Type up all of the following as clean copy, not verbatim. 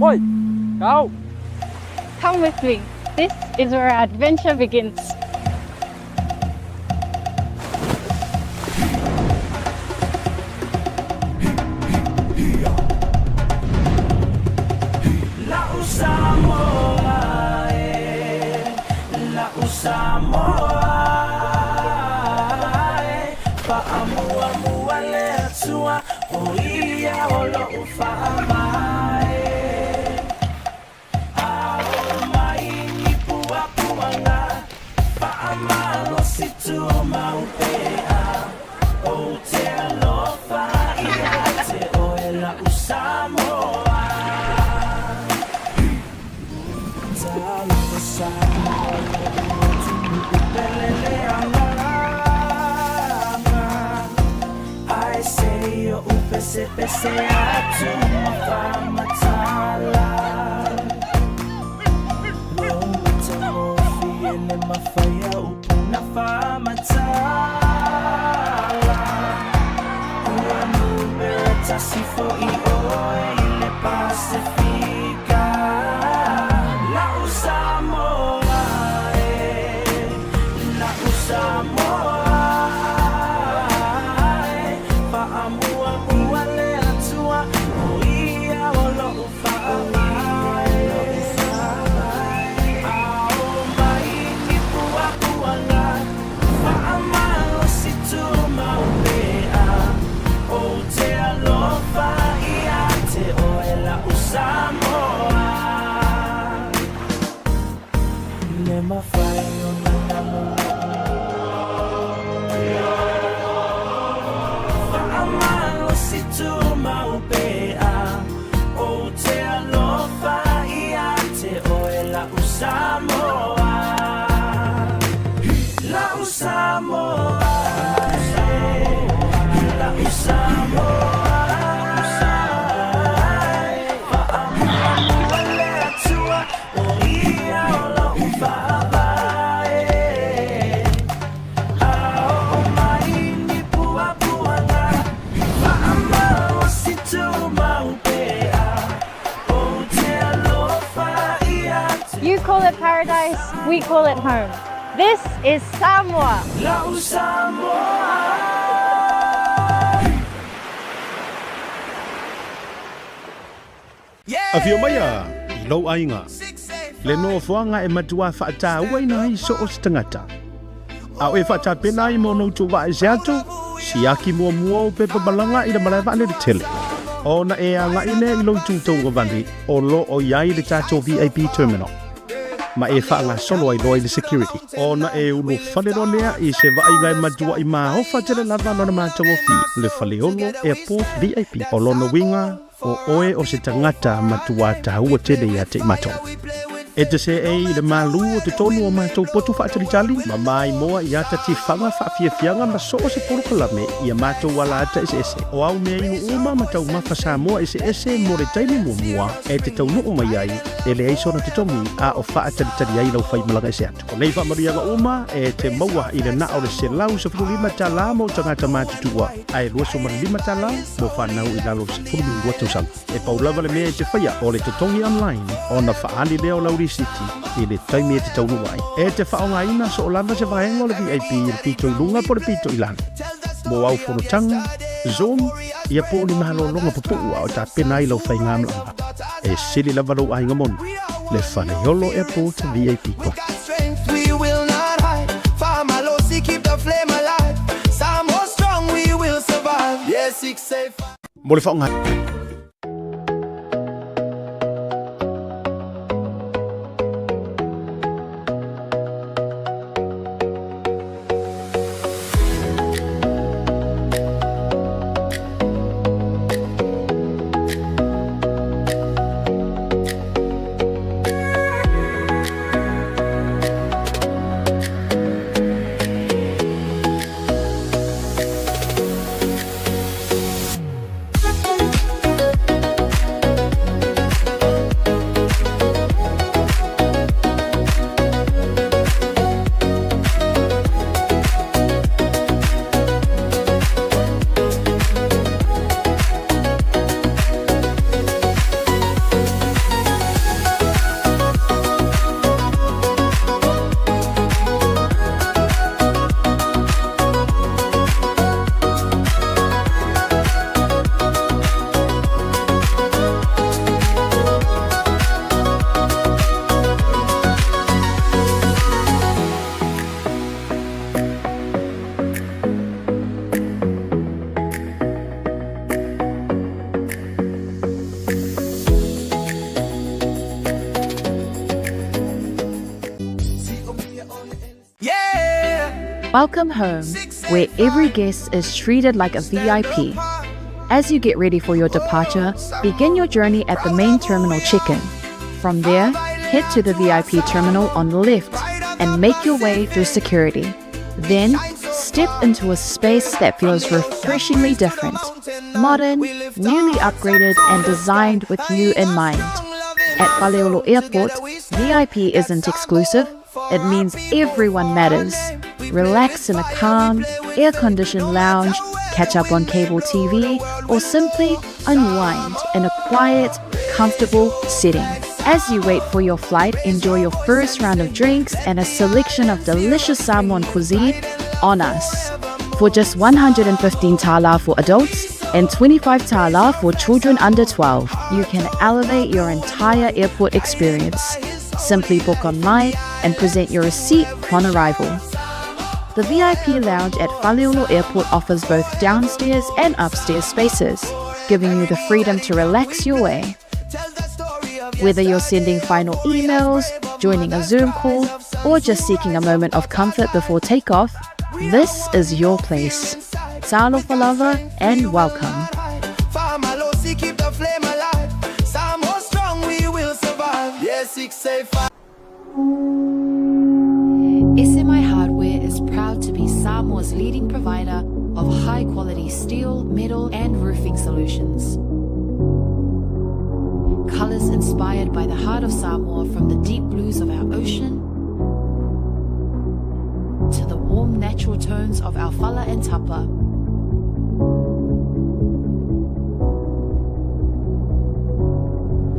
Oi, go! Come with me. This is where our adventure begins. You call it paradise, we call it home. This is Samoa. Afio maia i lou aiga, le nofoaga e matuā faatauaina ai so o se tagata. A o e faatapena ai mo ona utu vaa ese atu, siaki muamua ou pepa malaga i le malae vaalele tele. Ona e agai lea i lou itu tauagavale o lo o i ai le tatou VIP terminal. Ma e faagasolo ai loa i le security. Ona e ulufale loa lea i se vaaiga e matuaʻi maofa tele lava lona matagofie, le Faleolo Airport VIP. O lona uiga, o oe o se tagata matuā taua tele ia te i matou. E te seei i le malū o totonu o matou potu faatalitali, ma maimoa i ata tifaga faafiafiaga ma so o se polokalame i a matou alaata eseese. O au mea inu uma ma taumafa Samoa eseese mo le taimi muamua e te taunuu mai ai, e leai sona totogi a o faatalitali ai lau faimalaga ese atu. O nei faamanuiaga uma e te maua i le na o le $115 mo tagata matutua ae $25 mo fanau i lalo o le 12 tausaga. E pau lava le mea e te faia o le totogi online ona faaali lea o lau risiti i le taimi e te taunuu ai. E te faaaogaina soo lava se vaega o le VIP i le pito i luga po o le pito i lalo. Mo au fonotaga, Zoom, ia po o ni malologa pupuu a o tapena ai lau faigamalaga. E sili lava lou aiga moni, le Faleolo Airport VIP Club. Mo le faaaoga. Welcome home, where every guest is treated like a VIP. As you get ready for your departure, begin your journey at the main terminal check-in. From there, head to the VIP terminal on the left and make your way through security. Then, step into a space that feels refreshingly different, modern, newly upgraded, and designed with you in mind. At Faleolo Airport, VIP isn't exclusive, it means everyone matters. Relax in a calm, air-conditioned lounge, catch up on cable TV, or simply unwind in a quiet, comfortable setting. As you wait for your flight, enjoy your first round of drinks and a selection of delicious Samoan cuisine on us. For just 115 tala for adults and 25 tala for children under 12, you can elevate your entire airport experience. Simply book online and present your receipt upon arrival. The VIP lounge at Faleolo Airport offers both downstairs and upstairs spaces, giving you the freedom to relax your way. Whether you're sending final emails, joining a Zoom call, or just seeking a moment of comfort before takeoff, this is your place. Talofa lava and welcome. SMI Hardware is proud to be Samoa's leading provider of high-quality steel, metal, and roofing solutions. Colors inspired by the heart of Samoa, from the deep blues of our ocean to the warm natural tones of our fala and tapa.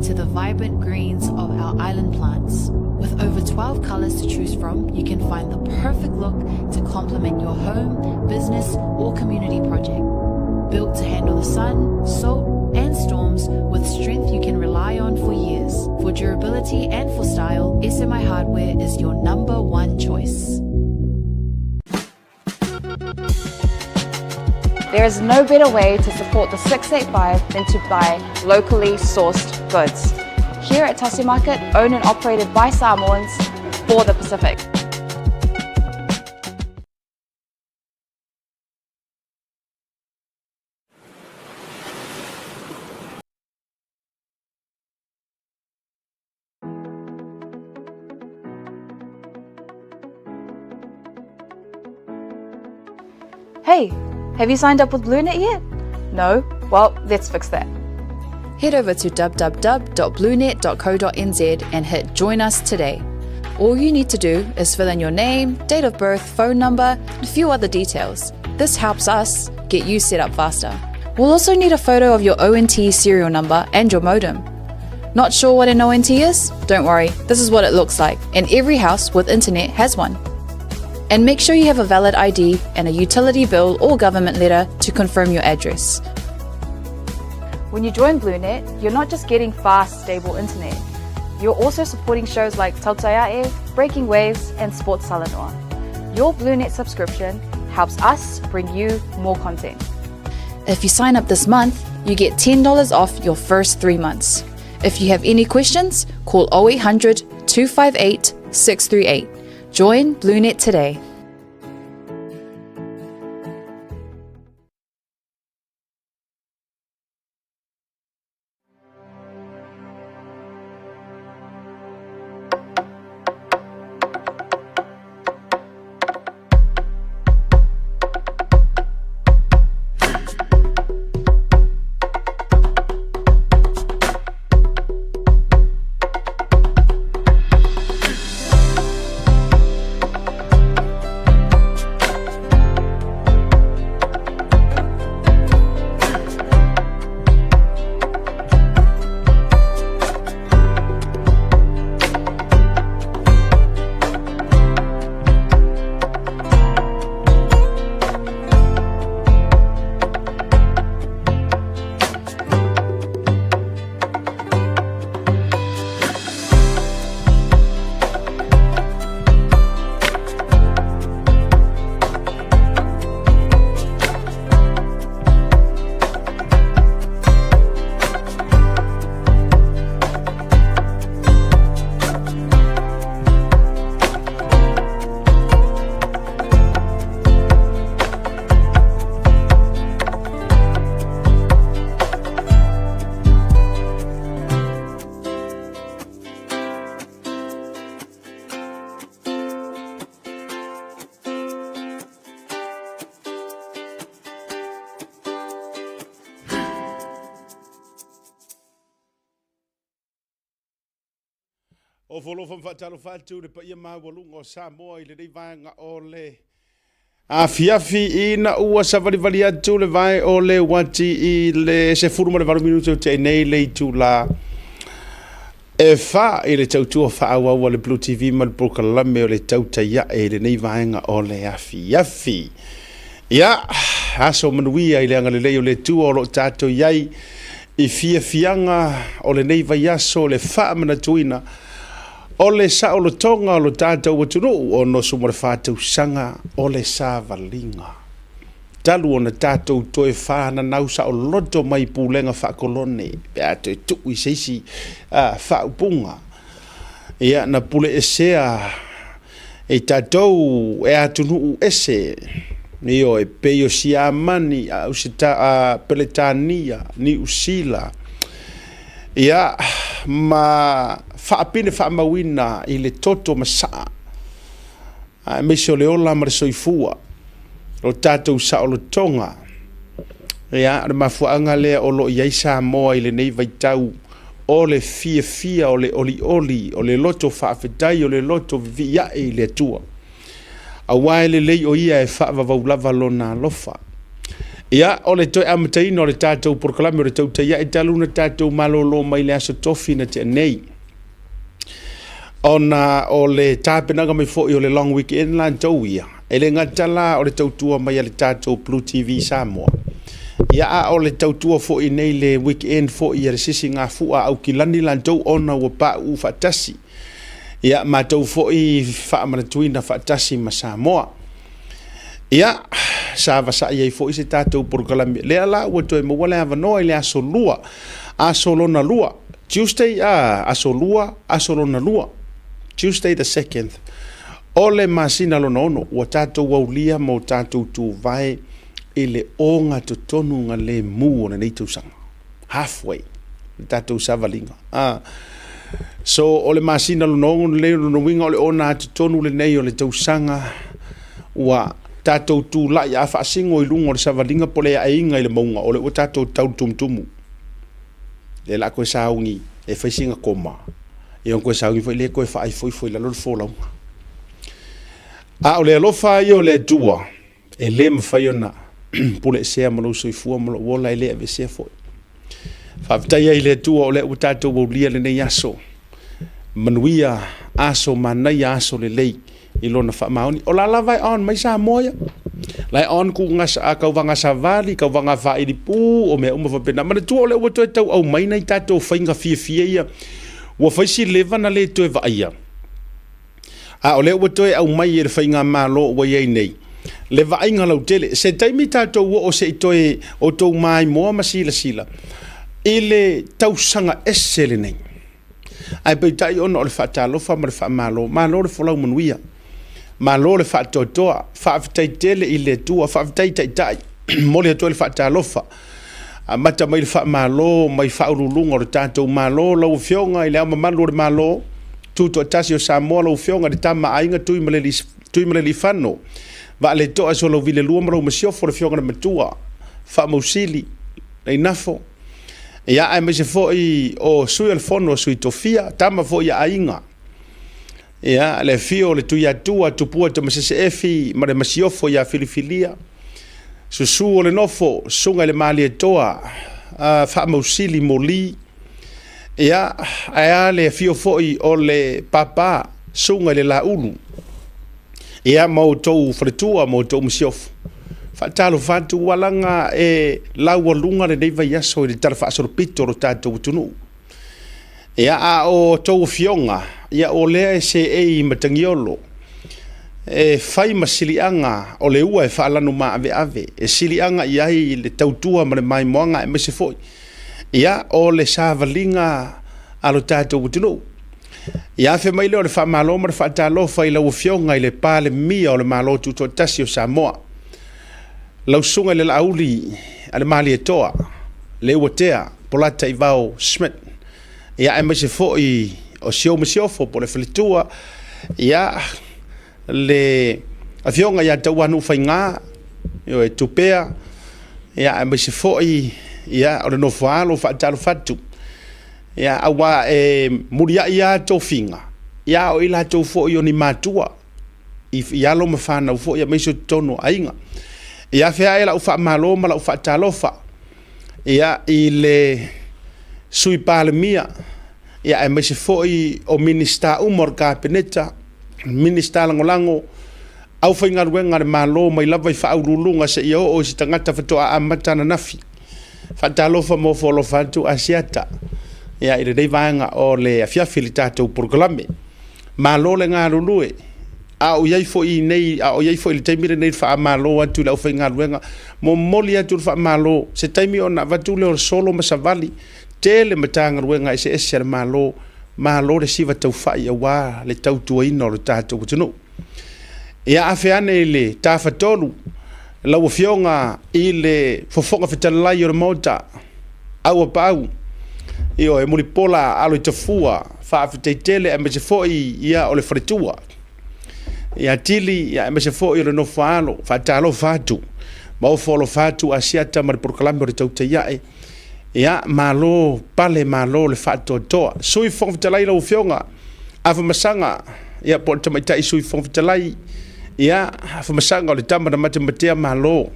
To the vibrant greens of our island plants. With over 12 colors to choose from, you can find the perfect look to complement your home, business, or community project. Built to handle the sun, salt, and storms with strength you can rely on for years. For durability and for style, SMI Hardware is your number one choice. There is no better way to support the 685 than to buy locally sourced goods. Here at Tasi Market, owned and operated by Samoans for the Pacific. Hey, have you signed up with BlueNet yet? No? Well, let's fix that. Head over to www.bluenet.co.nz and hit Join Us today. All you need to do is fill in your name, date of birth, phone number, and a few other details. This helps us get you set up faster. We'll also need a photo of your ONT serial number and your modem. Not sure what an ONT is? Don't worry, this is what it looks like, and every house with internet has one. And make sure you have a valid ID and a utility bill or government letter to confirm your address. When you join BlueNet, you're not just getting fast, stable internet. You're also supporting shows like Tautai A'e, Breaking Waves, and Sports Talanoa. Your BlueNet subscription helps us bring you more content. If you sign up this month, you get $10 off your first 3 months. If you have any questions, call 0800 258 638. Join BlueNet today. Ofo alofa ma faatalofa atu le paia maualuga o Samoa i lenei vaega o le afiafi ina ua savalivali atu le vae o le uati i le 18 minute o tea nei le itula e fa i le tautua faaauau a le Blue TV ma le polokalame o le Tautai Ae i lenei vaega o le afiafi. Ia, aso manuia i le agalelei o le Atua o lo o tatou i ai i fiafiaga o lenei vaiaso le faamanatuina o le saolotoga o lo tatou atunuu 64 tausaga o le savaliga. Talu ona tatou toe fananau saoloto mai pulega faakolone pe a toe tuu i se isi faaupuga. Ia, na pule esea e tatou e atunuu ese, ioe, pei o Siamani, Peretania, Niu Sila, ia, ma faapine faamauina i le toto masaa, aemaise o le ola ma le soifua, o tatou saolotoga. Ia, o le mafuaaga lea o lo o i ai Samoa i lenei vaitau o le fiafia, o le olioli, o le loto faafetai, o le loto vivii ae i le Atua. Aua e lelei o ia e faavavau lava lona alofa. Ia, o le toe amataina o le tatou polokalame o le Tautai Ae talu ona tatou malolo mai le aso Tofi na tea nei. Ona o le tapenaga mai foi o le long weekend latou ia, e le gata la o le tautua mai a le tatou Blue TV Samoa, ia a o le tautua foi nei le weekend foi a le sisigafua a Aukilani latou ona ua pauu faatasi. Ia matou foi faamanatuina faatasi ma Samoa. Ia, sa vasai ai foi se tatou polokalame. Lea la ua toe maua le avanoa i le aso lua, aso lona lua, Tuesday, aso lua, aso lona lua, Tuesday the 2nd, o le masina lona ono, ua tatou aulia ma o tatou tuvae i le ogatotonu galemu o lenei tausaga. Halfway, le tatou savaliga. So, o le masina lona ono lenei, o lona uiga o le ogatotonu lenei o le tausaga ua tatou tulai a faasino i luga o le savaliga po o le aeiga i le mauga, o lea ua tatou tau le tumutumu. Lea la koe sauni e fai sina koma, ia ona toe sauni foi lea toe faaifoifo i lalo le folauga. A o le alofa ia o le Atua, e le mafai ona puleesea ma lou soifua ma lou ola, e le aveesea foi. Faafetai ai i le Atua o lea ua tatou aulia lenei aso. Manuia aso manaia aso lelei i lona faamaoni. O la lava e on mai Samoa ia. La e on ku gasa, kauvaga savali, kauvaga faailipu, o mea uma faapena. Manatua o lea ua toe tau aumai nai tatou faiga fiafia ia. Ua fai si leva na le toe vaaia. A o lea ua toe aumai e le faigamalo ua i ai nei le vaaiga lautele. Se taimi tatou oo se i toe outou maimoa ma silasila i le tausaga ese lenei. Ae peitai ona o le faatalofa ma le faamalo, malo le folau manuia, malo le faatoatoa, faafetai tele i le Atua, faafetai Taitai, momoli atu ai le faatalofa. Amata mai le faamalo mai faauluuluga o le tatou Malo, lau Afioga i Le Ao Mamalu o le Malo, Tutoatasi o Samoa, lau Afioga i le Tama a Aiga Tuimalealiifano, Vaaletoa Sualauvi le II ma lou Masiofo, le Afioga i le Matua, Faamausili Leinafo, ia aemaise foi o Sui o le Fono a Sui Tofia, tama foi a Aiga, ia le afio o le Tuiatua, Tupua Tamasese Efi ma le Masiofo ia Filifilia, susu o le nofo, Susuga i le Malietoa, Faamausili Moli, ia ae a le afio foi o le Papa, Susuga i le Laulu, ia ma outou faletua ma outou masiofo. Faatalofa atu ua laga e laualuga lenei vaiaso i le Tala Faasolopito o lo tatou atunuu. Ia, a o outou afioga, ia o lea e seei i Matagiolo, e fai ma siliaga o le ua e faalanu maaveave, e siliaga i ai le tautua ma le maimoaga aemaise foi, ia, o le savaliga a lo tatou atunuu. Ia afe mai lea o le faamalo ma le faatalofa i lau Afioga i le Palemia o le Malo Tutoatasi o Samoa, lau Susuga i le Laauli a le Malietoa, Leuatea Polataivao Schmidt, ia aemaise foi o si ou masiofo po o le faletua, ia le Afioga ia Tauanuu Faiga, ioe, Tupea, ia aemaise foi ia o le nofo-a-alo faatalofa atu. Ia, aua e muliai lava tofiga, Ia, o i latou foi o ni matua i alo ma fanau foi aemaise o totonu o aiga. Ia afea ae lau faamalo ma lau faatalofa ia i le Sui Palemia, ia aemaise foi o Minisita uma o le Kapeneta, Minisita Lagolago, aufaigaluega a le Malo mai lava i Faauluuluga seia oo i se tagata faatoa amata ananafi. Faatalofa ma ofo alofa atu Asiata ia i lenei vaega o le afiafi i le tatou polokalame. Malo le galulue. A o i ai foi nei, a o i ai foi i le taimi lenei i le faamalo atu i le aufaigaluega, momoli atu le faamalo, se taimi ona avatu lea o le solo ma savali, tele Matagaluega eseese a le Malo, malo le siva taufai aua le tautuaina o le tatou atunuu. Ia afe ane i le Tafatolu, lau Afioga i le Fofoga Fetalai o le Maota, Auapaau, ioe, Mulipola Aloitafua, faafetai tele aemaise foi ia o le faletua ia Tili, ia aemaise foi o le nofoaalo. Faatalofa atu ma ofo alofa atu Asiata ma le polokalame o le Tautai Ae. Ia malo pale, malo le faatoatoa. Sui Fofoga Fetalai lau Afioga Afamasaga, ia po o le Tamaitai Sui Fofoga Fetalai, ia Afamasaga o le tama na matematea malo.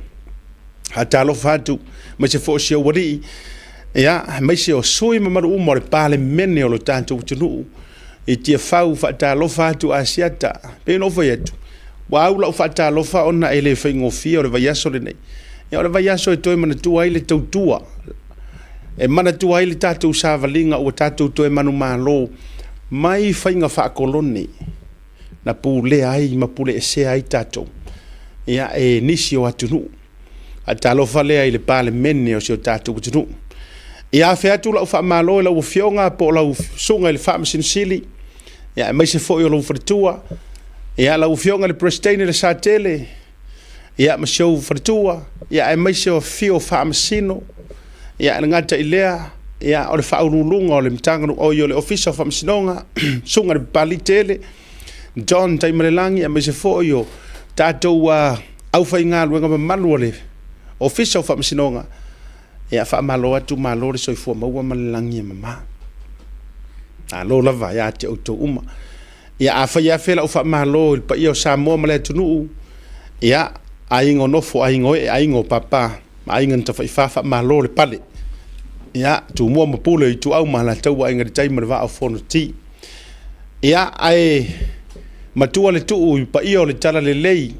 Faatalofa atu aemaise foi o si ou alii, ia aemaise o sui mamalu uma o le Palemene o lo tatou atunuu i Tiafau. Faatalofa atu Asiata. Pei ona ou fai atu, ua au lau faatalofa ona e le faigofie o le vaiaso lenei. Ia o le vaiaso e toe manatua ai le tautua, e manatua ai le tatou savaliga ua tatou toe manumalo mai faiga faakolone na pulea ai ma puleesea ai tatou ia e nisi o atunuu. Faatalofa lea i le Palemene o si o tatou atunuu. Ia afe atu lau faamalo i lau Afioga po o lau Susuga i le Faamasino Sili, ia aemaise foi o lou faletua, ia lau Afioga i le Peresetene Lesatele, ia ma si ou faletua, ia aemaise o afifio o Faamasino, ia e le gata i lea, ia o le Faauluuluga o le Matagaluega, oi o le Ofisa o Faamasinoga, Susuga i le Papalii Tele, John Taimalelagi, aemaise foi o tatou aufaigaluega mamalu o le Ofisa o Faamasinoga, ia faamalo atu, malo le soifua maua ma le lagi e mama. Malo lava ia te outou uma. Ia afai e afe lau faamalo i le paia o Samoa ma le atunuu, ia aiga o nofo, aiga o ee, aiga o papa, ma aiga na tafaifa, faamalo le pale. Ia Tumua ma Pule, Ituau ma Alataua, Aiga i le Tai ma le Vaa o Fonoti. Ia ae matua le tuu i paia o le Talalelei,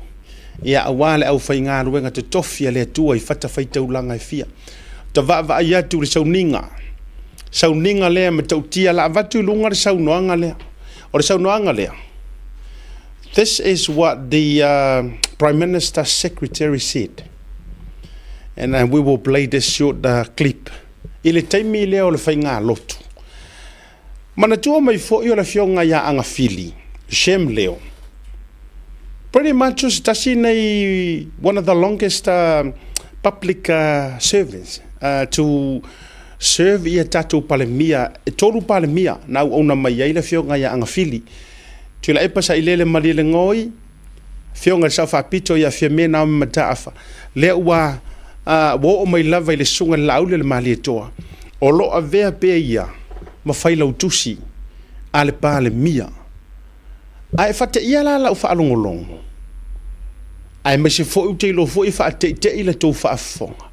ia aua le aufaigaluega totofi a le Atua i fatafaitaulaga e fia. Ta vaavaai atu i le sauniga, sauniga lea matautia, la avatu i luga le saunoaga lea. O le saunoaga lea, this is what the Prime Minister's secretary said. And we will play this short clip. I le taimi lea o le faigalotu. Manatua mai foi o le afioga ia Agafili, Shem Leo. Pretty much o se tasi nei one of the longest public servants to serve ia tatou Palemia, e 3 Palemia na auauna mai ai le afioga ia Agafili. Tuilaepa Sailele Malielegaoi, afioga i le Sao Faapito ia Fiame Naomi Mataafa, lea ua oo mai lava i le susuga i le Laauli o le Malietoa, o lo o avea pea ia ma failautusi a le Palemia. Ae faateia la lau faalogologo, aemaise foi ou te iloa foi e faateitei la tou faafofoga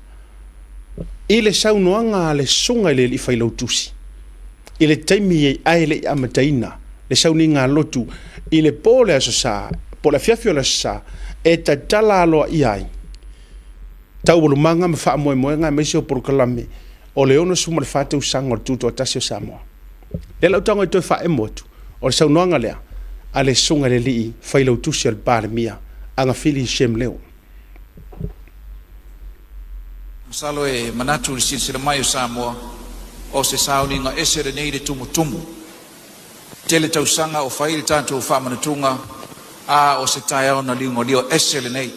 i le saunoaga a le susuga i le alii failautusi i le taimi ae le i amataina le sauniga lotu i le po o le Aso Sa, po o le afiafi o le Aso Sa, e tatala aloaia ai taualumaga ma faamoemoega aemaise o polokalame o le 64 tausaga o le Tutoatasi o Samoa. Lea la ou tago e toe faaemo atu, o le saunoaga lea a le susuga i le alii failautusi o le Palemia, Agafili Shem Leo. Masalo e manatu i le silasila mai o Samoa, o se sauniga ese lenei le tumutumu. Tele tausaga o fai le tatou faamanatuga, a o se taeao na liugalio ese lenei.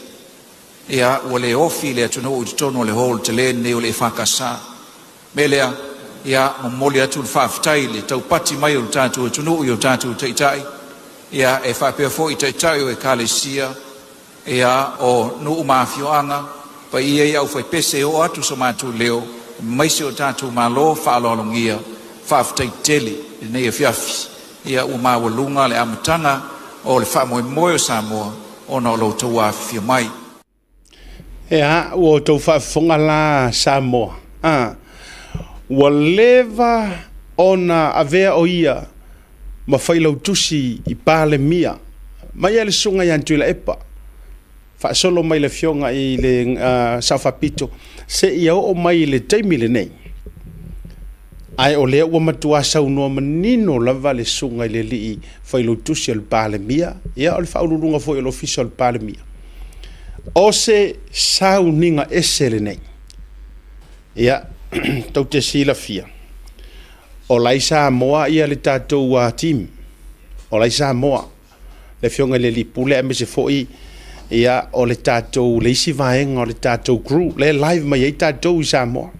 Ia, ua le ofi le atunuu i totonu o le hall tele lenei o le EFKS. Me lea, ia, momoli atu le faafetai le taupati mai o le tatou atunuu i o tatou taitai, ia, e faapea foi taitai o ekalesia, ia, o nuu ma afioaga, paia i aufaipese e oo atu so matou leo, aemaise o tatou malo faaaloalogia, faafetai tele i lenei afiafi. Ia ua maualuga le amataga o le faamoemoe o Samoa ona o lo outou afifio mai. Ea, ua outou faafofoga la Samoa, a, ua leva ona avea o ia ma failautusi i Palemia, mai lava i le susuga ia Tuilaepa, faasolo mai i le afioga i le Sao Faapito, seia oo mai i le taimi lenei. Ae o lea ua matua saunoa manino lava le susuga i le alii failautusi o le Palemia, ia o le faauluuluga foi o le Ofisa o le Palemia, o se sauniga ese lenei. Ia, tou te silafia, o la e i Samoa ia le tatou team, o la e i Samoa le afioga i le alii pule aemaise foi ia o le tatou le isi vaega o le tatou crew lea e live mai ai tatou i Samoa.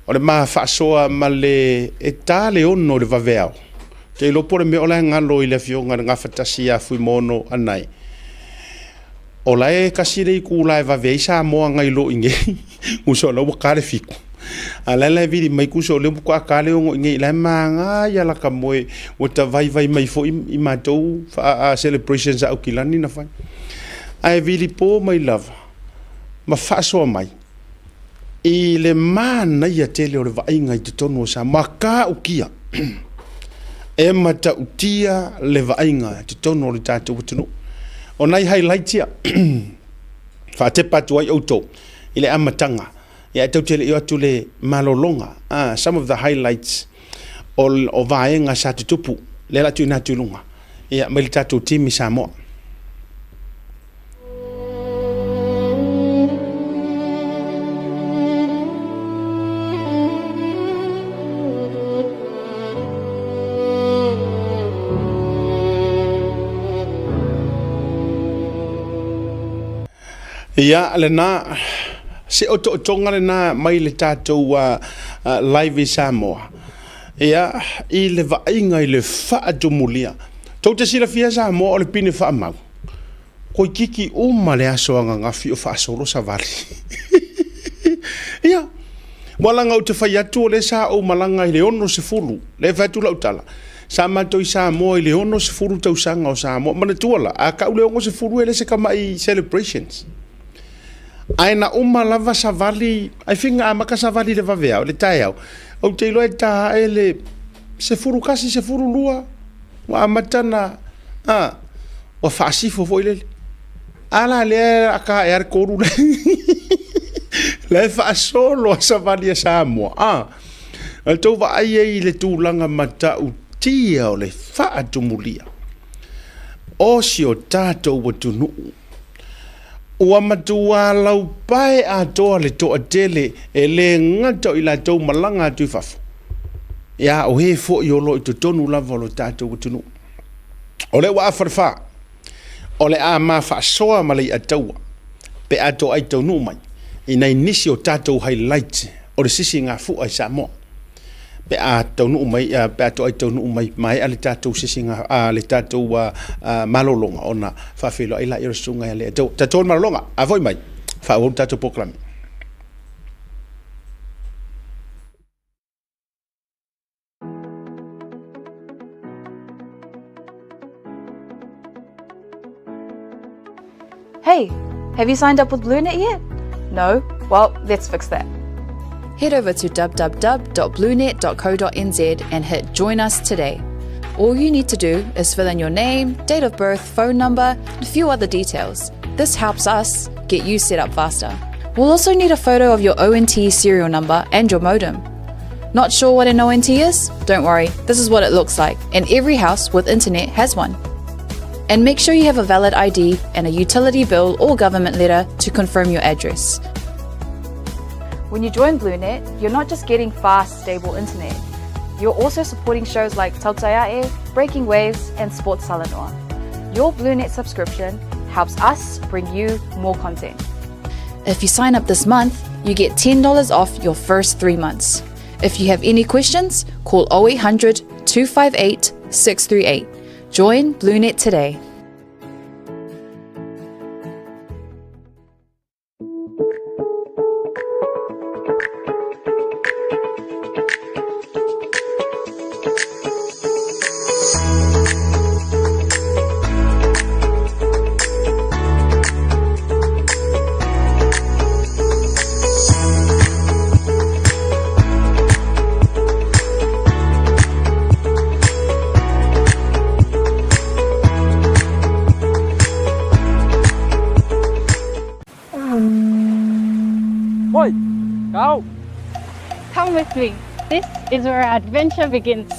O le ma faasoa ma le e ta le 6 i le vaveao. Ou te iloa po o le mea o la e galo i le afioga i le Gafatasi ia Fuimaono Anae. O la e tasi le itula e vave ai Samoa nai lo i inei. Tusa o la ua ta le 7. A o la e vili mai tusa o lea faatoa ta le 6 i inei. O la e manaia lata moe ua ta vaivai mai foi i matou celebrations a Aukilani na fai. Ae vilipo mai lava ma faasoa mai i le manaia tele o le vaaiga i totonu o Samoa. Matautia, e matautia le vaaiga i totonu o le tatou atunuu. O nai highlights ia, faatepa atu ai outou i le amataga, ia ae tou te le i o atu i le malologa. Some of the highlights o vaega sa tutupu, lea o le a tuuina atu i luga, ia, mai le tatou team i Samoa. Ia, lena, se otootoga lena mai le tatou live i Samoa, ia, i le vaaiga i le faatumulia. Tou te silafia Samoa o le pine faamau, toeitiiti uma le aso ananafi o faasolo savali. Ia, aua leaga ou te fai atu o lea sa ou malaga i le 60, lea e fai atu lau tala, sa matou i Samoa i le 60 tausaga o Samoa. Manatua la, a tau le 60 e le se tamai celebrations. Ae na uma lava savali, I think na amata savali i le vaveao, i le taeao, ou te iloa e ta ae le 11, 12, ua amata ona, a, ua faasifo foi lele. A la lea a ta ae lava le 3 la e faasolo a savali a Samoa. A, o le tou vaai ai i le tulaga matautia o le faatumulia o si o tatou atunuu. Ua matua laupae atoa le toatele e le gata o i latou malaga atu i fafo, ia o e foi o lo o i totonu lava o lo tatou atunuu. O lea ua afa le fa, o le a ma faasoa ma le i'a taua pe a toai taunuu mai i nai nisi o tatou highlights o le sisigafua i Samoa. Pe a taunuu mai, pe a toai taunuu mai maea le tatou sisiga, le tatou malologa ona faafeiloai lea o le susuga ia Leiataua. Tatou le malologa, a foi mai, faaauau le tatou polokalame. Hey, have you signed up with BlueNet yet? No? Well, let's fix that. Head over to www.bluenet.co.nz and hit Join Us Today. All you need to do is fill in your name, date of birth, phone number, and a few other details. This helps us get you set up faster. We'll also need a photo of your ONT serial number and your modem. Not sure what an ONT is? Don't worry, this is what it looks like, and every house with internet has one. And make sure you have a valid ID and a utility bill or government letter to confirm your address. When you join BlueNet, you're not just getting fast, stable internet. You're also supporting shows like Tautai A'e, Breaking Waves, and Sports Talanoa. Your BlueNet subscription helps us bring you more content. If you sign up this month, you get $10 off your first 3 months. If you have any questions, call 0800 258 638. Join BlueNet today. with me. This is where our adventure begins.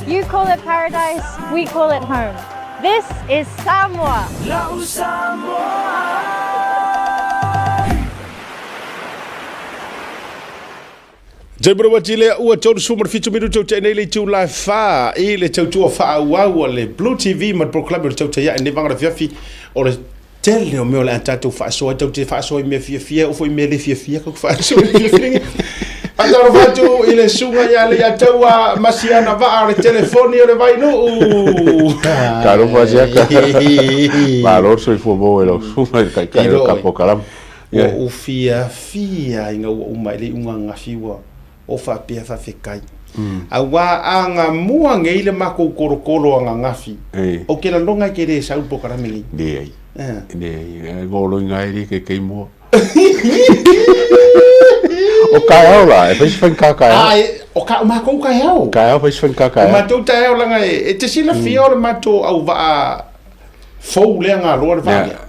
You call it paradise, we call it home. This is Samoa. Jai lea ua 37 minuti o tenei le itu la e fa i le tautua faaauau a le Blue TV ma le polokalame o le Tautai Ae nei vaga o le afiafi o le tele o mea o le a tatou faasoa ai tatou te faasoa i mea fiafia oo foi i mea le fiafia tatou te faasoa i Faatalofa atu i le susuga ia Leiataua Masiana Vaa o le telefoni o le Vainuu. Talofa Siaka. Malo le soifua maua i lau susuga i le taitai o le tatou kalama. Ua ou fiafia ina ua uma i le iuga ananafi ua o faapea faafetai. Aua a gamua nei le matou tolotolo ananafi, ou te lagona e te le sau i le polokalame nei. Leai. Leai. E goloina ai le keikei mua. O taeao la, e fai se faigata taeao. A, o ka, o matou taeao. Taeao fai se faigata taeao. O matou taeao leaga e te silafia o le matou auvaa fou lea na loa le vaa lea.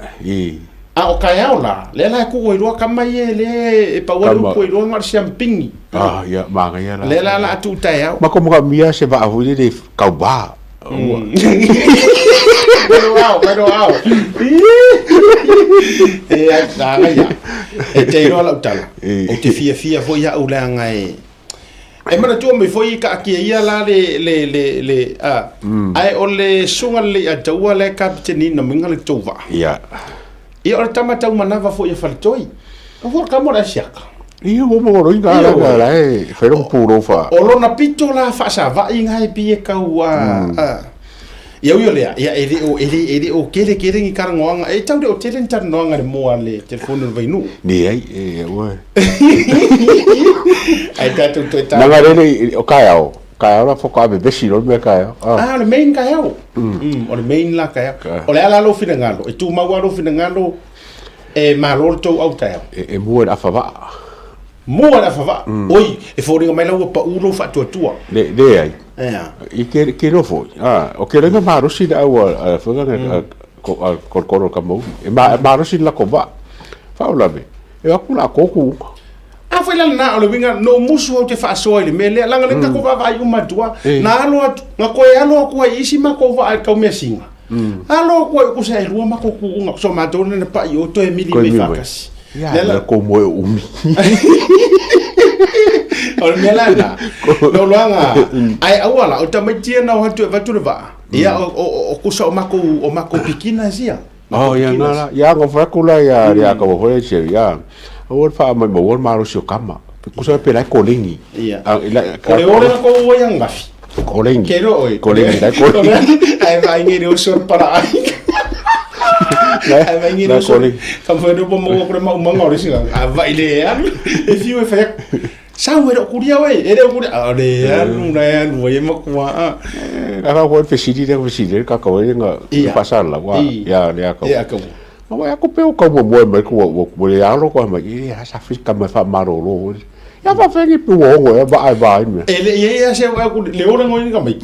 A o taeao la, lea la e tuu ai loa tama ia lea e pau ai le upu ai loa na o le siampini. Ah, ia, manaia la. Lea la o le a tuu taeao. Matou manaomia se vaa foi lele tauva. Mano ao, mano ao. E ai, manaia. E te iloa lau tala, ou te fiafia foi au leaga e E manatua mai foi kaatia ia la le le le le a ae o le susuga lelei a Taua la e kapiteniina mai le tou vaa. Ia. Ia o le tama taumanava foi a Faletoi. O foi o le tama o le Asiaka. Ia ua mo ina la la la e fai lona pulou fa. O lona pito la faasava'i na e pei e tau a a Ia ui o lea, ia e le o e le e le o kele kele ni talanoaga, e tau le o tele ni talanoaga i le moa le telefoni o le Vainuu. Leai, e ua. Ai tatou toe ta. Nanga lele o kaeao, kaeao la faatoa vevesi loa le mea kaeao. Ah, o le main kaeao. O le main la kaeao. O le a la lou finagalo? E tumau lava lou finagalo e malo le tou au taeao? E mua i le afa vaa. Mua i le afa vaa? Oi, e foliga mai la ua pau lou faatuatua. Leai. I ke ke iloa foi. O ke iloa malosi le au a foi a kolokolo o Kamauli. E malosi le latou vaa. Faalavelave, e o atu la koku uka. agaga foi la lena o le uiga na ou musu au te faasoa i le mea lea laga o lea na tatou vaavaai uma atu a na alo atu na toe alo atu ai i isi matou vaa i le taumeasina alo atu ai kusa e lua matou tuuga so matou lea na pai o toe mili mai faatasi. Ia le la kou moe o umi. O le mea la lena loloaga ae aua la o tamaiti ia na o atu e avatu le vaa ia o kusa o makou pikina sia. Oh, ia na la. Ia ngo fa kula ia ia ka wo che ia. O le fa mai mo malosi o kama. Kusa pe la kolengi. Ia. O le ole ko o ia ngafi. Kolengi. Ke ro oi. Kolengi la kolengi. Ai vai ngi ro sor para ai. Ai vai ngi ro sor. Ka fa ro mo ko ma umanga o le singa. A vai le alu. E fiu e fa Sau e le kuria oe, e le kuria. A le alu na e alu ai ma kua. A ka koe fesili le fesili ka ka oe nga pasal la wa ya le ka. Ya ka. Ma wa ko pe o ka mo mo mai ko wo ko le alo ko mai e ha sa fi ka ma fa marolo. Ya fa fe ni pu o ngo ya ba ai ba ni. E le ye ya se wa ku le ora ngo ni ka mai.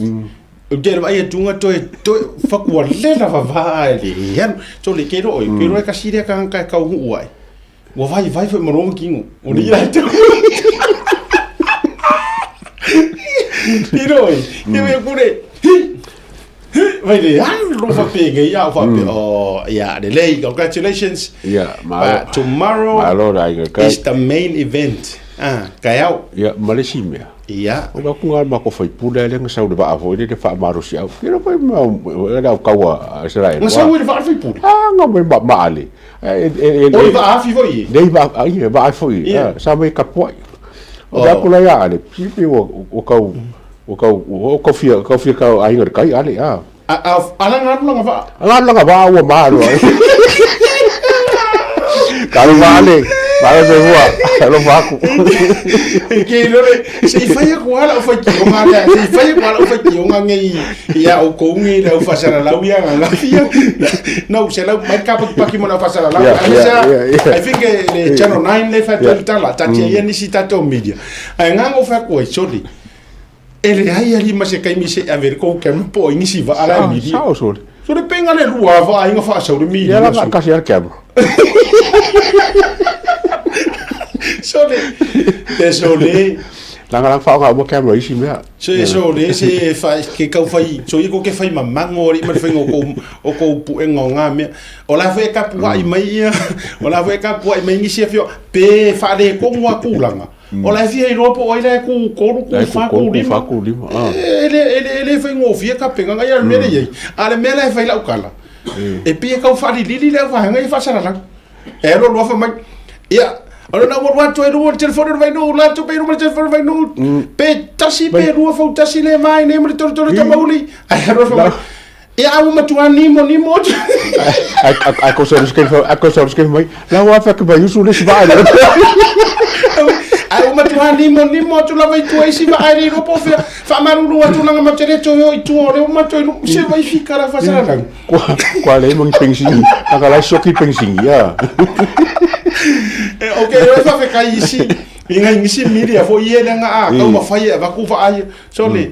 O te vai e tunga toe toe fakua le la va va le ya. So le ke ro ke ro ka siria ka ka ka hu ai. Ua vaivai foi ma lona kino. O le ia te. I roi, ke me kure. Hi. Hi, vai le alu lo fa pe ngai au fa pe. Oh, yeah, le lei. Congratulations. Yeah, ma But tomorrow malo la inga kai. is the main event. Ah, kai au. Ia, ma le isi mea. Ia. O ka kunga ma ko fai pule le nga sau le vaa foi le fa malosi au. Ke lo foi ma le au kaua Israel. Nga sau le vaa fai pule. Ah, nga mai ma ma ale. O le vaa afi foi e. Nei vaa ai vaa foi. Sa mai kapuai. O ka kula ia ale. Pipi o o kau o kau o kau fia kau fia kau ai ngai kai ale a. A ala nga langa vaa. Ala langa vaa ua malo. Ka le vaa ale. Vaa le hua. Alo vaku. Ke lore se i fai ko ala o fai ki o nga se i fai ko ala o fai ki o nga ngai ia o kou ngai le au fasalalau ia nga nga fia. No, se lau mai ka paki mo na fasalalau. I think le Channel 9 le fa tele tala tati ia nisi tatou media. Ai nga ngo fa ko soli. E le ai ali ma se kaimi se ave ko ke mo po nisi va ala media. Sao soli. So le penga le lua va ai nga fa sau le media. Ia la kasi al camera. Sole. Désolé. Langa lang whaonga uma camera isi mea. Se sole se fa ke kau fai so i ko ke fai mamango ri ma fai ngo o ko puenga o ngā mea. O la foi ka puai mai ia. O la foi ka puai mai ngisi fio pe fa le ko ngwa kulanga. O la fia i ropo o ila ku koru ku fa ku lima. Fa ku lima. Ele ele ele fai ngo fia ka penga ngai al mele ye. Ale mele fai lau kala. E pia kau fa lili le fa ngai fa sala lang. E ro lo fa mai. Ia O le na ua atu e lua le telefone le vainuu la atu pe lua le telefone le vainuu pe tasi pe lua fau tasi le mai nei ma le tolu tolu tamauli ai ro fa mai ia au matua nimo nimo atu Ai ko sa ruske ai ko sa ruske mai la ua fa ke mai usu le siva ai ai matua nimo nimo atu lava i tua isi va ai ro po fea fa maruru atu langa ma tere to yo i tua o le matua i se vai fika la fa sala Kwa kwa le mangi pengsingi aka lai soki pengsingi ya. E okay oi fa fe kai isi inga isi media fo ie le nga a kau ma fai e vaku fa ai so le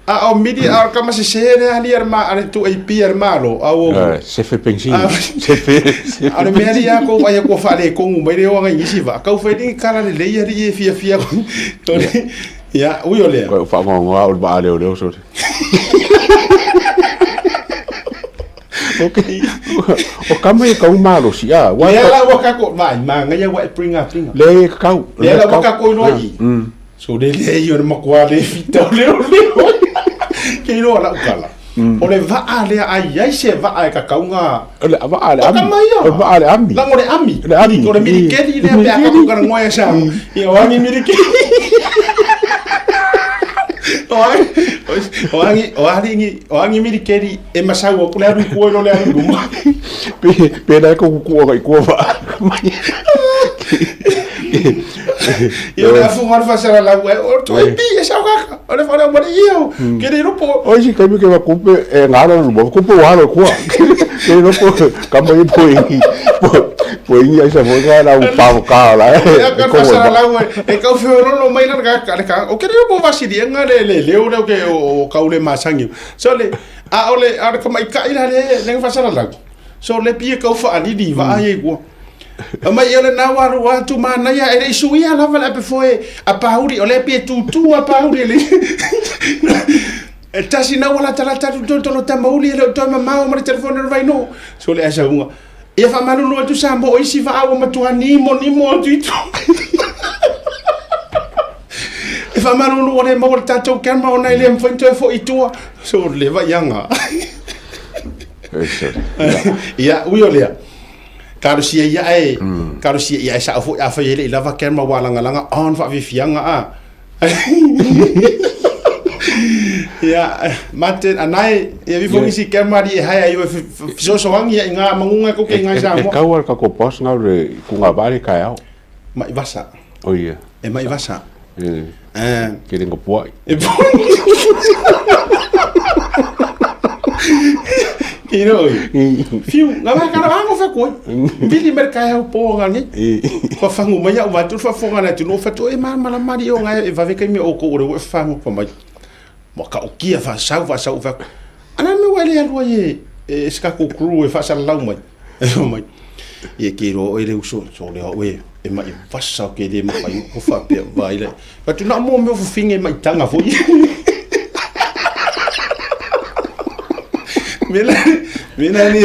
a o media a ka ma se se le ali ar ma ale tu AP ar ma lo a o Se fe pengsingi se fe a le mea ia ko ai ko fa le ko ngu mai le o nga isi va kau fa ni kala le le ia i fia fia to le ia ui o le ko fa ngo ngo o ba le o le so. Okay. O kama e kau malosi a. Wa le la wa ka ko mai ma nga ia wa e pringa pringa. Le kau. Le la wa ka ko no i. So le le i o makwa le fita le o le. Ke ro la ukala. O le va a le ai ai se va a ka kaunga. O le va a le ami. O va a le ami. La le ami. Le ami. O le mirikeli le pe ka ka ngoe sa. Ia o angi mirikeli. O angi o angi o angi mirikeli e masau o kule aru kua le aru luma. Pe pe la ko ku ko ku va. Ia le afu ngā whasara lau e o toi pi e sau kaka. O le whana mare ia o. Ke re ropo. O si kai ke va kupe e ngā ro luma kupe wa ro kua. Ke ropo ka mai po i po i ai sa mo ka la u pa ka la. E ka whasara lau e kau whiorolo mai lana ka ka ka. O ke re ropo vasiri e ngā le le leo leo ke o kau le masangi. So le a o le a ka mai kai la le le whasara lau. So le pi e kau whaalili va ai e kua. Mai o lena ua alu atu manaia e le i suia lava le apefoe a Pauli, o lea pei e tutu a Pauli e le E tasi na ua latalata atu tolo tolo tamauli e le o toe mamao ma le telefoni o le Vainuu. So le asauga. Ia faamalulu atu Samoa o isi vaa ua matua nimo nimo atu i tua. E faamalulu ua le maua le tatou camera ona e le mafai ona toe foi i tua. So le vaiaga. Ia, ui o lea. Talosia ia ae, talosia ia ae sao foi afai e le i lava camera ua lagalaga on faafiafiaga a. Ia, Martin, anae, ia vi foi isi camera ali e hae ai o fesoasoani ia i ngā mangunga ko ke ngai Samoa. E kau al kako boss ngau le ku ngā vare kai ao. Mai vasa. O ia. E mai vasa. E. Ke renga puai. E Ki roi. Fiu, ngā wā kara ango wha koe. Vili mere kai hau pō ngā nei. Wha whangu mai au wātu wha whonga nei tunu wha e māmala mari o ngā e vave kai me o ko ore wha whangu wha mai. Wa ka o kia wha sau wha sau wha. Ana me wale alua ye e se kako crew e wha sa lau mai. E wha mai. Ie ke roa oe le uso, so le oe e mai vasa o ke le mawhai o wha pea vai le. Ka tu na mo me o whinge mai tanga foi. Mena, mena ni.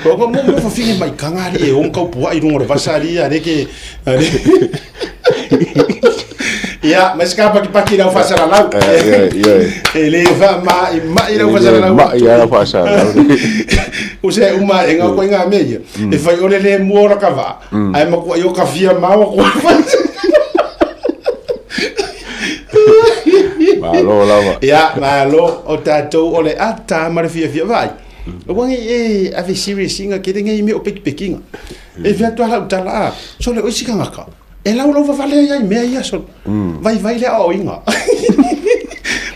Ko ko mo mo whinge mai kanga ali e on kau pua i runga o le vasa ali a reke. Ia, mas ka paki paki lau whasalalau. E le wha ma i mai lau whasalalau. Ma i lau whasalalau. O se uma e ngā koe ngā mea ia. E whai ole le mua ora ka wā. Ai ma kua i o ka whia maua kua whai. Malo lava. Ia, malo o tātou o le ata ma le fia fia vai. O wangi e ave serious inga ke le ngai me o peki pekinga. E fia atu ala utala a. So le oisi kangaka. E lau lau vavale ai ai mea ia so. Vai vai le ao inga.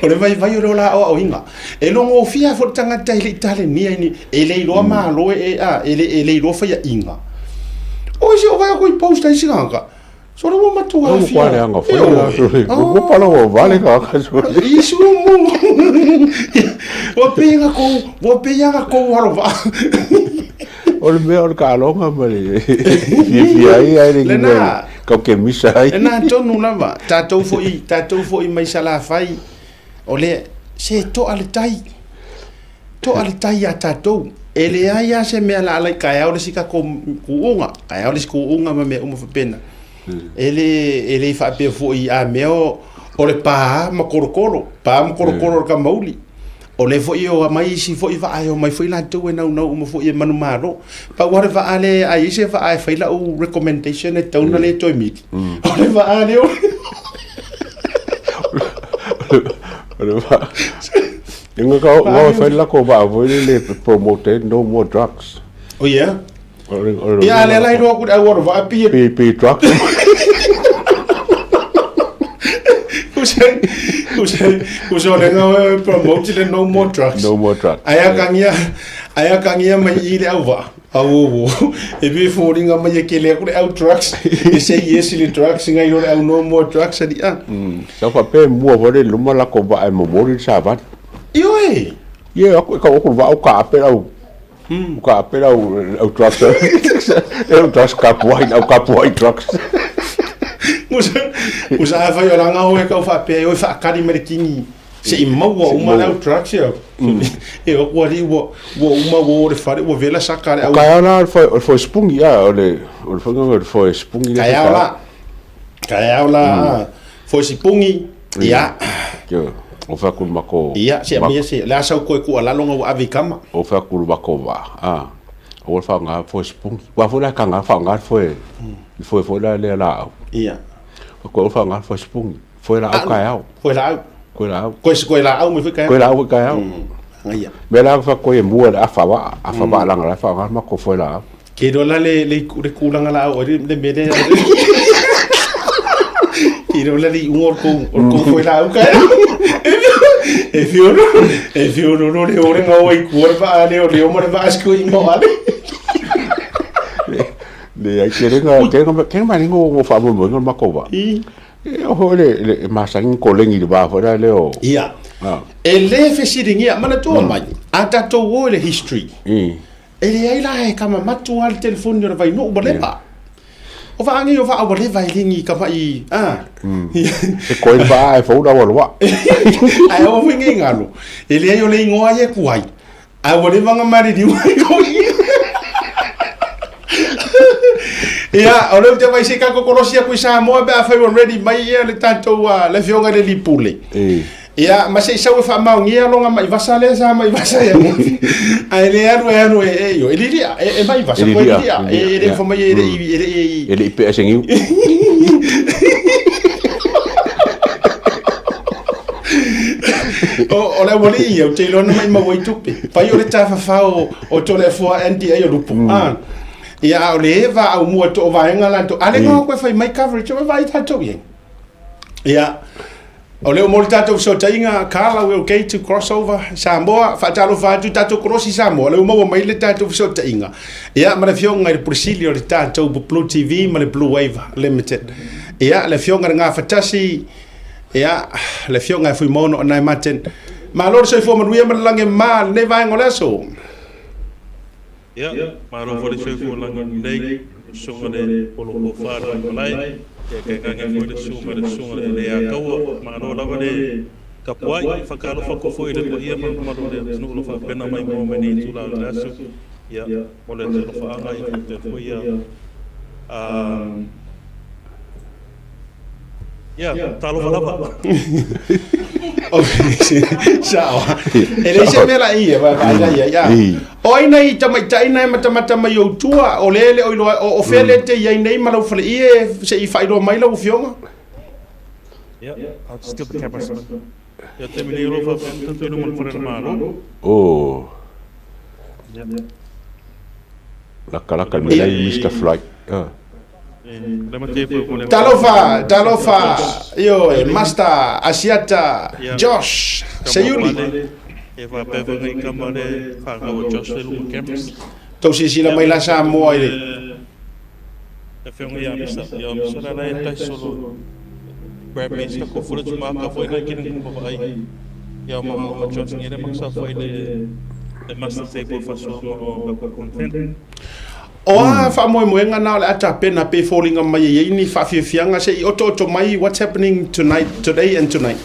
O le vai vai o le ola ao inga. E longo fia fo tangata i le itale ni ai ni e le iloa malo e a e le e le iloa faia inga. O isi o vai ko i post ai singa. So le ua matua fia. Ua anga foi. Ua pala ua vale ka ka so. Isu mo. Ua peinga ko, ua peinga ko alo va. O le mea o le kaaloga ma le fiafia ai ae le Lena. kau ke misa ai. Lena tonu lava, tatou foi, tatou foi mai Salafai, o le, se toa le tai, toa le tai iā tatou. E leai lava se mea la ala i kaeao le isi tatou kuuga, kaeao le isi kuuga ma mea uma faapena. E le, e le faapea foi a mea o, o le pā ma kolokolo, pā ma kolokolo o le kamauli. O lea foi e o mai isi foi vaa e omai foi latou e naunau uma foi e manumalo. Pau lava le vaa lea a i ai se vaa e fai lau recommendation e tatau ona le toe mili. O le vaa lea o O le vaa. E nga ka nga fai la ko vaa foi le promote no more drugs. Oh yeah. Ia lea la iloa ku le au o le vaa pi pi pi drugs. Usa o le nga promote le no more drugs. No more drugs. Ai akangia, ai akangia mai i le au vaa. Au au au. E pe fōringa mai e kele aku le au drugs. E say yes i le drugs ngai lo le au no more drugs ali a. Sa fa pe mua fo le luma la ko vaa e momoli le savali. Ioe. Ie aku e kau aku vaa o ka ape lau Ka ape lau au drugs. Au drugs ka puai, au ka puai drugs. Musa, musa a fai o langa oe kau whaapea e oe whaakari mai le kingi. Se i maua uma le au drugs ia. E o kua li ua, ua uma ua o le whare, ua vela saka le au. Ka ea la o le whai spungi a, o le, o le whai o le whai spungi. Ka ea la, ka ea la, whai sipungi, ia. O whai kuru mako. Ia, se amia se, le asa koe kua lalo ngau ave i kama. O whai kuru mako wa, a. O whai ngā whai spungi. Wa whai la ka ngā whai ngā whai, whai whai la le la au. Ia. O koe whai ngā whai spungi. Whai la au kai au. Koe la au. Koe la au. Koe koe la au me whai kai au. Koe la au kai au. Ia. Me la whai koe mua le awha wa, awha wa langa la whai ngā mako whai la au. Ke roa la le, le, le kūlanga la au, le, le mele. Ke roa la le iuga o le kou, o le kou foi la au kai. E whioro, e whioro ro le orenga o i kua le vaa le o le oma le vaa siko inga o ale. Le ai ke renga, ke renga, ke renga mai ngo ngo wha mo mo ngo mako wa. I. E oho le, le masangi ko lengi le vaa foi la le o. Ia. Ah. E le fesiringia, mana tua mai, a tātou o le history. I. E leai la e kamamatu lava le telefoni o le Vainuu ua leva. O vaa nei o vaa ua leva e le ni tama'i a. E koe le vaa ae fou la ua loa. Ae aua foi nei galo. E leai o le igoa ia e tuai. Ae ua leva ona maliliu ai ko ia. Ia, o lea ou te vaai se i tatou kolosi atu i Samoa pe afai ua ready mai ia le tatou le afioga i le alii pule. Ia, ma se i sau e faamaonia lona maivasa lea sa maivasa ai ananafi. Ae le alu e alu e, e, io, e lilia, e, e maivasa, E koe lilia, lilia. E, e le ia. fai mai e le i, e le i, E le i pea se niu. O, o le aualii ia, ou te iloa na maimau ai tupe. Fai o le tafafao o Toleafoa NDA o Lupu. Ah. Ia, a o le eva au mua to o vaega latou. A le ngaua koe fai mai coverage, o e vaai tatou i ai. Ia, O lea ua maua le tatou fesootaiga, Carla, we're okay to cross over Samoa, faatalofa atu tatou kolosi Samoa, lea ua maua mai le tatou fesootaiga. Ia, ma le afioga i le Pule Sili o le tatou Blue TV ma le Blue Wave Limited. Ia, le afioga i le Gafatasi, ia, le afioga ia Fuimaono Anae Martin. Malo le soifua manuia ma le lagi e mama i lenei vaega o le aso. Ia, malo foi le soifua lagi lelei, le susuga le Polo Tofa le Vaimalae, ia tainane foi le susuga le susuga le Leiataua. Malo lava le tapuai, faatalofa atu foi i le paia ma le mamalu o le atunuu o lo o faapena mai moa mai nei itula o le aso. Ia, mo le alofaaga ia faapea foi ia, Ia, talofa lava. Sao. E leai se mea laʻi e vaavaai la i ai. A. O ai nai tamaitai na e matamata mai ou tua, o lea e le o iloa, o fea lea e te i ai nei ma lau faleie se i faailoa mai lau afioga? Yeah, I'll just give the camera a spin. Ia, taimi nei o lo o faapea ona tatou i luma o le fale o le Malo. Oh. Yeah. Lakalaka le mea nei Mister Flight. Ah. Talofa, talofa, ioe, Master Asiata Josh Seiuli. Tou silasila mai la Samoa i le. O a faamoemoega na o le a tapena pe foliga mai e i ai ni faafiafiaga se i otooto mai what's happening tonight, today and tonight?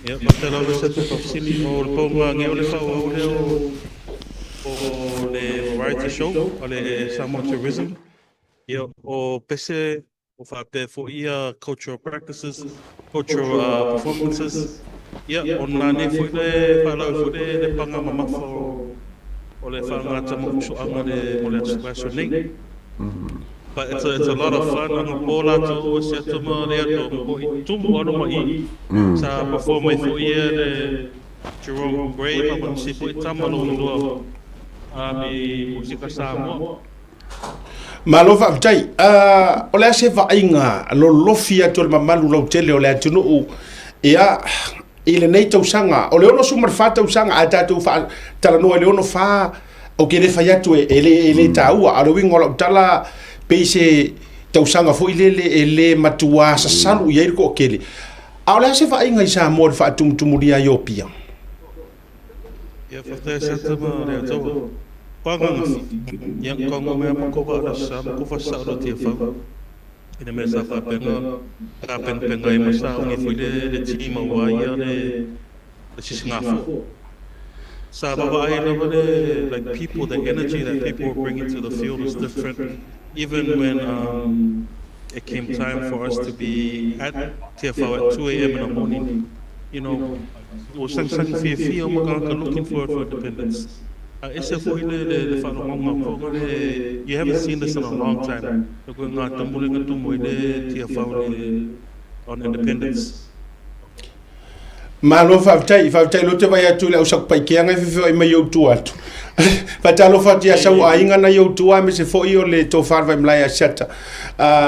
Ia, faafetai lava se atu faafesili. O le paoga nei o le faaauau lea o le variety show a le Samoa Tourism. Ia, o pese O faapea foi ia cultural practices, cultural performances, ia, o na nei foi le faalau foi le le paga mamafa o le faagata ma usoaga le mo le aso nei. But it's a, it's a lot of fun, anga po latou se atu ma le atu ma foi tumu alo ma i sa perform mai foi ia le Jerome Gray ma ma si foi tama lo lua a mi musika Samoa. Malo faafetai. O le a se vaaiga lolofi atu o le mamalu lautele o le atunuu ia i lenei tausaga? O le 64 tausaga a tatou faatalanoa i le 64, ou te le fai atu e le taua, a o le uiga o lau tala pei se tausaga foi lele e le matuā sasalu i ai le toatele. A o le a se vaaiga i Samoa i le faatumutumulia ai o Apia? Ia faafetai Santa ma le Ataua. Pānganga, ia ka ngo mea ma kova ala sa ma kova sa olo tia fau. I le mea sa whāpenga, ka penga ai ma sa ongi foi le le tini ma wā ia le le sisi ngā fo. Sa vava ai lava le like people, the energy that people were bringing to the field was different. Even when it came time for us to be at Tiafau at 2 a.m. in the morning, you know, ua sagisagi fiafia uma tagata looking forward for independence. A ese foi le le le faalogoga foga le you haven't seen this in a long time. E koe ngā tamulenga tumu i le Tiafau le on independence. Malo faafetai, faafetai loa te vaai atu i le au sakupaikeaga e fefe ai mai ou tua atu. Faatalofa atu ia sau aiga na i ou tua aemaise foi o le tofa le Vaimalae Asiata,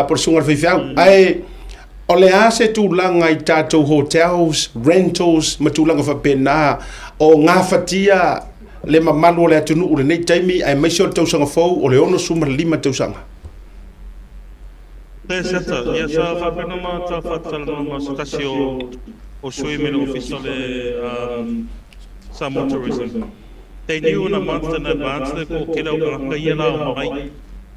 po o le susuga i le faifeau. Ae o le a se tulaga i tatou hotels, rentals ma tulaga faapena o gafatia le mamalu o le atunuu i lenei taimi aemaise o le tausaga fou o le 65 tausaga? Te Seta, ia sa faapena ma ta faatalanoaga se tasi o sui me le ofisa o le Samoa Tourism. They knew in a month in advance le toatele o tagata ia la o mai.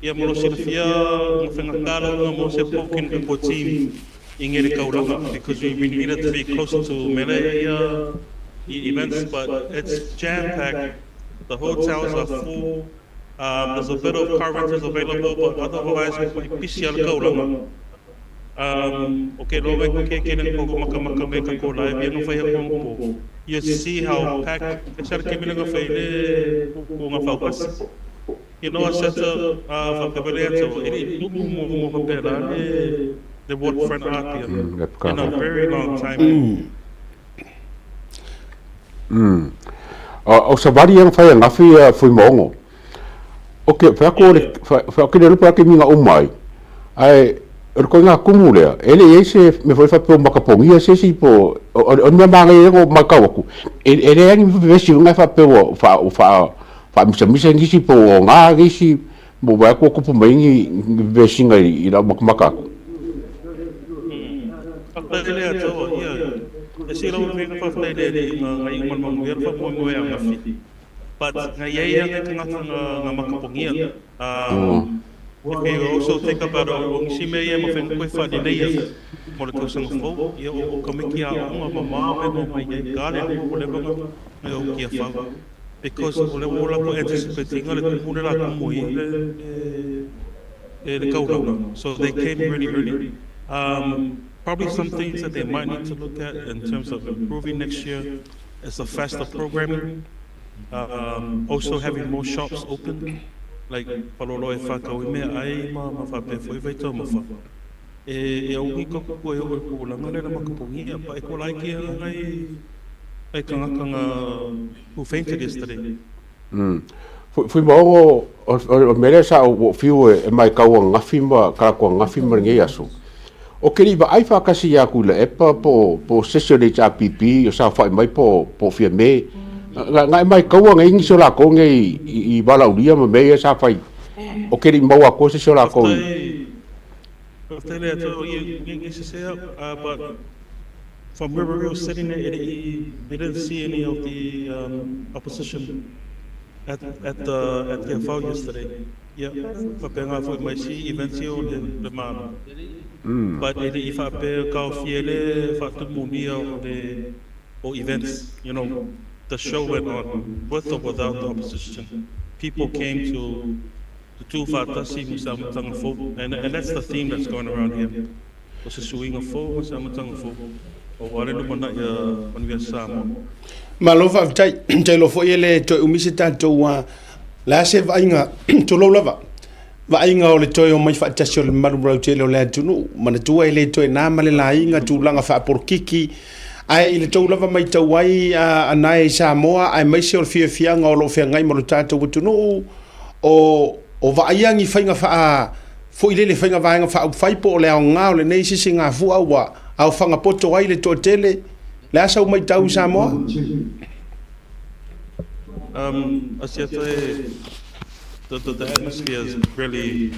Ia mo lo silafia nga faigata lau nga mo se pokin ka ko team i nge le kaulanga because we needed to be closer to mele ia events but it's jam packed the hotels are full there's a bit of car rentals available but otherwise ua pisi a le kaulanga. Okay, lo wai ke ke nang ko makamaka me ka ko live ia nga whai hako po. You see how packed, e sara ke mila nga whai le ko nga whaukasi. You know, a seta whakawele atu, e le tupu mo mo whapera le the waterfront Apia in a very long time. O savali ia nga whai a ngawhi a Fuimaogo. O ke whai le whai ke le lupa ke minga o mai. Ai o ko ngā kumu lea, e le ei se me foi whapeo makapongia se si po o mea manga e ngo makau aku. E le ani vesi ngai whapeo wha wha wha misa misa ngisi po o ngā ngisi mo wai ko kupu mai ngi vesi ngai i la makamaka aku. Whakaele atu, ia. E si lau venga whawhai le i ngā ngai umanmangu ia whamoe a ngawhi. But ngai ei a ngai tangata ngā makapongia. If you also think about it, o ngisi mea ia ma whenga koe wha nei ia. Mo le tausanga fou, ia o kamiki a onga ma maa me mo mai ei kare o le vanga me o kia whau. Because o le o la ko anticipating le kumu le la kumu i le kauranga. So they came really early. Probably some things that they might need to look at in terms of improving next year is the faster programming. Also having more shops open, like palolo e whakau i mea ai ma ma whapea foi vai tau mafa. E au i ka kuku e o e pūlanga le makapongia, pa e ko lai ki a ngai ngai kangaka nga who fainted yesterday. Fuimaogo o mea lea sa ou fiu e mai kau a ngafi ma kalako a ngafi ma lenei aso. O ke li vaai faatasi ia Tuilaepa po o sesi o le HRPP o saofai mai po o Fiame. Nga e mai kaua ngai nisi o lakou nei i valaaulia ma mea ia sa fai. O ke li maua atu o sesi o lakou i. Faafetai le Atua i ngi sese au, but from where we were sitting there, we didn't see any of the opposition at the at the afau yesterday. Ia, faapea ngā foi mai si events ia o le Malo. But e le i faapea kaofia le faatumunia o le o events, you know, the show went on with or without the opposition. People came to to tū whātasi mo se amatanga fou, and that's the theme that's going around here. O se suiga fou ma se amataga fou, o ua le lumanai a Manuia Samoa. Malo faafetai. Tailo foi e le toe umi se tatou a le a se vaaiga tulou lava. Vaaiga o le toe o mai faatasi o le mamalu lautele o le atunuu. Manatua e le toe na ma le laina tulaga faapolokiki ae i le tou lava matau ai a nae i Samoa aemaise o le fiafiaga o lo o feagai ma lo tatou atunuu o o vaaia ni faiga faa foi lele faiga vaega faaupufai po o le aoga o lenei sisigafua ua aofaga poto ai le toatele. Le a sau matau i Samoa? Asiata e, the atmosphere is really,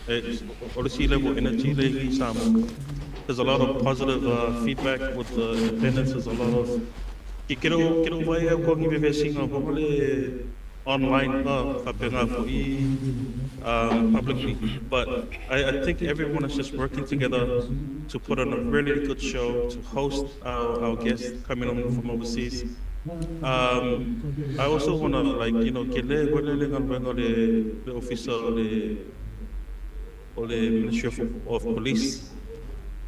it's, o le sea level energy le i Samoa. There's a lot of positive feedback with the independence, there's a lot of, ke kero, kero vai au ko ngi vevesinga ho le online faapea ngā foi publicly. But I think everyone is just working together to put on a really good show, to host our guests coming on from overseas. I also want to, like, you know, ke le wele le galuega le le ofisa o le o le Ministry of Police.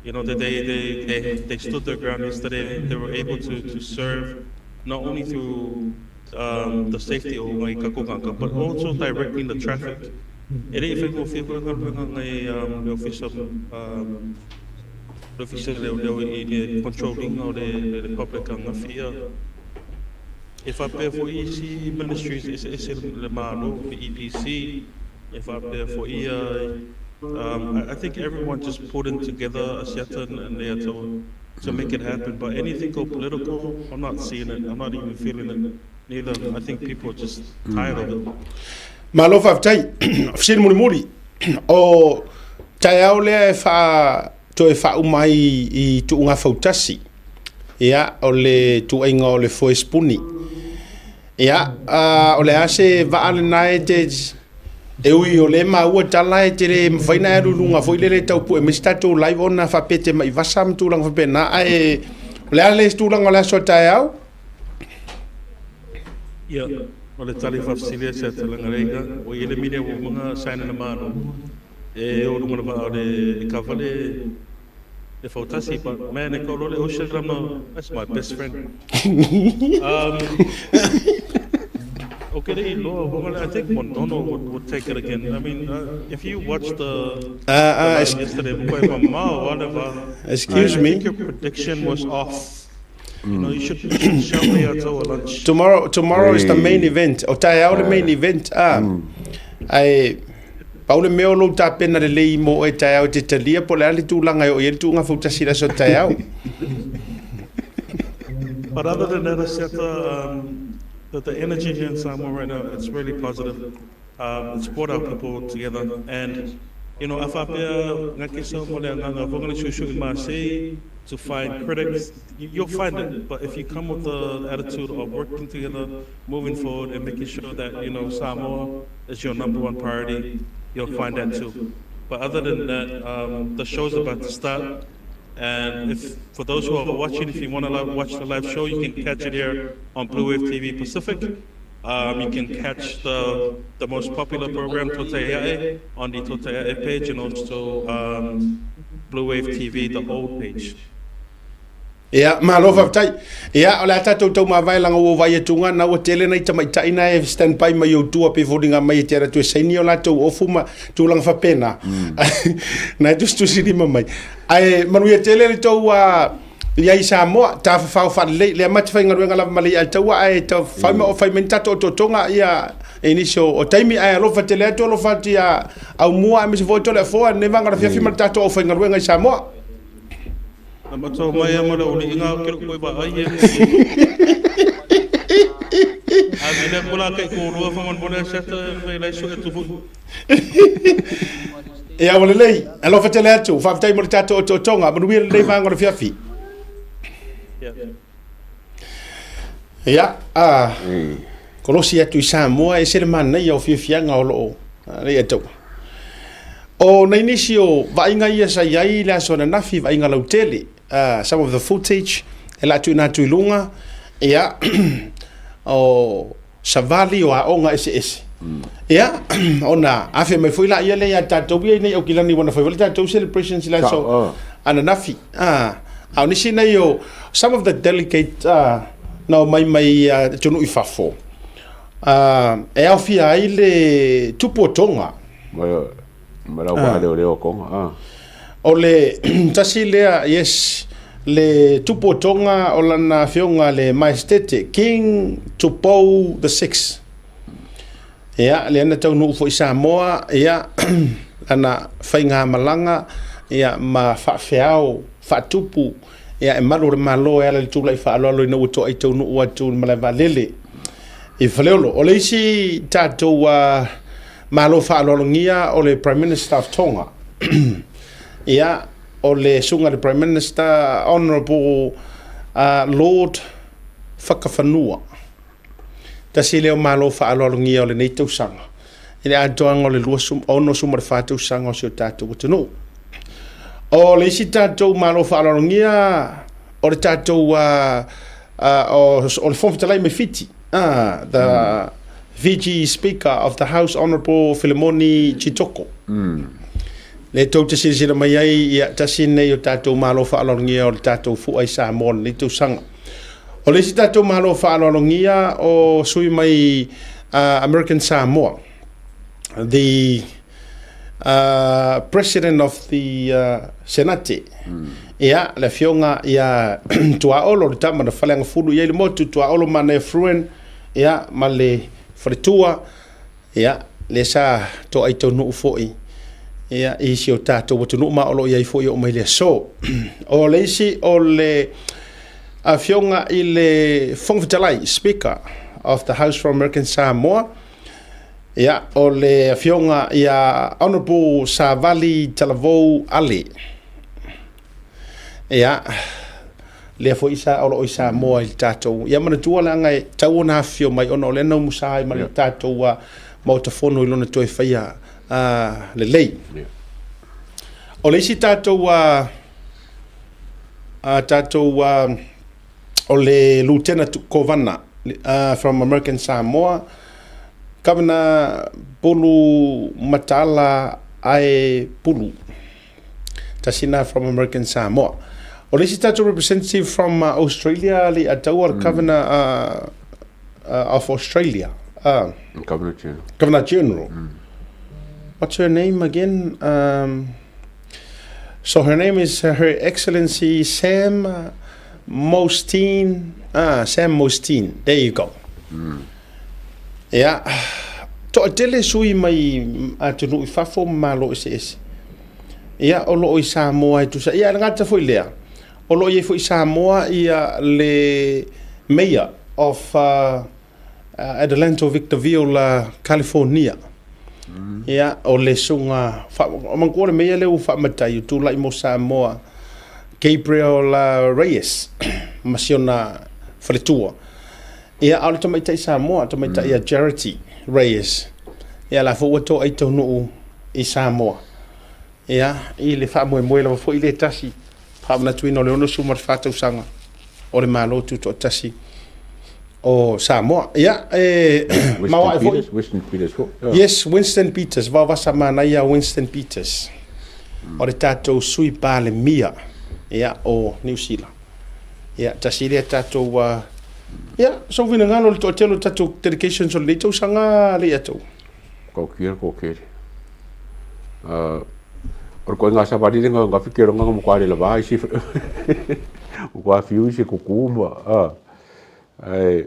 You know, that they stood their ground yesterday. They were able to serve not only through the safety o ngai kakongaka, but also directing the traffic. E le i whaingofie koe galuega ngai le ofisa le ofisa leo leo i le controlling o le public a ngawhia. E whapea foi isi ministries ese ese le malo, le EPC, e whapea foi I think everyone just put in together a siata and le atoa to make it happen. But anything go political, I'm not seeing it. I'm not even feeling it. Neither. I think people are just tired of it. Malo faafetai. Fesili mulimuli. O taeao lea e wha, toe whauma ai i tuuga fautasi. Ia, o le tuaiga o le foe spuni. Ia, o le a se vaa lena e te e ui o lea e maua tala e te le mafai ona e alu i luga foi lele e tau pue mai se tatou live ona faapea e te mai vasa ma tulaga faapena, ae o le a le tulaga o le aso a taeao? Ia, o le tali faafesili a Siata Leaga, ua i ai le media ua uma ona sign e le Malo e o i luga o le vaa o le e cover le le fautasi, but man, e kau loa le ocean, I'm a, that's my best friend. Okay, le iloa, I think Monono would take it again. I mean, if you watch the live yesterday, Excuse I me. think your prediction was off. You know, you should show me a lunch. Tomorrow is the main event. O taeao le main event. Ah. Ai pau le mea o lou tapena lelei mo oe taeao e te talia po o le a le tulaga e oo i ai le tuuga fautasi i le aso taeao. But other than that, Asiata, the energy here in Samoa right now, it's really positive. It's brought our people together. And, you know, a faapea ngake sau mo le agaga fo ngale susu i Marseille to find critics, you'll find it. But if you come with the attitude of working together, moving forward, and making sure that, you know, Samoa is your number one priority, you'll find that too. But other than that, the show's about to start. And if for those who are watching, if you want to watch the live show, you can catch it here on Bluwave TV Pacific. You can catch the most popular program, Tautai A'e, on the Tautai A'e page, and also Bluwave TV, the old page. Ia, malo faafetai. Ia, o le a tatou taumavae laga ua vaai atu na ua tele nai tamaitai na e stand by mai ou tua pe foliga mai e te ala atu e saini o latou ofu ma tulaga faapena. Na e tusitusi lima mai. Ae manuia tele le tou i ai i Samoa, tafafao faalelei, lea ma te faigaluega lava ma le i'a taua, ae tau fai ma o fai mai ni tatou otootoga ia i nisi o taimi, ae alofa tele atu, alofa atu ia Aumua aemaise foi Toleafoa lenei vaega o le afiafi ma le tatou aufaigaluega i Samoa. Na matou mai a ma le uliʻiga o ke koe vaai e. A vile ko la kai ko lua fa mon bone seta e lai su e tu fu. Ia ua lelei, alofa tele atu, faafetai mo le tatou otootoga, manuia lenei vaega o le afiafi. Ia, a kolosi atu i Samoa, e ese le manaia o fiafiaga o loo lea tau. O nai nisi o vaaiga ia sa i ai le aso ananafi, vaaiga lautele, some of the footage e la tuuina atu i luga, ia, o savali o aoga eseese. Ia, ona afe mai foi laia lea ia tatou ia i nei Aukilani ua na fai foi le tatou celebrations i le aso ananafi. A o nisi nei o some of the delegate na omai mai atunuu i fafo, e aofia ai le tupu o Tonga. Ma lau vaa leoleo o Tonga. O le tasi lea, yes, le tupu o Tonga o lana afioga le Maestete, King Tupou the Sixth. Ia, lea na taunuu foi i Samoa, ia, lana faigamalaga, ia, ma faafeao, faatupu, ia, e malu o le Malo e ala i le tulai faaaloalo ina ua toai taunuu atu i le malae vaalele i Faleolo. O le isi tatou Malo faaaloalogia o le Prime Minister of Tonga. Ia, o le susuga i le Prime Minister, Honourable Lord Fakafanua. Tasi lea o malo faaaloalogia o lenei tausaga i le atoaga o le 64 tausaga o si o tatou atunuu. O le isi tatou malo faaaloalogia o le tatou o le Fofoga Fetalai mai Fiti, the Fiji Speaker of the House Honourable Filimoni Chitoko. Le tou te silasila mai ai, ia, tasi lenei o tatou malo faaaloalogia o le tatou fua i Samoa lenei tausaga. O le isi tatou malo faaaloalogia o sui mai American Samoa, the President of the Senate, ia, le afioga ia Tuaolo, le tama na faleagafulu i ai le motu, Tuaolo Manaia Fruen, ia, ma le faletua, ia, lea sa toai taunuu foi, ia, i si o tatou atunuu ma o lo o i ai foi oo mai le aso. O le isi o le afioga i le Fofoga Fetalai, Speaker of the House for American Samoa, ia, o le afioga ia Honourable Savali Talavou Ale. Ia, Lea foi sa o lo o i Samoa i le tatou, ia manatua leaga e tatau ona afifio mai ona o lea na umusa ai ma le tatou Maota Fono i lona toe faia lelei. O le isi tatou tatou o le Lutena Kovana from American Samoa, Governor Pulu Mataala Ae Pulu. Tasi na from American Samoa. O le isi tatou representative from Australia le ataua le Governor of Australia. Governor General. Governor General. What's her name again? So her name is Her Excellency Sam Mostyn. Sam Mostyn. There you go. Ia, toatele sui mai atunuu i fafo ma Malo eseese. Ia, o lo o i Samoa e tusa. Ia, e le gata foi lea, o lo o i ai foi i Samoa ia le Mayor of Adelanto Victorville, California. Ia, o le susuga, manatua le Mayor lea ua faamatai, ua tulai mo Samoa, Gabriel Reyes ma si ona faletua. Ia, a o le tamaitai Samoa, tamaitai a Gerrity Reyes, ia la foi ua toai taunuu i Samoa. Ia, i le faamoemoe lava foi lea tasi, faamanatuina o le 64 tausaga o le Malo Tutoatasi o Samoa. Ia, e maoae foi. Winston Peters foi. Yes, Winston Peters, Vaovasa Manaia Winston Peters. O le tatou Sui Palemia, ia, o Niu Sila. Ia, tasi lea tatou, ia, sou finagalo i le toatele o tatou delegations o lenei tausaga Leiatou. Kau kia ko kere. O le koinga savali le nga fikelo nga mo kwale lava isi. Mo kwa fiu isi kuku ma a. Ai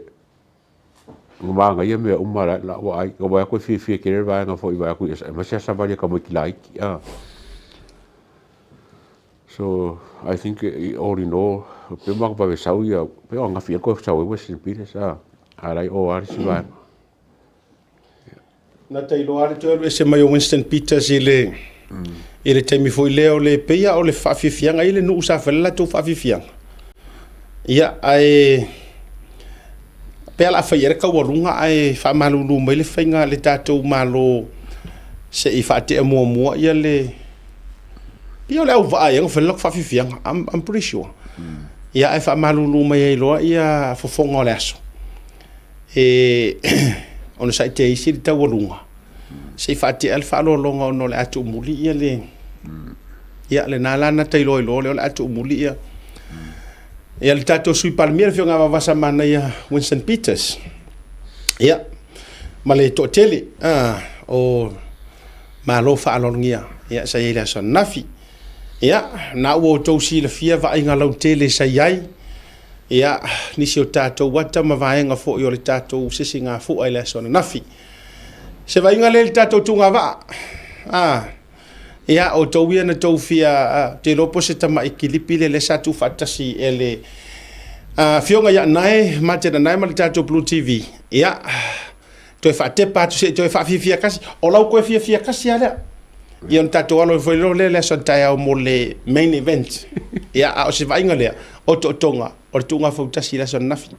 nga ia mea uma la la wa ai ko wa ko fi fi kere va nga fo i va ku ma sia savali ka mo ki lai a. So I think all in all pe ma pa sau ia pe nga fi ko sau e Western Peters a. A lai o ari si va. Na te iloa le toe alu ese mai o Winston Peters i le i le taimi foi lea o le peia o le faafiafiaga i le nuu sa fai le latou faafiafiaga. Ia, ae pe a la fai ai le taualuga ae faamalulu mai le faiga le tatou Malo se i faatea muamua ia le pei o le auvaa ea na fai le latou faafiafiaga. I'm pretty sure. Ia ae faamalulu mai ai loa ia fofoga o le aso. E onosai te isi le taualuga se i faatea le faaaloaloga ona o le a tuumuli ia le ia lena la na ta iloa iloa lea o le a tuumuli ia ia le tatou Sui Palemia le Afioga ia Vaovasa Manaia Winston Peters ia ma le toatele o Malo faaaloalogia ia sa i ai le aso ananafi. Ia na ua outou silafia vaaiga lautele sa i ai Ia, nisi o tatou ata ma vaega foi o le tatou sisigafua i le aso ananafi. Se vaaiga lea i le tatou tugavaa. Ah, ia, outou ia na tou fia, ah, te iloa po o se tamai kilipi lea lea sa tuufaatasi e le Afioga ia Nae, Martin Anae ma le tatou Blue TV. Ia, toe faatepa atu se i toe faafiafia kasi. O lau toe fiafia kasi lava lea. Ia ona tatou alo ai foi loa lea i le aso taeao mo le main event. Ia, a o se vaaiga lea, o tootoga o le tuuga fautasi i le aso ananafi.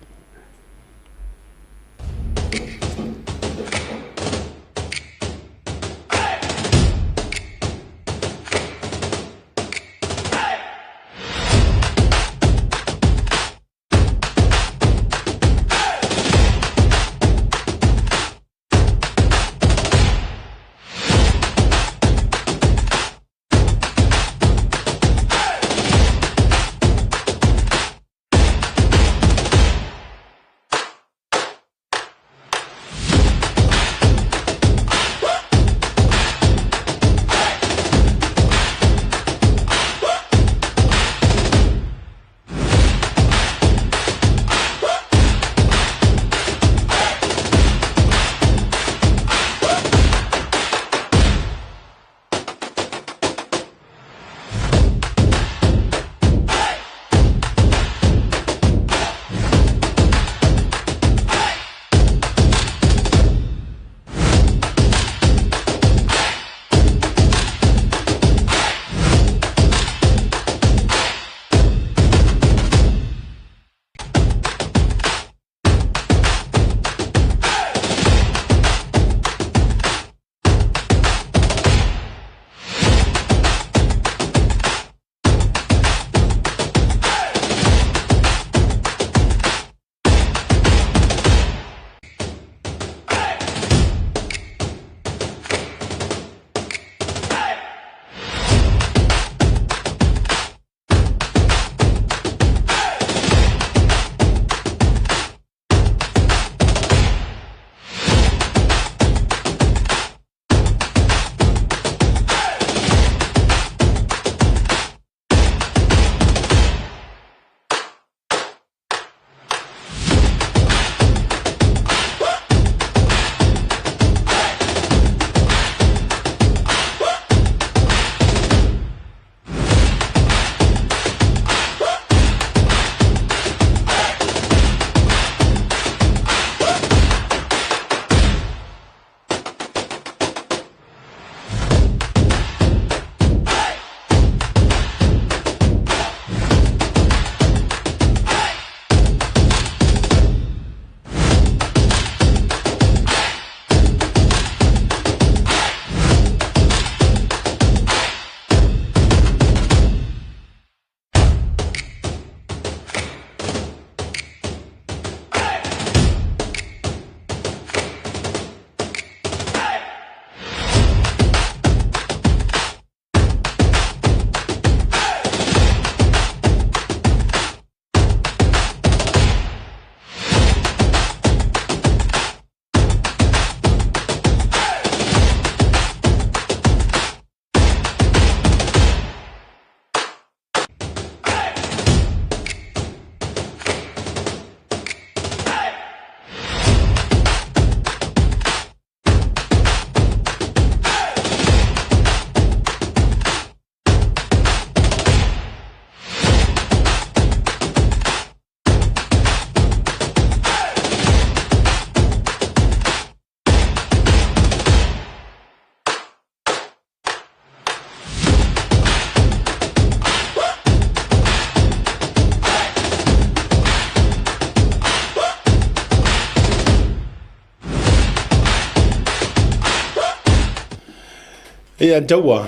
Ia taua.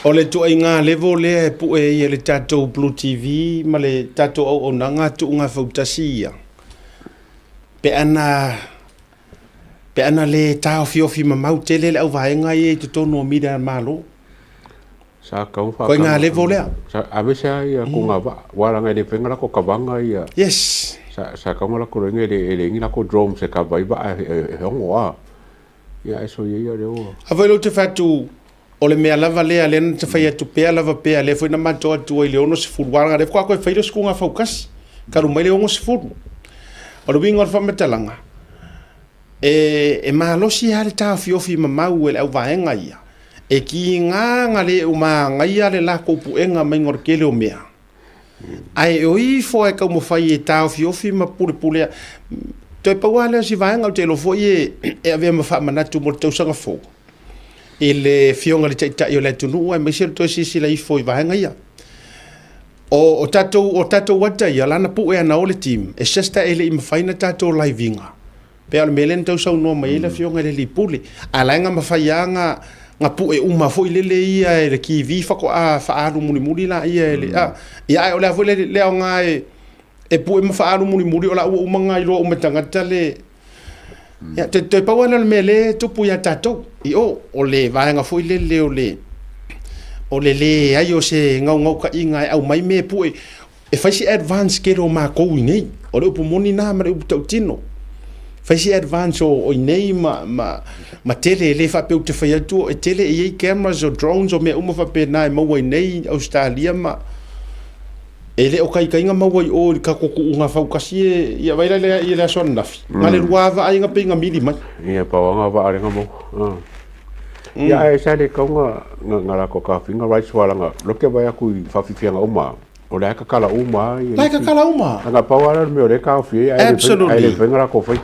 O le ituaiga level lea e pue ai e le tatou Blue TV ma le tatou auaunaga tuuga fautasi ia, pe ana pe ana le taofiofi mamau tele le auvaega ia i totonu o media a le Malo. Sa kau Ko inā level lea. Sa ave sa ia ko ngā va wa ranga le whenga lako kavanga ia. Yes. Sa sa kau ngā lako renga le le ngi lako drone se ka vai va e hongo a. Ia e so ia ia le o. A foi lou te fatu o le mea lava lea lea na te fai atu pea lava pea lea foi na matou atu ai le 60 wā lea faatoa koe fai le sukuga faukasi talu mai le 60. O le uiga o le faamatalaga e, e malosi lava le taofiofi mamau e le auvaega ia e kiga ga le umagaia le lakou puega maiga o le tele o mea. Ae e o ifo e taumafai e taofiofi ma pulepulea. Toe pau lava lea o si vaega ou te iloa foi e, e avea ma faamanatu mo le tausaga fou i le Afioga i le Taitai o le atunuu aemaise le toe silasila ifo i vaega ia. O, o tatou, o tatou ata ia, lana pue ana o le team, it's just that e le i mafai na tatou live iga. Pei o le mea lea na tau saunoa mai ai le Afioga i le Alii Pule. A la e mafai lava na, na pue uma foi lele ia e le TV faatoa faaalu mulimuli laia e le, a, ia ae o le a foi le, le aoga e, e pue ma faaalu mulimuli o la ua uma na iloa uma e tagata le, ia, toe, toe pau lava lea o le mea lea e tupu ia tatou i o, o le vaega foi lele o le, o le leai o se naunautaiga e aumai mea e pue. E fai se advance tele o matou i inei. O le upu moni na ma le upu tautino. Fai se advance o, o inei ma, ma, ma tele, e le faapea ou te fai atu e tele e i ai cameras o drones o mea uma faapena e maua inei Ausetalia ma e le o taitaiga maua i o i le tatou tuuga fautasi e ia vai la i le aso ananafi. Na le lua vaaiga pei na mili mai. Ia pau anga vaa lenga mo. Ia ae sa le kaunga nga la ko kafinga rights walanga loke vai aku i whawhiwhianga uma. O le aka kala uma ai. La aka kala uma. Anga pau ala me o le ka ofi ai. Absolutely. Ai le whenga la ko whai.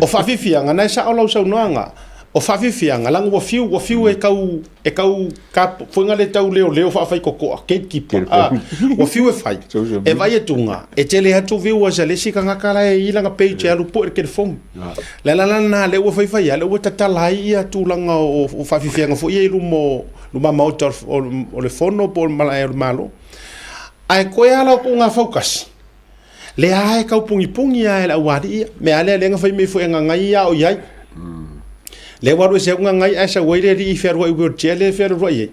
O whawhiwhianga, nai sa o lau saunoanga. O whawhiwhianga, langa ua whiu, ua whiu e kau, e kau, ka, whenga le tau leo leo whaawhai kokoa, gatekeeper. Ah, ua whiu e whai. E vai e tunga, e tele atu viewers a le si kangaka la e ilanga page e alu po e le telefoni. Le la la na le ua whai whai, le ua tatala ai ia tūlanga o, o whawhiwhianga fo ia i lumo, luma maota o le fono po o le malae o le Malo. Ae koe ala o kuʻu gafaukasi, lea lava e tau pugipugi lava e le aualii ia. Mea lava lea lea na fai mai foi e gagai ia a o i ai. Lea ua alu ese ai gagai ae sau ai le alii fealuai wheelchair lea e fealuai ai.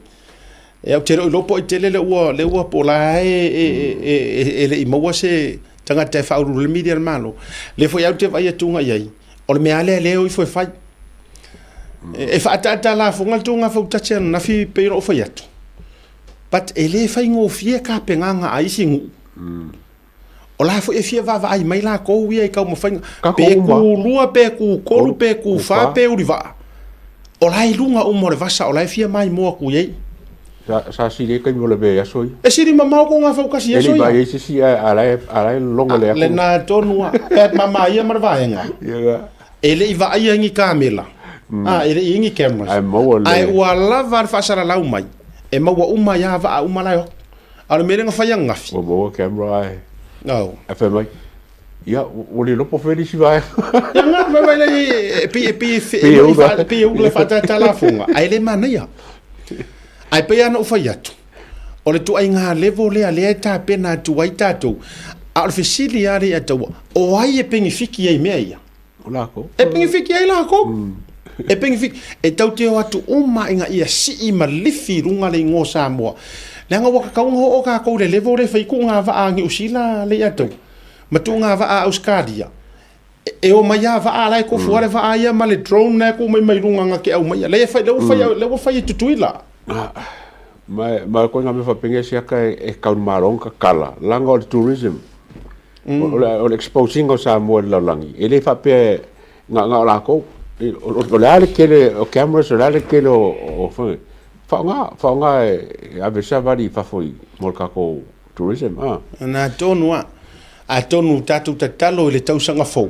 Ia ou te le o iloa po o ai tele lea ua lea ua po o la e e e e, e le i maua se tagata e faauluulu le media a le Malo. Lea foi au te vaai atu i ai, o le mea lava lea lea e o ifo e fai. E faataata lafoga le tou gafautace ananafi pei ona ou fai atu. But e le faigofie tapenaga a isi nuu. O la foi e fia vaavaai mai lakou ia i taumafaiga. Pe kulua, pe kutolu, pe kufa, pe ulivaa. O la i luga uma o le vasa, o la e fia maimoa atu i ai. Sa, sa sili ai taimi o le mea i aso ia. E sili mamao kou gafautasi i aso ia. E le i vaai ai se isi ae a la e, a la e logo le atu. Lena tonu a, pe mama ia ma le vaega. Ia. E le i vaaia ni kamela, a, e le i i ai ni cameras. Ae maua le. Ae ua lava le faasalalau mai, e maua uma ai lava vaa uma la e o. A o le mea lea na fai ananafi. Ua maua camera ae. Au. Ae fai mai, ia, ua le iloa po o fea le isi vaega. Ia nga, fai mai lea, e pei, e pei e, e, e, pei e ula faatata lafoga, ae le manaia. Ae pei lava ona ou fai atu, o le ituaiga level lea lea e tapena atu ai tatou. A o le fesili lava lea ia taua, o ai e penefiti ai i mea ia? O lakou. E penefiti ai lakou. E penefiti. E tau te o atu uma ina ia sii ma lifi i luga le igoa o Samoa. Leaga ua tatau ona oo tatou i le level lea e fai tuuga vaa a Niu Sila lea ia tou, ma tuuga vaa a Ausetalia. E omai lava vaa la e tofu lava le vaa ia ma le drone la e tuu mai mai luga na te aumaia. Lea e fai, lea ua fai, lea ua fai e Tutuila. Ma, ma koe ngā mea whapenge se aka e, e kau malo ka kala, langa o le tourism. O le, o le exposing o Samoa i le lalolagi. E le faapea nga, nga o lakou. O, o le a le tele o cameras, o le a le tele o, o, o whaonga, whaonga e ave savali i fafo i mo le kakou tourism. Ah. Na tonu a. Atonu tatou tatalo i le tausaga fou,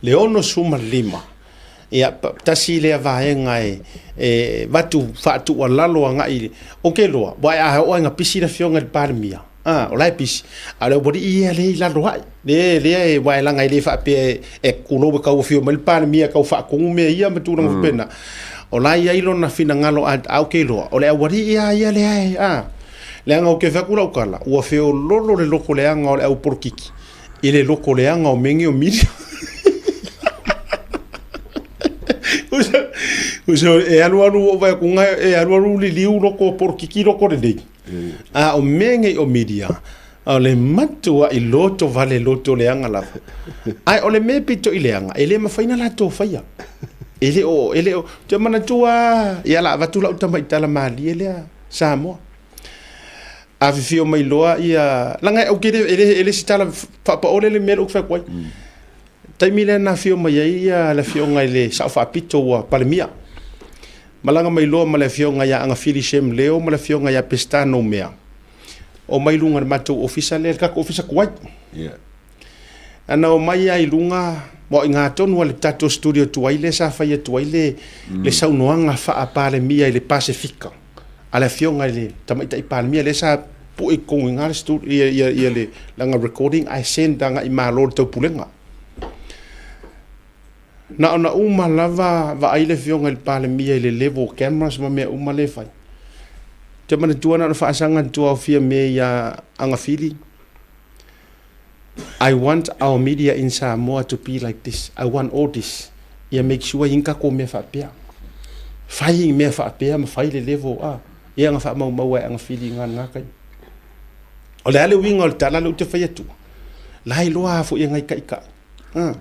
le 65, ia, tasi lea vaega e, e avatu faatuualalo agai i, ou te iloa, aua a oo lava ina pisi le afioga i le Palemia, a, o la e pisi, a o le aualii ia lea e i lalo ae, lea, lea e, aua leaga e le faapea e, e tulou e tau afio mai le Palemia e tau faatonu mea ia ma tulaga faapena. O la e i ai lona finagalo a, a ou te iloa, o le aualii lava ia lea e, a. Leaga ou te fai atu lau tala, ua feoloolo le loko leaga o le au polokiki i le loko leaga o mea nei o media. E alualu ou vaai atu e alualu liliu loko polokiki loko lelei. A o mea nei o media, o le matuai loto vale loto leaga lava. Ae o le mea pito i leaga, e le mafai ona latou faia. E le o, e le o, ou te manatua lava, ia o le a avatu lau tamai tala malie lea, Samoa. Afifio mai loa ia, leaga ou te le, e le, e le se tala faapaole le mea lea ou te fai atu ai. Taimi lea na afio mai ai ia le afioga i le Sao Faapito ua Palemia. Malaga mai loa ma le afioga ia Agafili Shem Leo ma le afioga ia Peseta Noumea. Omai i luga i le matou ofisa lea, le tatou ofisa tuai. Yeah. Ana omai lava i luga, ma o i ina tonu lava le tatou studio tuai lea sa fai atu ai le, mm. le saunoaga faa-Palemia i le Pasefika a le afioga i le Tamaitai Palemia lea sa pue i totonu i ina le studio, ia, ia, ia le lana recording ae send agai i Malo le Taupulega. Na ona uma lava vaai le afioga i le Palemia i le level o cameras ma mea uma lea e fai. Ou te manatua na ona faasaga atu o Fiame ia Agafili, I want our media in Samoa to be like this. I want all this. Ia make sure i ni tatou mea faapea. Fai ni mea faapea ma fai le level a. Ia na faamaumau e Agafili i lena taimi. O le a le uiga o le tala lea ou te fai atua? La e iloa lava foi e nai taitai. Ah.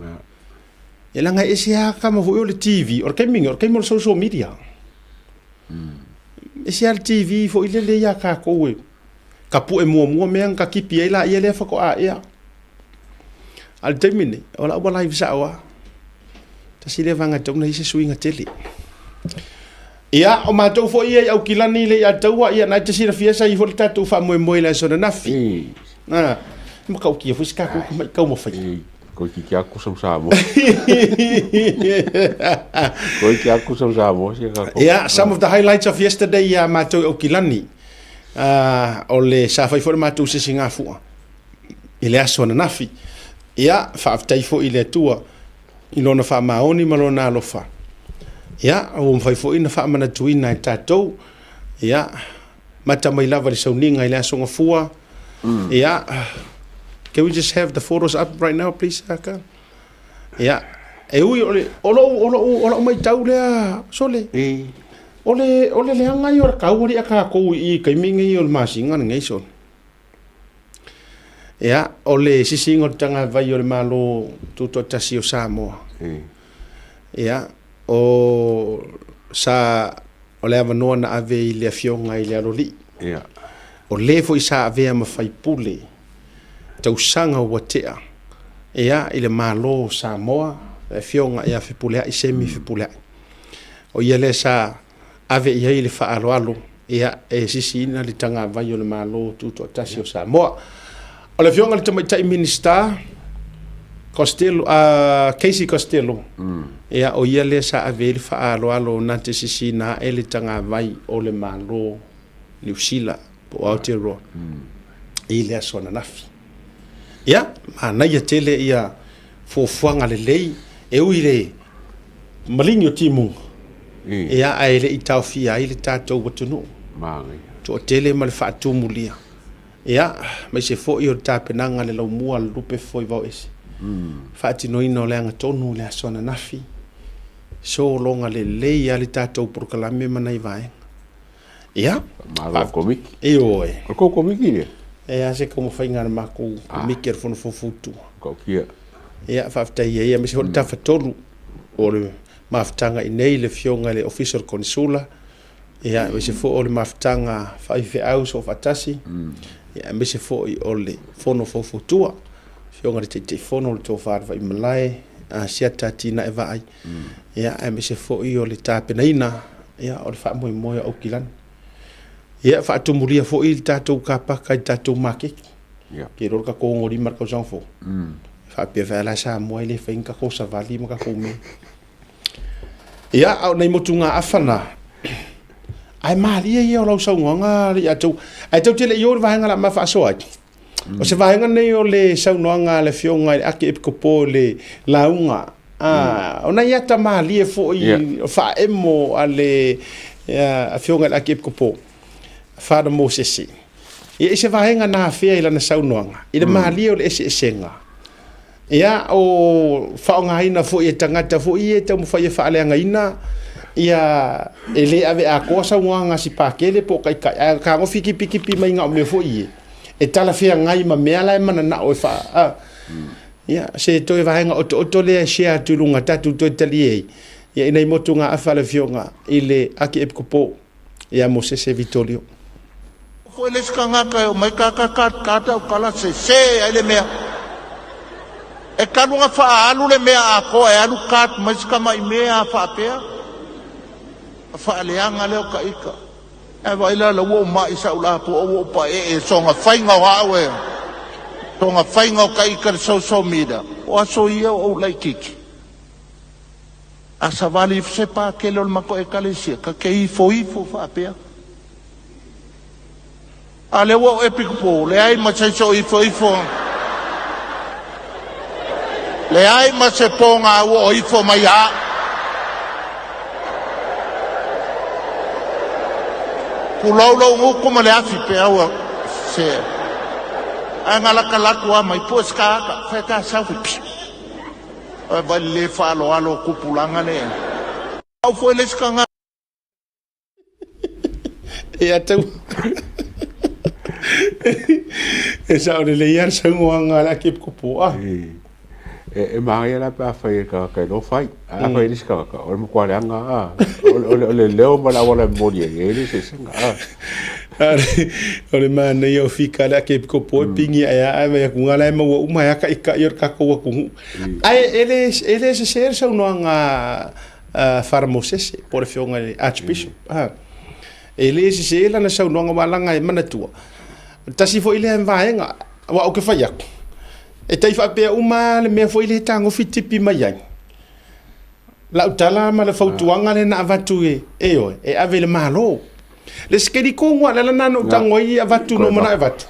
E leaga e ese lava kama foi o le TV, o le taimi nei, o le taimi o le social media. Ese lava le TV foi lele ia tatou e ka pue muamua mea na ka kipi ai laia lea faatoa ea. A o le taimi nei, o la ua live sao lava. Tasi lea vaega e tatau ona i ai se suiga tele. Ia, o matou foi ia i Aukilani le i Ataua, ia na e te silafia sa i ai foi le tatou faamoemoe i le aso ananafi. Ah, e matautia foi se tatou tamai taumafai. Koe ki kia kusa Samoa. Koe kia kusa Samoa sia ka Yeah, some of the highlights of yesterday ia matou i Aukilani. O le sa fai foi le matou sisigafua i le aso ananafi. Ia, faafetai foi i le Atua i lona faamaoni ma lona alofa. Ia, ua mafai foi ona faamanatuina e tatou. Ia, mata mai lava le sauniga i le aso Gafua. Mm. Ia, can we just have the photos up right now, please, Aka? Ia, e ui o le, o lou, o lou, o lau maitau lea, Sole. E. O le, o le leaga ia o le kaua lia kākou i i taimi nei o le masina lenei, Sole. Ia, o le sisiina o le tagavai o le Malo Tutoatasi o Samoa. E. Ia, o sa o le avanoa na ave i le afioga i le Aloalii. Ia. O le foi sa avea ma faipule tausaga ua tea, ia, i le Malo o Samoa, le afioga ia Fepuleai Semi Fepuleai. O ia lea sa ave i ai le faaaloalo, ia, e sisiina le tagavai o le Malo Tutoatasi o Samoa. O le afioga i le Tamaitai Minisita, Costello, Casey Costello, mm. ia, o ia lea sa ave ai le faaaloalo na te sisiina ae le tagavai o le Malo Niu Sila po o Aotearoa mm. i le aso ananafi. Ia, manaia tele ia fuafuaga lelei e ui i le maligi o timuga, mm. ia, ae le i taofia ai le tatou atunuu. Toatele ma le faatumulia. Ia, aemaise foi o le tapenaga a le laumua a le lupe foi vaoese. Mm. Faatinoina o le agatonu i le aso ananafi. Sologa lelei a le tatou polokalame ma nai vaega. Ia. Malo komiti. Ioe. O kou komiti lea? E a se taumafaiga a le matou komiti a le Fono Faufautua. Tautia. Ia, faafetai i ai, aemaise foi le Tafatolu o le mafutaga i nei, le Afioga i le Ofisa o le Konesula, ia, aemaise foi o le mafutaga faifeau soofaatasi, ia, aemaise foi o le Fono Faufautua, Afioga i le Taitaifono, le Tofa a le Vaimalae, Asiata Atinae Vaai, ia, aemaise foi o le tapenaina ia, o le faamoemoe o Aukilani. Ia, faatumulia foi le tatou kapaka i le tatou maketi. Yeah. Ke iloa le tatou 65 le tausaga fou. Faapea foi la Samoa e le fai ni tatou savali ma tatou mea. Ia, a o nai motugaafa na, ae malie ia o lau saunoaga ia tou. Ae tou te le i o i le vaega o le a ma faasoa ai. O se vaega nei o le saunoaga a le Afioga i le Ake Epikopo i le lauga O nai ata malie fo'i faaemo a le Afioga i le Akiepikopo Father Mosese. Ia, i se vaega na afea i lana saunoaga i le malie o le eseesega, ia, o faaaogaina foi e tagata foi ia e taumafai e faaleagaina, ia, e le ave atoa saunoaga a si Pakele po o taitai, ae tagofi kipikipi mai na o mea foi ia e talafeagai ma mea la e mananao e faa. Ia, se toe vaega otooto lea e share atu i luga tatou toe talie ai, ia, ina i motugaafa le Afioga i le Akiepikopo ia Mosese Vitolio. Foi le isi tagata e omai ka ka ka ka taukala sese ai le mea. E talu ona faaalu le mea atoa e alu card mai si tamai mea a faapea. A faaleaga lea o ta ita. Ae vaai la la ua ou mai sa'u lapoa ua ou paee soga faiga o au e soga faiga o ta ita le social media. O aso ia o ou laitiiti. A savali ifo se pakele o le matou ekalesia ta te ifo ifo faapea. A lea ua ou epikopo, leai ma se isi o ifo ifo. Leai ma se pōga ua o ifo mai ia au. Tulou lou gutu ma le afi pe aua se. Ae na latalatu lava mai, pue se kaaka, fai ta selfie, psh. Oi vai le faaaloalo o tupulaga le. Au foi le isi tagata. Ia tau. E sao lelei lava le saunoaga a le Akiepikopo. Ah. E manaia la pe a fai e le tagata e iloa fai. Ae a fai e le isi tagata, o le matua leaga lava. O le leo ma le auala e momoli ai, e i ai le eseesega. O le manaia o fika a le Akiepikopo e pigi ae lava ae vaai atu la e maua uma ai lava taitai o le tatou atunuu. Ae e le sese le saunoaga a Fara Mosese po o le afioga i le Archbishop. E le sese lana saunoaga aua leaga e manatua, tasi foi lea vaega aua ou te fai atu, e tai faapea uma lava le mea foi lea e tagofi tipi mai ai. Lau tala ma le fautuaga lea na avatu e oe, e ave i le Malo. Le skeliko ua le lana na ou tago ai avatu no mana avatu.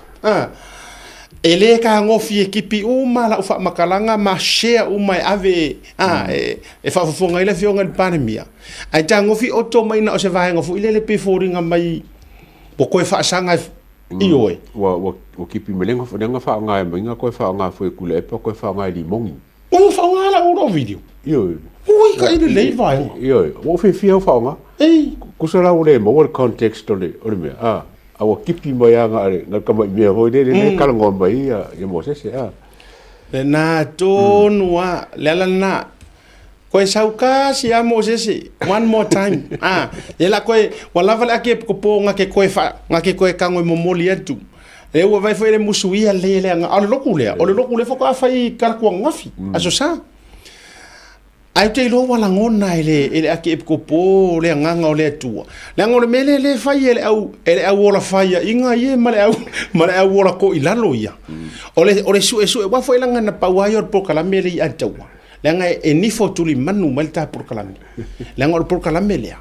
E le tagofi e kipi uma lau faamatalaga ma share uma e ave e faafofoga ai le Afioga i le Palemia. Ae tagofi oto mai na o se vaega foi lele pe foliga mai ua toe faasaga i oe. Ua kipi mai le faaaoga e maiga koe faaaoga foi e Tuilaepa koe faaaoga e Limogi. Ua faaaoga lau lau video. Ioe. Ui ka i lelei vaega. Ioe. Ua ou fiafia au faaaoga. Ei. Kusa la ua le maua le context o le o le mea. A, a ua kipi mai lava na o le tamai mea foi lele lea e talanoa mai ai ia Mosese. A. Lena tonu lava, le ala lena. Koe sau kasi lava Mosese, one more time. A, ia la koe, ua lava le ake po nga ke koe fa, nga ke koe kago e momoli atu. Lea ua vaai foi le musu ia le leaga, a o le loku lea, o le loku lea faatoa fai kalatua ananafi, aso Sa. Ae ou te iloa ua lagona e le, e le Akiepikopo le agaga o le Atua. Leaga o le mea lea lea e fai e le au, e le au ola faiaʻiga ia ma le au, ma le au ola toilalo ia. O le, o le suesue, aua foi leaga na pau lava ia o le polokalame lea i Ataua. Leaga e nifo tulimanu mai le ta polokalame. Leaga o le polokalame lea,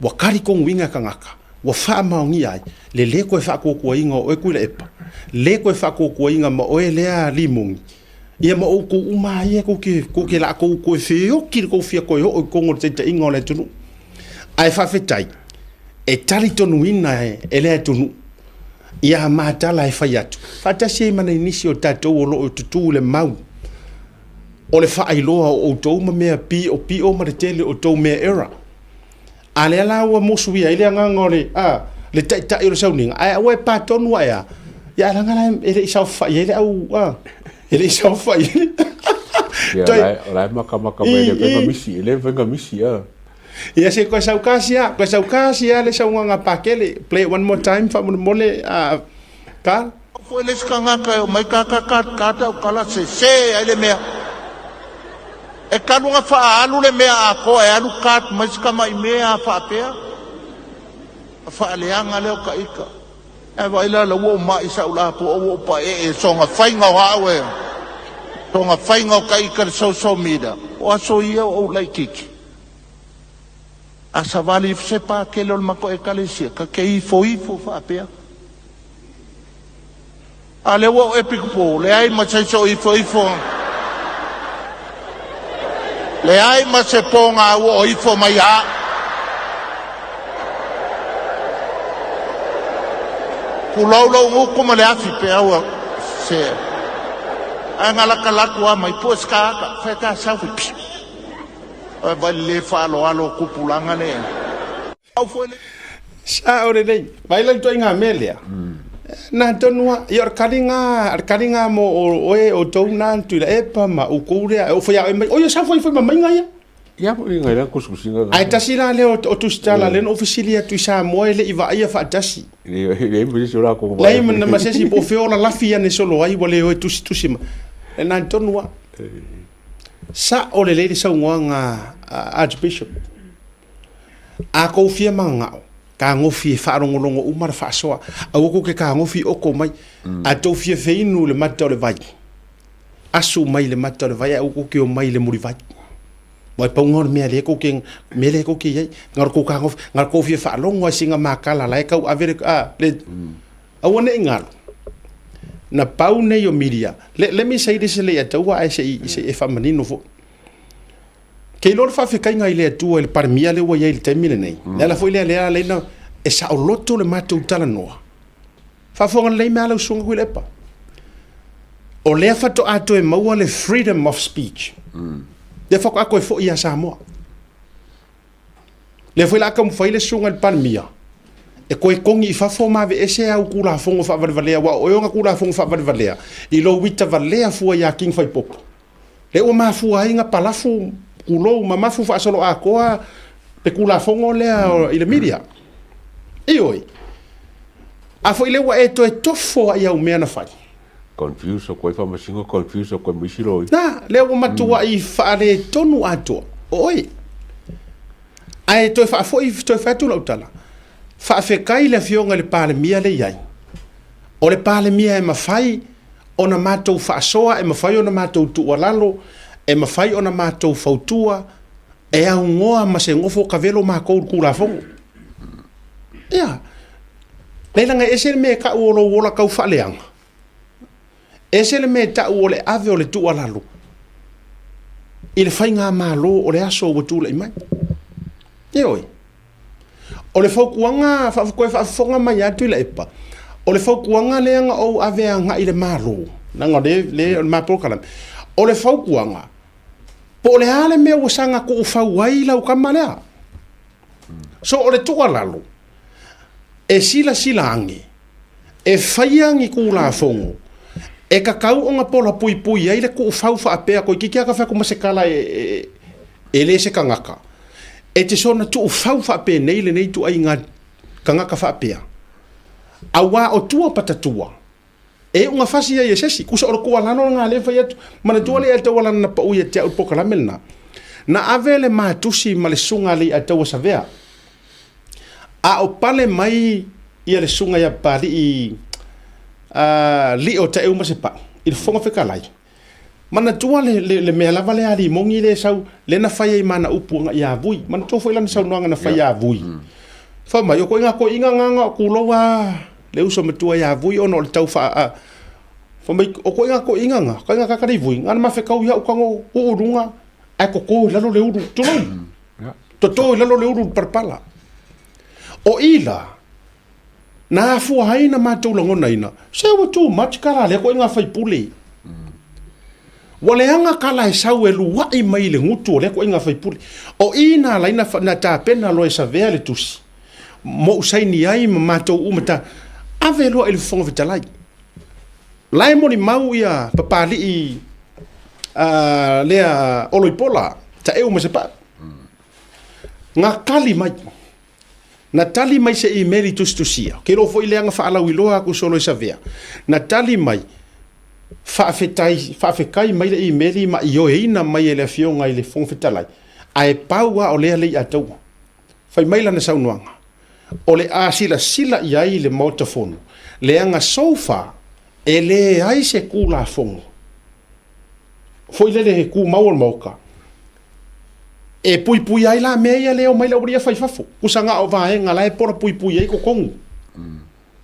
ua kali konu uiga e tagata. Ua faamaonia ai le lē toe faakuakuaina o oe Tuilaepa, lē toe faakuakuaina ma oe lea Limogi, ia ma outou uma lava ia tou te, tou te latou toe feoti le tou fia toe oo i totonu o le taitaiga o le atunuu. Ae faafetai, e talitonuina e le atunuu ia matala e fai atu, faatasi ai ma nai nisi o tatou o lo o tutū i le mau o le faailoa o outou ma mea piopio ma le tele o tou mea era. A lea la ua musuia ai le agaga o le, a, le taitai o le sauniga, ae aua e pa tonu ae a, ia leaga la e le i saofai ai le au, a, e le i saofai ai. Ia, o la e, o la e makamaka mai e le mafai ona misi, e le mafai ona misi, a. Ia se koe sau kasi a, koe sau kasi a le saunoaga a Pakele. Play it one more time faamolemole, a, Carl. Foi le isi tagata e omai ka ka ka ka taukala sese ai le mea. E talu ona faaalu le mea atoa e alu card mai si tamai mea a faapea. A faaleaga lea o ta ita. Ae vaai la la ua ou mai sa'u lapoa ua ou paee soga faiga o au e soga faiga o ta ita le social media. O aso ia o ou laitiiti. A savali ifo se pakele o le matou ekalesia ta te ifo ifo faapea. A lea ua ou epikopo, leai ma se isi o ifo ifo. Leai ma se pōga ua o ifo mai ia a'u. Tulou lou gutu ma le afi pe aua se ae galakalaku a mai pue se kaaka fai ka sau fai psh Oi vai le faaaloalo o tupulaga le au foi le Sao lelei. Vai la le ituaiga mea lea. Na tonu lava. Ia o le kaliga, o le kaliga mo oe o outou na Tuilaepa ma outou lea e oo foi ia oe mai. Oi e sau foi foi ma maiga ia. Ia foi ngai la kusikusiga. Ae tasi la lea o Tusitala lea na ou fesili atu i Samoa e le i vaaia faatasi. Leai ma se isi o latou vaai. Leai ma se isi po o fea o lalafi ane solo ai ua le o e tusitusi mai. E na tonu lava. Sao lelei le saunoaga a Archbishop. A kou fia mananao, kagofi e faalogologo uma le faasoa. Aua kou ke kagofi oko mai. A tou fia feinu i le mata o le vai, asu mai i le mata o le vai ae aua kou ke omai i le mulivai. Aua e pauga o le mea lea kou ke, mea lea kou ke i ai. Na o le kou kagofi, na o le kou fia faalogo lava i sina makala la e tau ave le, a, le, aua ne i galo. Na pau nei o milia. Let, let me say this Leiataua ae se i, se i e faamanino foi. Ke iloa le faafetaiga i le Atua i le Palemia lea ua i ai i le taimi lenei. Le ala foi lea lea ala ai na e saoloto le matou talanoa. Faafofoga lelei mai lava lau Susuga Tuilaepa. O lea faatoa toe maua le freedom of speech. Lea faatoa toe foi ia Samoa. Lea foi la a taumafai le Susuga i le Palemia e toe togi i fafo ma aveese au Tulafono faavalevalea aua o oe ona Tulafono faavalevalea i lou ita valea fua ia King Faipopo. Lea ua mafua ai na palafu, tulou, mamafu faasoloatoa le Tulafono lea i le media. Ioe. A foi lea ua e toe tofo lava i au mea na fai. Confuse o koe faamasino, confuse o koe ma isi loia. Na, lea ua matuai faaletonu atoa o oe. Ae toe faafoi, toe fai atu lau tala, faafetai i le Afioga i le Palemia lea e i ai. O le Palemia e mafai ona matou faasoa, e mafai ona matou tuualalo, e mafai ona matou fautua, e aunoa ma se nofo kavelo matou i le Tulafono. Ia, leai leaga e ese le mea e tau o lou ola tau faaleaga, ese le mea e tau o le ave o le tuualalo i le faigamalo o le aso ua tulai mai. Ioe. O le fautuaga, toe faafofoga mai lava Tuilaepa, o le fautuaga lea na ou ave agai i le Malo, leaga o lea o le ma polokalame, o le fautuaga, po o le a le mea ua saga tuufau ai lau tama lea. So o le tuualalo, e silasila ane, e faia ni Tulafono e tatau ona pola puipui ai le tuufau faapea, toeitiiti lava ta fai atu ma se tala e le se tagata, e te soona tuufau faapenei lenei ituaiga tagata faapea, aua o tua patatua, e iu na fasi ai e se isi. Tusa o le tuualalo lena lea e fai atu. Manatua Leiataua lana na pau ia te au i le polokalame lena, na ave le matusi ma le susuga a Leiataua Savea, A o pale mai ia le susuga ia Papalii Lio Taeu Masepau i le Fofoga Fetalai, manatua le, le, le mea lava lea a Limogi lea e sau, lea na fai ai ma ana upu agai ia Vui. Manatua foi lana saunoaga na fai ia Vui. Fai mai, o koiga toeaiina na na o tulou lava le uso matua ia Vui ona o le tau faa... A, fai mai, o koiga toeaiina na, koiga kaka nei Vui, na na mafetau ia'u tago uu i luga ae toto i lalo le ulu. Tulou. Toto i lalo le ulu i le palapala. O i la, na afua ai na matou lagonaina, se ua too much kala a lea koiga faipule. Ua leaga kala e sau e lua'i mai i le gutu o lea koiga faipule. O i na ala ai na, na tapena loa e Savea le tusi, mo u saini ai ma matou uma ta, ave loa i le Fofoga Fetalai. La e molimau ia Papali'i uh, lea Oloipola, Taeu ma Sepa'u. Na tali mai. Na tali mai se email i tusitusia. Ke iloa foi lea na faalauiloa atu solo i Savea. Na tali mai, faafetai, faafetai mai le email ma ioeina mai e le Afioga i le Fofoga Fetalai, ae pau lava o lea Leiataua. Fai mai lana saunoaga, o le a silasila i ai le Maota Fono, leaga so far e leai se Tulafono foi lele he tumau o le Maota e puipuia ai la mea ia le omai le aualii fai fafo. Kusa na o vaega la e pola puipui ai totonu.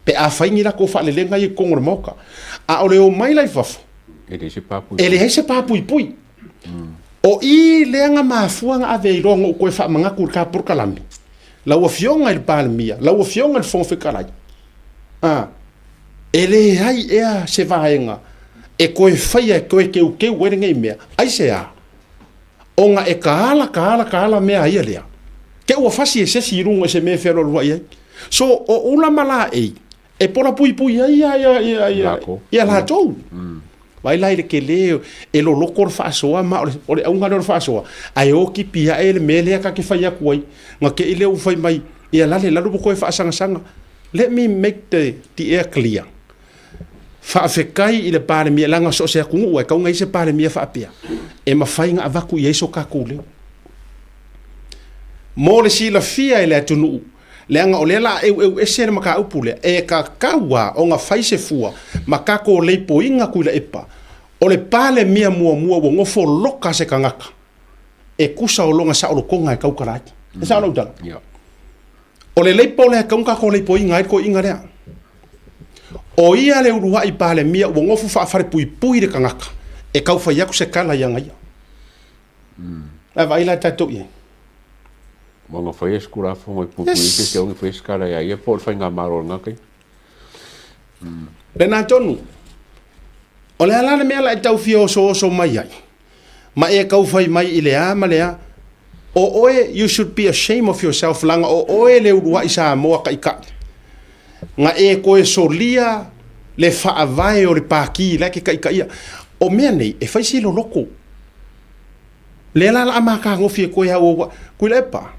Pe a fai ni latou faalelega ia i totonu o le Maota. A o le omai la i fafo, E leai se pa puipui. E leai se pa puipui. O i lea na mafua na ave ai loa na ou toe faamanatu i le ta polokalame, lau Afioga i le Palemia, lau Afioga i le Fofoga Fetalai, a, e leai ea se vaega e toe faia e toe teuteu ai lenei mea. Aisea? Ona e taala, taala, taala mea a ia lea, te ua fasi e se isi i luga i se mea e fealualuai ai. So, o ula ma laei, e pola puipui ai ia, ia, ia, ia, ia latou. Vaai la i le tele e loloto le faasoa ma o le auga lea o le faasoa, ae o tipi ae le mea lea ta te fai atu ai, na te i lea ua fai mai, ia lale lalo ma toe faasangasaga. Let me make the air clear. Faafetai i le Palemia, leaga so o se atunuu e tatau ona i ai se Palemia faapea, e mafai ona avatu i ai so tatou leo. Mo le silafia e le atunuu, leaga o lea la a eueu ese le mataupu lea, e tatau lava ona fai se fua ma tatou leipoiga Tuilaepa, o le Palemia muamua ua nofo loka se tagata e tusa o lona saolotoga e tautala ai. E sao lau tala? O le leipo lea e tatau ona tatou leipoiga ai le toeaina lea. O ia le uluai Palemia ua nofo faafalepuipui le tagata e tau fai atu se tala ia ia. Ae vaai la tatou i ai. Ua na faia se Tulafono e puipui ai se isi e faia se tala ia ia po o le faigamalo o lena taimi. Lena tonu. O le a la le mea la e tau fia osooso mai ai? Ma e tau fai mai i le a ma le a. O oe, you should be ashamed of yourself, leaga o oe le uluai Samoa taitai. Na e toe solia le faavae o le Pati la e te taitaia. O mea nei, e fai si loloto. Lea la o le a matagofie koe au au Tuilaepa.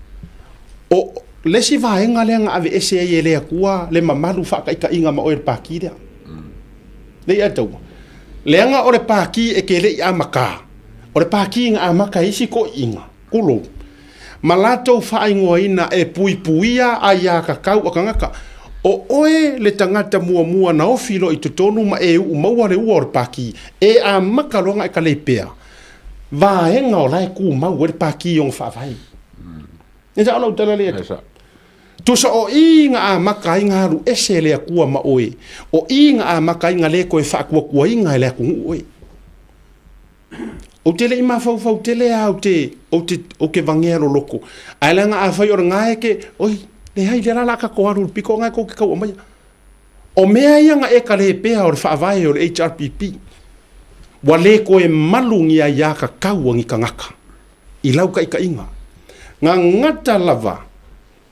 O le isi vaega lea na aveese ai e le Atua le mamalu faataitaiga ma oe i le Pati lea. Lea ia taua. Leaga o le Pati e te le i amata, o le Pati na amata e isi toeaiina, tulou, ma latou faaigoaina e puipuia aiatatau a tagata. O oe le tagata muamua na ofi loa i totonu ma e uu maua le ua o le Pati, e amata loa ona e talepea vaega o la e tumau ai le Pati i ona faavae. E sao lau tala lea? Tusa o i na amata ai na alu ese e le Atua ma oe, o i na amata ai na le toe faatuatuaina e le atunuu oe. Ou te le i mafaufau tele lava ou te, ou te, ou te vagea loloto. Ae leaga afai o lena e te, oi, leai, lea la o le a tatou alu i le pito lena e tou te tau aumaia. O mea ia na e talepea o le faavae o le HRPP, ua le toe malu ni aiatatau a ni tagata i lau taitaiga. Na gata lava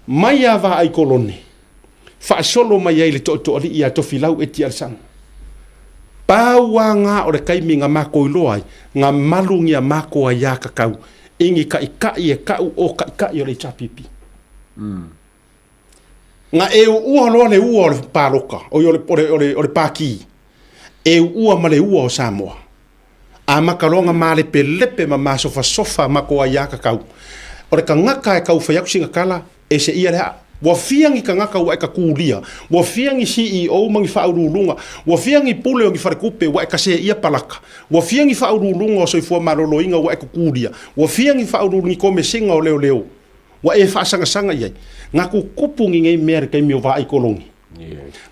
mai a vaai kolone, faasolo mai ai le toatoalii ia Tofilau Eti Alesana. Pau a nga o le taimi na makou iloa ai, na malu ni a makou aiatatau i ni taitai e kau o taitai o le HRPP. Na e uua loa le ua o le paloka, oi o le, o le, o le, o le pākī, e uua ma le ua o Samoa. Amata loa na malepelepe ma masofasofa ma ko aiatatau. O le tagata e tau fai atu sina tala, e se ia le aa. Ua fia ni tagata ua e katulia, ua fia ni CEO ma ni faauluuluga, ua fia ni pule o ni faletupe ua e kaseia palaka, ua fia ni faauluuluga o soifua maloloina ua e kukulia, ua fia ni faauluulu ni komesina o leoleo Ua e faasagasaga i ai. Na tutupu ni nei mea i le taimi o Vaai Koloni.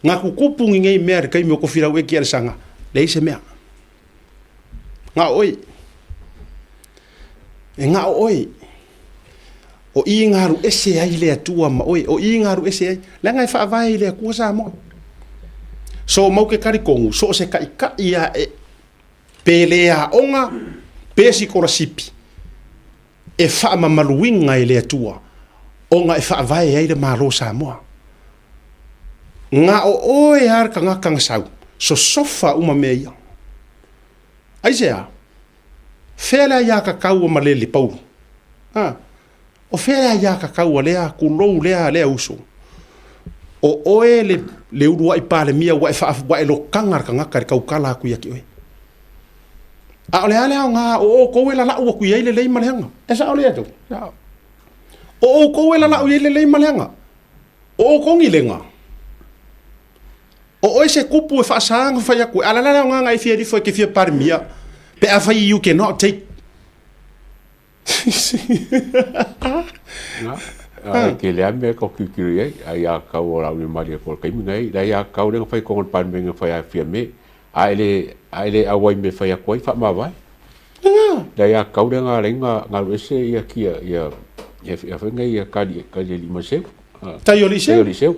Na tutupu ni nei mea i le taimi o Tofilau Eki Alesana. Leai se mea. Na o oe. E na o oe. O i na alu ese ai le Atua ma oe. O i na alu ese ai. Leaga e faavae i le Atua Samoa. So mau ke talitonu, so o se taitai a e pe le aoga, pe sikolasipi. e faamamaluina e le Atua ona e faavae ai le Malo o Samoa. Na o oe lava le tagata na sau, sosofa uma mea ia. Aisea? Fea le aiatatau a Malele Paulo? A? O fea le aiatatau a lea tulou lea, lea uso? O oe le, le uluai Palemia ua e, faa, ua e lokaga le tagata i le tautala atu ia te oe. A o le a le aoga o outou e lalau atu i ai le lei ma le aga? E sao le atu? O outou e lalau i ai le lei ma le aga. O outou ni lega. O oe se kupu e faasa ona fai atu. A la le aoga na e fia lifo e te fia Palemia. Pe afai you cannot take. Na, e tele lava mea e tau tilotilo i ai, ai a tau o lau malie ko le taimi nei, leai a tau lea na fai i totonu o le Palemene na fai a fia me, a e le, a e le auai i mea e fai atu ai, faamavae. Le aiatatau lea na ala ai ona alu ese ia kia ia ia foi nei ia kali kali alii ma Seu. Tai o alii Seu. Tai o alii Seu.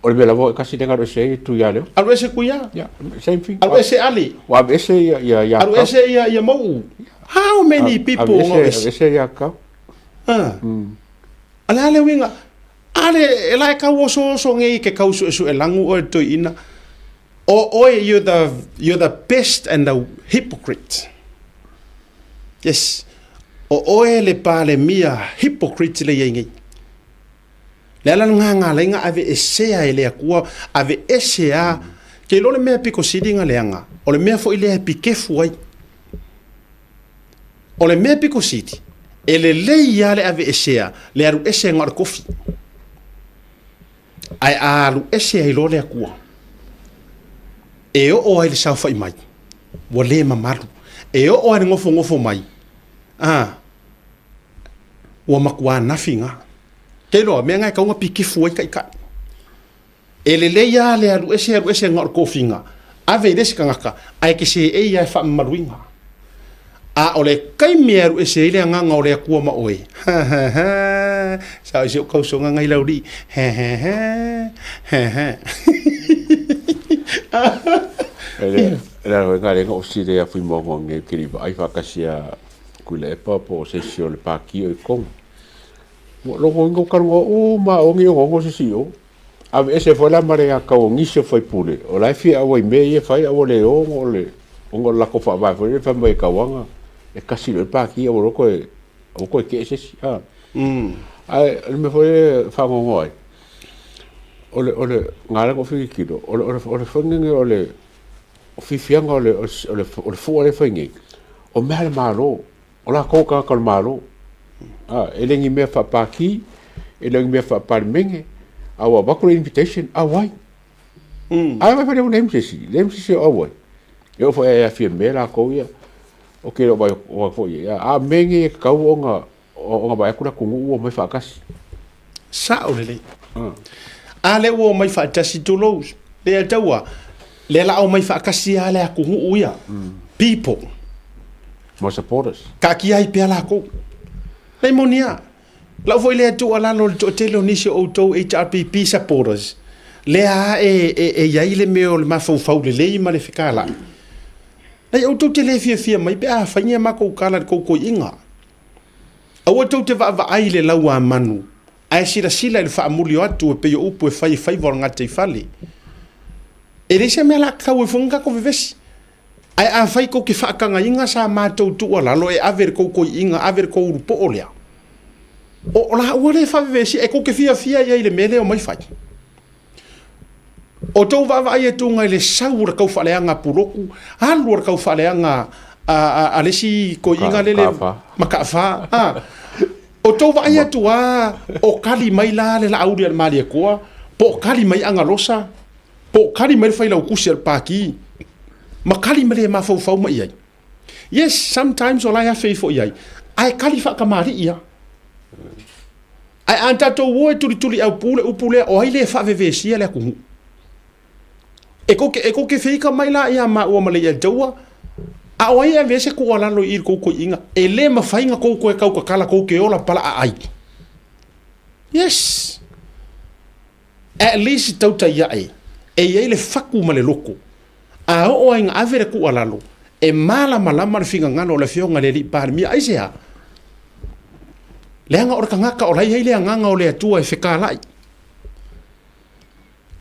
O le mea lava e tasi lea na alu ese ai Tuia lea. Alu ese Tuia. Yeah, same thing. Alu ese Ali. Ua ave ese ia ia ia. Alu ese ia ia Mau'u. How many people alu ese ia kau. Ah. A le a le uiga? A le e la e kau osooso nei ke kau suesue lagu oe le toeaina. O oe you're the you're the best and the hypocrite. Yes. O oe le Palemia hypocrite le i ai nei. Le ala le gagalaina aveesea e le Atua, aveese a, ke iloa le mea e pito sili ona leaga, o le mea foi lea e pikefu ai. O le mea pito sili, e lelei lava le aveesea le alu ese na o le kofi. Ae a alu ese ai loa le Atua, e oo ai le saofai mai, ua le mamalu. E oo ai le nofonofo mai, a, ua matua nafi na. Ke iloa, mea na e tatau ona pikefu ai taitai. E lelei lava le alu ese alu ese na o le tofiga, ave i le isi tagata, ae te seei lava e faamamaluina. A o le taimi e alu ese ai le agaga o le Atua ma oe, ha ha ha, sao i si ou tausoga nai Laulii, ha ha ha, ha ha. E le ala foi galega o sile ia Fuimaono nei ke li vaai faatasi ia Tuilaepa po o se isi o le Pākī o i totonu. Ua logoina ua talanoa uma lava o ni onoono se isi i o. Aveese foi la ma le atau o nisi o faipule, o la e fia auai i mea ia e fai a ua le o ona o le ona o le latou faavae foi lele fai mai e tauaga e kasi loa le pati aua loa toe aua toe tee se isi a. Ae o le mea foi lele e faanoanoa ai, o le o le na ala ona ou filitilo, o le o le foi lenei o le fiafiaga o le o le o le fua lea e fai nei, o mea a le Malo. O lakou o tagata o le Malo. A, e le ni mea faapati, e le o ni mea faapalemene, a ua avatu le invitation, auai. Ae vaai foi leai ma se isi, leai ma se isi o auai. E oo foi ia Fiame lakou ia, ok e le o vaai atu foi i ai, a o mea nei e tatau ona ona vaai atu le atunuu ua omai faatasi. Sao lelei. A lea ua omai faatasi, tulou, lea taua, lea la omai faatasi lava le atunuu ia, people. Mo supporters. Taatia ai pea lakou. Lei moni a. Lau foi lea tuualalo i le toatele o nisi o outou HRPP supporters, lea a e, e, e i ai le mea o le mafaufau lelei ma le fekalai. Lei outou te le fiafia mai pe a fai ni a matou tala i le tou toeaiga. Aua tou te vaavaai i le lau a manu, ae silasila i le faamuli o atu e pei o upu e fai e faiva o le gataifale. E leai se mea la tatau ai foi ona tatou vevesi. Ae afai tou te faatagaina sa matou tuualalo e ave i le tou toeaiga, ave i le tou ulupoo lea, o laua lea e faavevesi, ae tou te fiafia i ai i le mea lea e omai fai. O tou vaavaai atuga i le sau o le taufaaleaga a Pulotu, alu o le taufaaleaga a le isi toeaiga lele Mataafa, a. O tou vaai atu lava o kali mai la le Laauli a le Malietoa, po o kali mai Agalosa, po o kali mai le Failautusi a le Pati, ma kali ma le mafaufau mai i ai. Yes, sometimes o la e afe ifo i ai, ae kali faatamalii lava. Ae a tatou o e tulituliaupu le upu lea, o ai lea e faavevesia le atunuu? E kou e kou te feika mai la ia maua ma Leiataua, a o ai e ave ai se tuualalo i i le kou toeaiga, e le mafai ona kou toe tautatala kou te ola palaaai. Yes! At least tautai ae, e i ai le fatu ma le loto. A oo ai ina ave le tuualalo, e malamalama le finagalo o le Afioga i le Alii Palemia. Aisea? Leaga o le tagata o la e i ai le Agaga o le Atua e fekalai.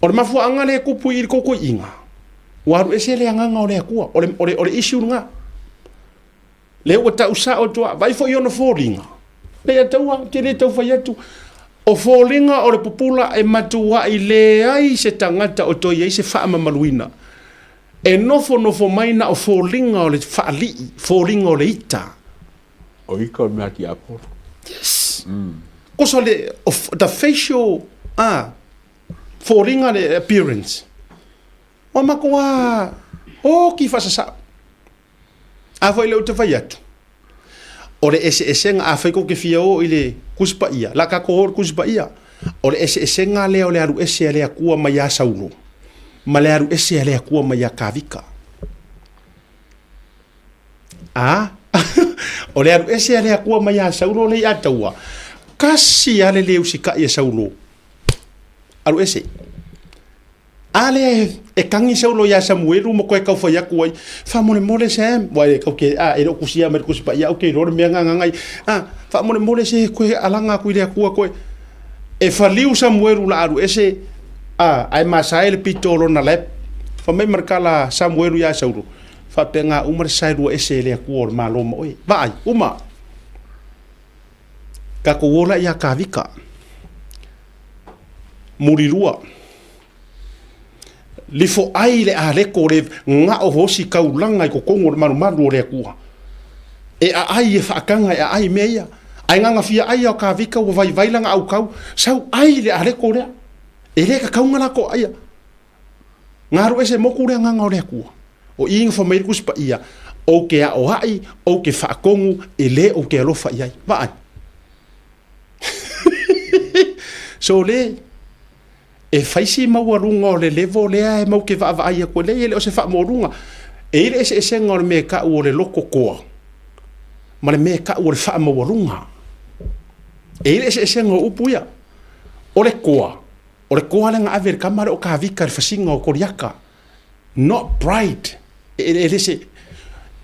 O le mafuaaga lea e tupu i le tou toeaiga, ua alu ese le Agaga o le Atua. O le, o le, o le issue lena. Lea ua tau sao atu lava, vaai foi i ona foliga. Lea tau a, te le tau fai atu. O foliga o le pupula e matuai leai se tagata o toe i ai se faamamaluina. E nofonofo mai na o foliga o le faalii, foliga o le ita. O ita o le mea tiapolo. Yes. Kosa le, of, the facial, ah, foliga le appearance. Ua matua oki faasasao. A foi lea ou te fai atu, o le eseesega, afai kou te fia o i le Tusi Paia, la tatou o i le Tusi Paia, o le eseesega lea o le alu ese a le Atua mai ia Saulo, ma le alu ese a le Atua mai ia Kavika. A? O le alu ese a le Akua mai ia Saulo le iā taua, kasi lava le le usikai e Saulo. Alu ese. A lea e kagi Saulo iā Samuelu ma koe kau fai aku ai, Faamolemole Sam, ua e kau ke, a, e le o kusia mai le Tusi Paia, ou te iloa le mea gagaga ai. A, faamolemole se koe alaga aku i le Akua koe. E faliu Samuelu la alu ese, a, ae masae le pito o lona lap. Fai mai ma le tala a Samuelu iā Saulo, Faapena uma le saelua ese e le Akua o le Malo ma oe. Vaai, uma. Tatou ola iā Kavika. Mulilua. Lifo ai le aleko le gao hosi kaulaga i totonu o le malumalu o le Atua. E aai e faataga e aai mea ia. Ae gagafia ai a o Kavika ua vaivai lana aukau, sau ai le aleko lea. E le tatau ona latou aaia. Galu ese moku le agaga o le Atua. O i na fai mai le Tusi Paia, Ou te aoai, ou te faatonu, e le ou te alofa i ai. Vaai. So le, e fai si maualuga o le level lea e mau te vaavaai atu ai, leai e le o se faamaualuga. E i ai le eseesega o le mea e tau o le loto toa ma le mea e tau o le faamaualuga. E i ai le eseesega o upu ia. O le toa, o le toa lea na ave e le tama lea o Kavika i le fasiga o Koliata. Not pride. E, e, e, se,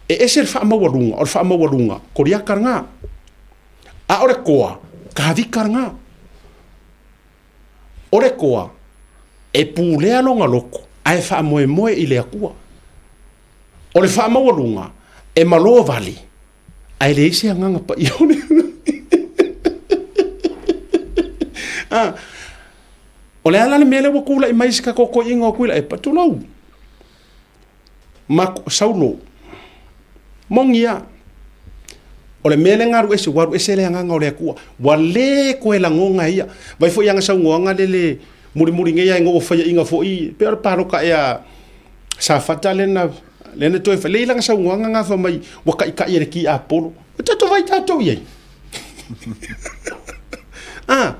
e ese le faamaualuga, o le faamaualuga, Koliata lena. A o le toa, Kavika lena. O le toa, e pulea lona loto, ae faamoemoe i le Atua. O le faamaualuga, e malo vale, ae leai se agaga paia o le ah, o le ala le mea lea ua tulai mai se tatou toeaiina o Tuilaepa, tulou, ma Saulo, moni lava, o le mea lea na alu ese, ua alu ese le agaga o le Atua, ua le toe lagona e ia. Vaai foi i ana saunoaga lea le mulimuli nei lava ina ua faiaina foi, pei o le palota ea Safata lea na, lea na toe fai, lea i lana saunoaga na fai mai ua taitai e le tiapolo. Ua tatou vaai tatou i ai. Ah,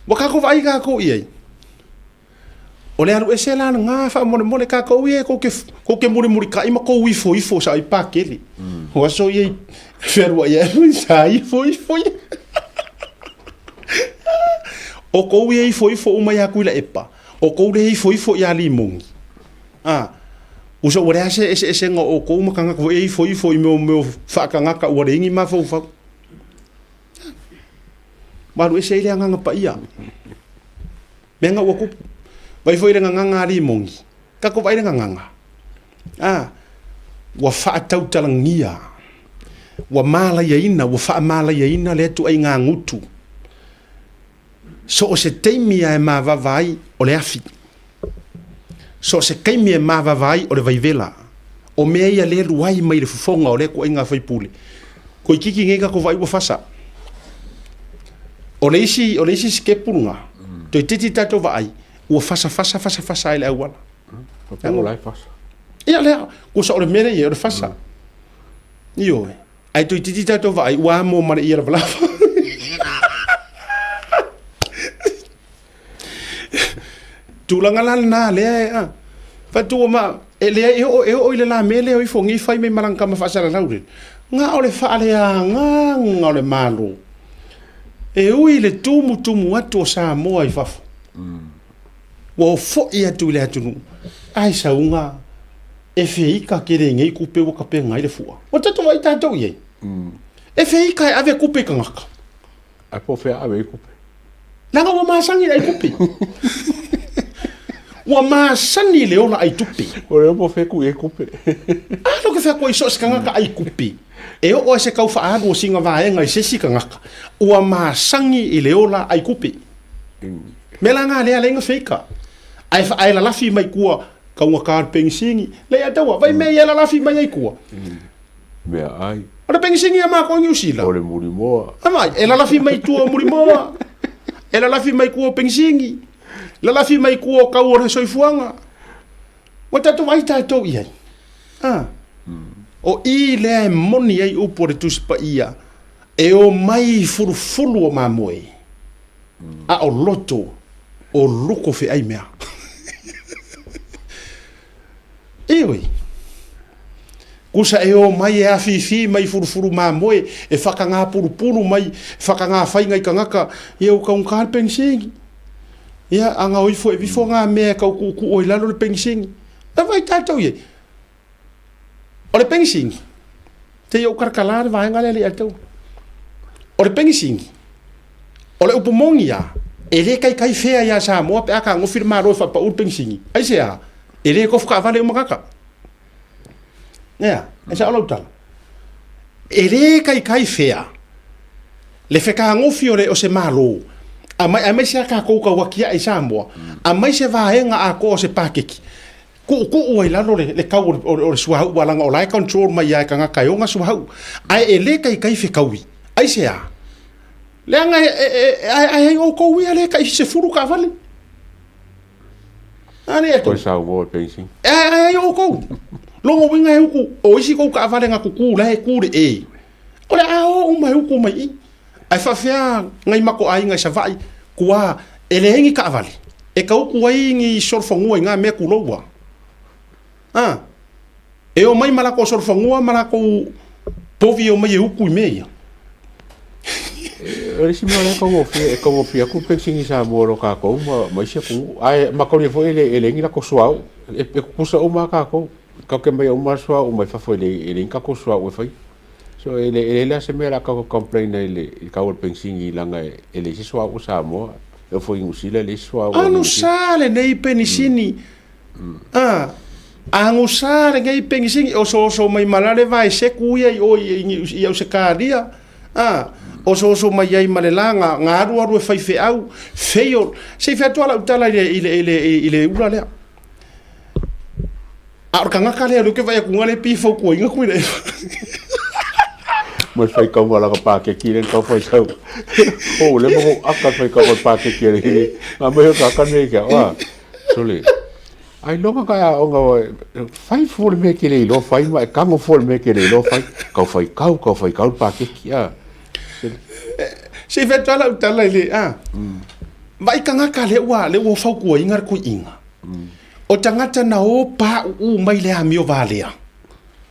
ua tatou vaai tatou i ai. O le alu ese la lena faamolemole tatou ia kou te, kou te mulimulitai ma kou ifoifo sa i pakele. O aso ia i fealuai ai sa ifoifo ia. O kou ia ifoifo uma ia Tuilaepa, o kou le ifoifo ia Limogi. Ah, uso ua leai se eseesega o outou ma tagata foi e ifoifo i mea o mea o faatagata ua leai ni mafaufau. Ua alu ese ai le agaga paia. Mea na ua kupu. Vai foi le gagaga a Limogi. Tatou vaai le gagaga. A, ua faatautalagia, ua malaiaina, ua faamalaiaina lea ituaiga gutu. So o se taimi lava e mavava ai o le afi. So o se taimi e mavava ai o le vaivela. O mea ia lea e luai mai le fofoga o lea ituaiga faipule. Toeitiiti nei tatou vaai ua fasa. O le isi, o le isi sitepu lena, toeitiiti tatou vaai, ua fasa fasa fasa fasa ai le auala. Faapea o la e fasa. Ia lea, kusa o le mea lea i ai, o le fasa. Ioe. Ae toeitiiti tatou vaai, ua amo ma le ia lavalava. Tulaga la lena lea e a. Faatu ma e leai e oo e oo i le la mea lea o ifo nei fai mai ma lana tama faasalalau le. Na o le faaleagaga o le Malo. E ui i le tumutumu atu o Samoa i fafo. Ua foi atu i le atunuu, ae sauga e feika tele nei tupe ua tapena ai le fua. Ua tatou vaai tatou i ai. E feika e ave tupe i tagata. Ae po o fea ave ai tupe? Leaga ua masani i le ai tupe. Ua masani i le ola ai tupe. Ua le po o fea tuu i ai tupe. A lo ke fea koe i so o se tagata ai tupe. E oo ai se kau faaalu o sina vaega i se isi tagata, ua masani i le ola ai tupe. Mea la na lea leai na feika. Ae, ae lalafi mai tua, kaugata le penisini. Leai a taua, vai mea ia lalafi mai ai tua. Meaai. O le penisini a mākou i Niu Sila. O le mulimoa. A vai, e lalafi mai tua o mulimoa. E lalafi mai tua o penisini. Lalafi mai tua o kau o le soifuaga. Ua tatou vaai tatou i ai. Ah. O i lea e moni ai upu o le Tusi Paia, e omai i fulufulu o mamoe, a o loto o luko feai mea. Ioe. Kusa e o mai e afifi mai fulufulu mamoe, e whakangāpurupuru mai, e whakangāwhainga i kangaka, ia u kaungā le penisini. Ia, anga o ifo e vifo ngā mea e kau kuku o i lalo le penisini. E vai tātou ie. O le penisini, te i o karakala le vaenga le le tau. O le penisini, o le upu moni a, e le kai kai fea ia Samoa pe aka ngofi le malo e whapa ul penisini. Ai se a, e le kofu ka vale umakaka. Ea, e sa o tala. E le kai kai fea, le fekagofi o le o se malo, a mai, a mai se aka kou ka wakia i Samoa, a mai se vaenga a ko o se pakeki. Ku'uku'u ai lalo le, le kau o le, o le, o le suauu alaga o la e control mai ia e kagaka e oga suauu. Ae e le kaikai fekaui. Aisea? Leaga e, e, e, ae, ae ai oukou ia le kai 10 taavale. A le Koe saunoa e penisini. Ae, ae ai oukou. Logo uiga e uku, o isi kou taavale ga kukū la e kū le e. O le a o uma e uku mai i. Ae faafefea ngai mako aiga i Savaii, kua e leai ni taavale e tau uku ai ni solofanua i ngā mea kuloua. A, e omai ma lakou solofanua ma lakou povi e omai e uku i mea ia. O le isi mea o lea e taugofie, e taugofie atu le penisini i Samoa i lo tatou ma, ma isi atunuu. Ae manatua foi e le, e leai ni latou suauu. E, e tutusa uma lava tatou. Tatou te aumaia uma lava suauu mai fafo e leai, e leai ni tatou suauu e faia. So e le, e leai la se mea o le a tatou complain ai i le, i le tau o le penisini leaga e, e leai se suauu o Samoa. E oo foi i Niu Sila e leai se suauu o Niu Sila. Agusa lenei penisini. A, agusa lenei penisini, osooso mai ma la le vaeseku ia i o i, i, i Ausetalia. A, osooso mai ai ma le la ga, ga alualu e faifeau, feio. Se i fai atu lava lau tala i le, i le, i le, i le ula lea. A o le tagata lea, o lea ou te vaai atu le pei e fautuaina koe le Ma le faitauga o lana paketi lea na tau faitau. O ua leva ona ou aka i le faitauga o le paketi a le Nga mai o le tagata lenei ia te au, a, sole, ailoga ka e aoga fai fua le mea e te le iloa fai ma e tago fua i le mea e te le iloa fai. Tau faitau, tau faitau le paketi, a. Se i fai atu lava lau tala i le, a, vaai tagata lea ua, lea ua fautuaina le toeaina. O tagata na o paʻuʻu mai le amio valea.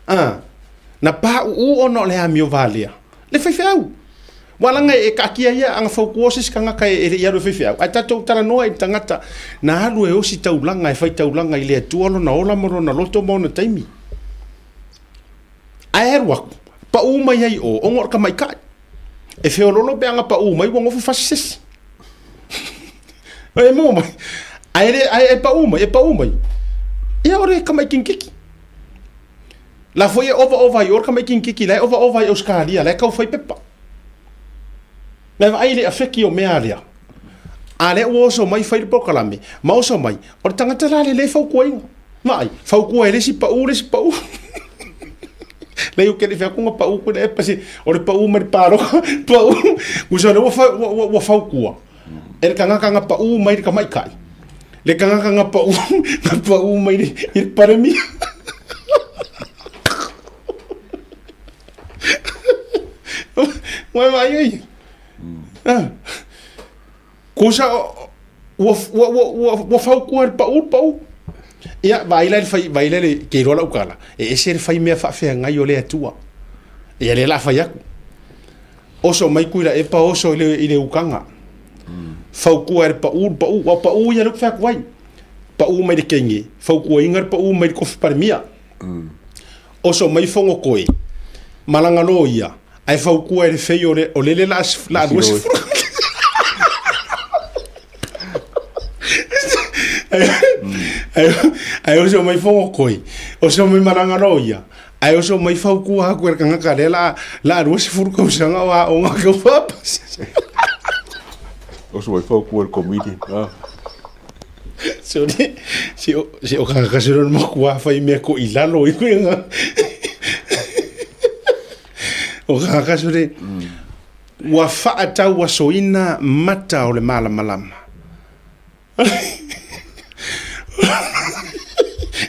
A, na paʻuʻu ona o le amio valea. Le faifeau. Ua laga e kaatia ia aga fautua se isi tagata e, e le i alu e faifeau. Ae tatou talanoa i le tagata na alu e osi taulaga, e fai taulaga i le Atua lona ola ma lona loto ma ona taimi. Ae alu aku, paʻu mai ai o, ona o le tamaitai. E feololo pe aga paʻu mai ua nofo fasi se isi. E maua mai. Ae le ae e paʻu mai, e paʻu mai. Ia o le tamaiti kinikiki. La foi e ovaova ai o le tamaiti kinikiki la e ovaova ai Ausetalia la e tau fai pepa. La e vaai i le afeki o mea lea. A lea ua oso mai fai le polokalame, ma oso mai, o le tagata la le le fautuaina. Vaai, fautua e le isi paʻu, le isi paʻu. Lei o ke le fea kunga paʻu koe le epa se, o le paʻu mai le pāloka, paʻu. Usa le ua, ua, ua, ua fautua. E le kangaka nga paʻu mai le kamaikai. Le kangaka nga paʻu, nga paʻu mai le, i le paremia. Ua vai ai. Ah. Kusa ua ua ua ua ua fautua le paʻu le paʻu. Ia vaai la i le fai vaai la i le ke iloa lau tala, e ese le fai mea faafeagai o le Atua. Ia lea o le a fai atu. Oso mai Tuilaepa oso i le i le ukaga. Fautua e le paʻu le paʻu, aua o paʻu ia lea ou te fai atu ai. Paʻu mai le kenge, fautuaina le paʻu mai le kofi palemia. Oso mai Fogotoe, malaga loia, ae fautua e le fei o le, o lele la la 20. Ae oso mai Fogotoe, oso mai malaga loia, ae oso mai fautua atu e le tagata lea la la 20 tausaga o aoga tau faapasi. Oso mai fautua e le comedian. Ah. Se se o se o kakasi lona makua fai mea ko i lalo i koe nga. O kakasi le ua faatau asoina mata o le malamalama.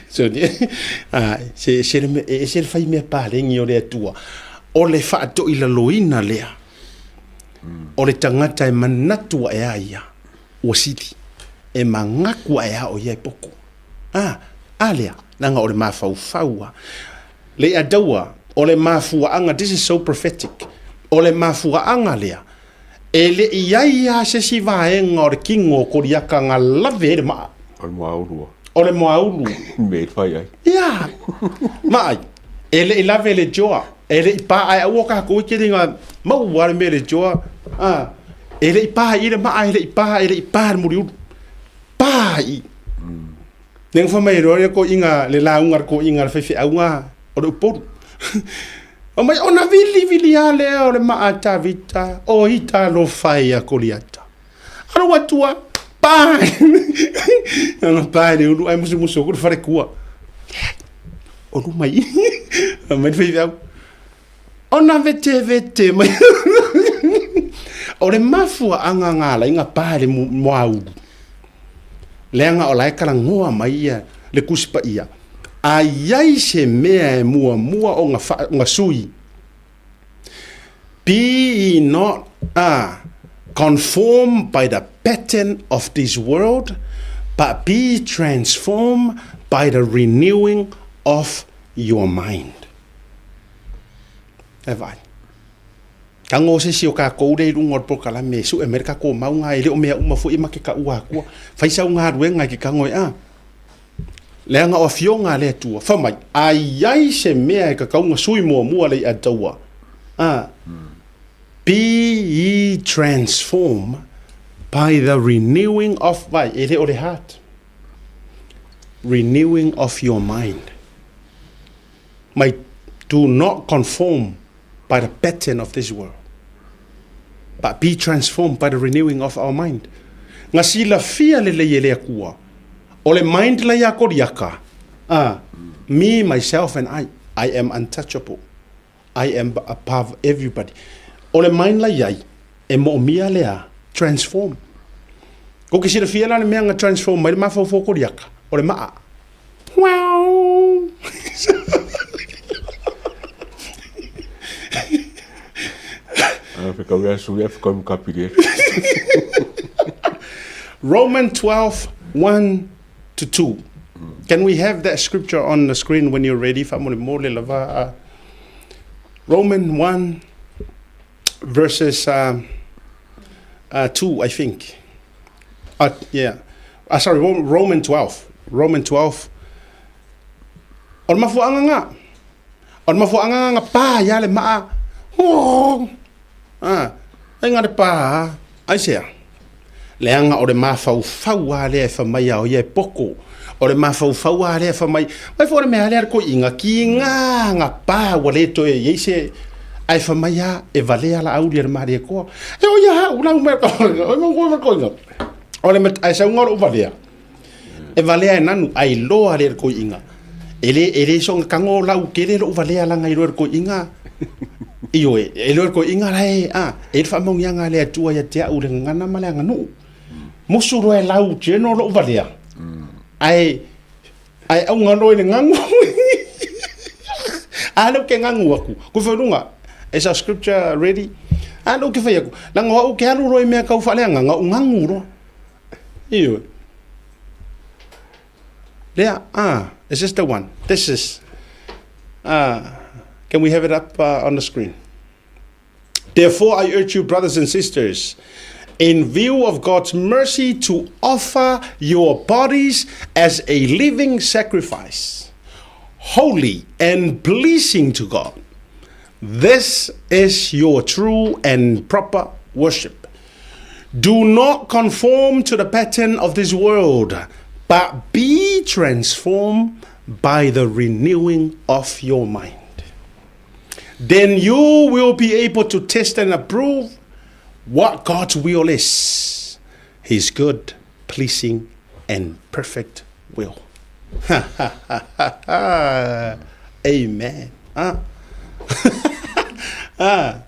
So, ai, se se le e se le fai mea paleni o le Atua. O le faatoilaloina lea. O le tagata e manatu ae a ia. Ua sili. E manatu ae a o ia e poto. A, a lea, leaga o le mafaufau a. Lei'ataua, o le mafuaaga, this is so prophetic, o le mafuaaga lea, e le i i ai lava se isi vaega o le kino o Koliata na lave ai le maa. O le moaulu. O le moaulu. Mea i fai ai. Ia! Maai, e le i lave le joa, e le i pa, ae aua tatou e tele na maua le mea le joa, a, e le i pa i le maa, e le i pa, e le i pa le muliulu. Pa i. Lea na fai mai loa le toeaina, le lauga a le toeaina a le faifeau na o le Upolu. Fai mai, ona vilivili lava lea o le maa a Tavita, o ita alofa e ia Koliata. Alu atu lava, pa! Ona pa i le ulu ae musumusu atu le faletua. Leai, o luma i i. Fai mai le faifeau, ona vetevete mai. O le mafuaaga na ala ai ona pa i le moaulu, leaga o la e talanoa mai ia le Tusi Paia, a i ai se mea e muamua ona, fa, ona sui, be ye not conformed by the pattern of this world, but be transformed by the renewing of your mind. E vaai. Tago se isi o tatou lea i luga o le polokalame e sue mai le tatou mauga e le o mea uma foi e ma te taua atua. Fai sau galuega e te tago e a. Leaga o afioga a le Atua, fai mai, a i ai se mea e tatau ona sui muamua le i'a taua, a, be ye transformed by the renewing of, vai, e le o le heart, renewing of your mind. Mai, do not conform by the pattern of this world, but be transformed by the renewing of our mind. Nga silafia lelei e le Atua, o le mind la ia Koriaka, ah, me, myself and I, I am untouchable. I am above everybody. O le mind la iai, e moomia lea, transform. Ko ke silafia la le mea nga transform mai le mafaufau o Koriaka, o le maa. Wow! Roman 12, 1 to 2. Can we have that scripture on the screen when you're ready? Faamolemole lava. Roman 1 verses 2, I think. Yeah. Sorry, Roman 12. Roman 12. O le mafuaaga nga. O le mafuaaga nga nga pa ia le maa. Oh. Ah, ai nga le pa. Ai sea. Leaga o le mafaufau lava lea e fai mai a o ia e poko. O le mafaufau lava lea e fai mai, mai foi o le mea lea a le toeaina, kiga nga pa ua le toe i ai se, ae fai mai lava e valea la auli a le Malietoa. E o ia hau lau mea o le toeaina. O le ae sauga o lou valea, e valea e nanu, ae iloa lea e le toeaina. E le, e le soona tago lau tele lou valea laga iloa e le toeaina. Ioe, e iloa e le toeaina la e, a, e i ai le faamauniaga a le Atua ia te au i le gagana ma le aganuu. Musu loa e lau general lou valea, ae, ae auga loa i le gagu. A lea ou te gagu atu, ku fai luga, is our scripture ready? A lea ou te fai atu, leaga o au ou te alu loa i mea tau faaleagaga, ou gagu loa. Ioe. Lea, ah, is this the one? This is, ah, can we have it up on the screen? Therefore, I urge you, brothers and sisters, in view of God's mercy, to offer your bodies as a living sacrifice, holy and pleasing to God. This is your true and proper worship. Do not conform to the pattern of this world, but be transformed by the renewing of your mind. Then you will be able to test and approve what God's will is, His good, pleasing, and perfect will. Amen. Ah. ah.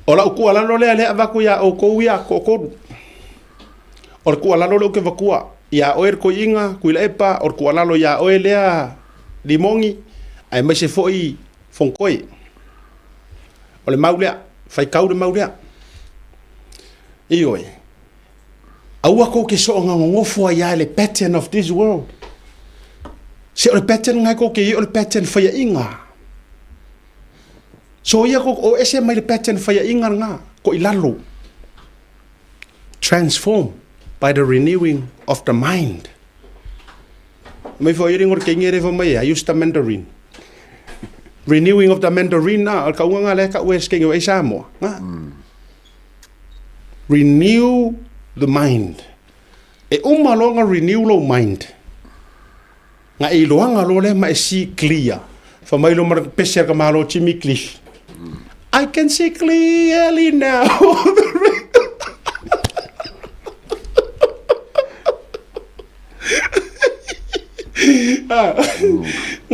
O lau tuualalo lea lea avatu iā outou ia toatolu. O le tuualalo lea ou te avatua iā oe le toeaina Tuilaepa, o le tuualalo iā oe lea Limogi, aemaise foi Fonotoe. O le mau lea, faitau le mau lea. Ioe. Aua tou te soonga nonofo ai lava i le pattern of this world. Se o le pattern ngai ko ke i o le pattern faiaʻiga. So ia ko o ese mai le pattern faiaʻiga nga ko i lalo. Transform by the renewing of the mind. Mai fo i ringo ke ngere fo mai I use the Mandarin. Renewing of the Mandarin na ka unga nga le ka wes ke ngi Samoa. Nga. Renew the mind. E uma loa nga renew lou mind. Nga e iloaga loa lea ma e see clear. Fa mai loa ma le pese a ka malo Jimmy Cliff. I can see clearly now.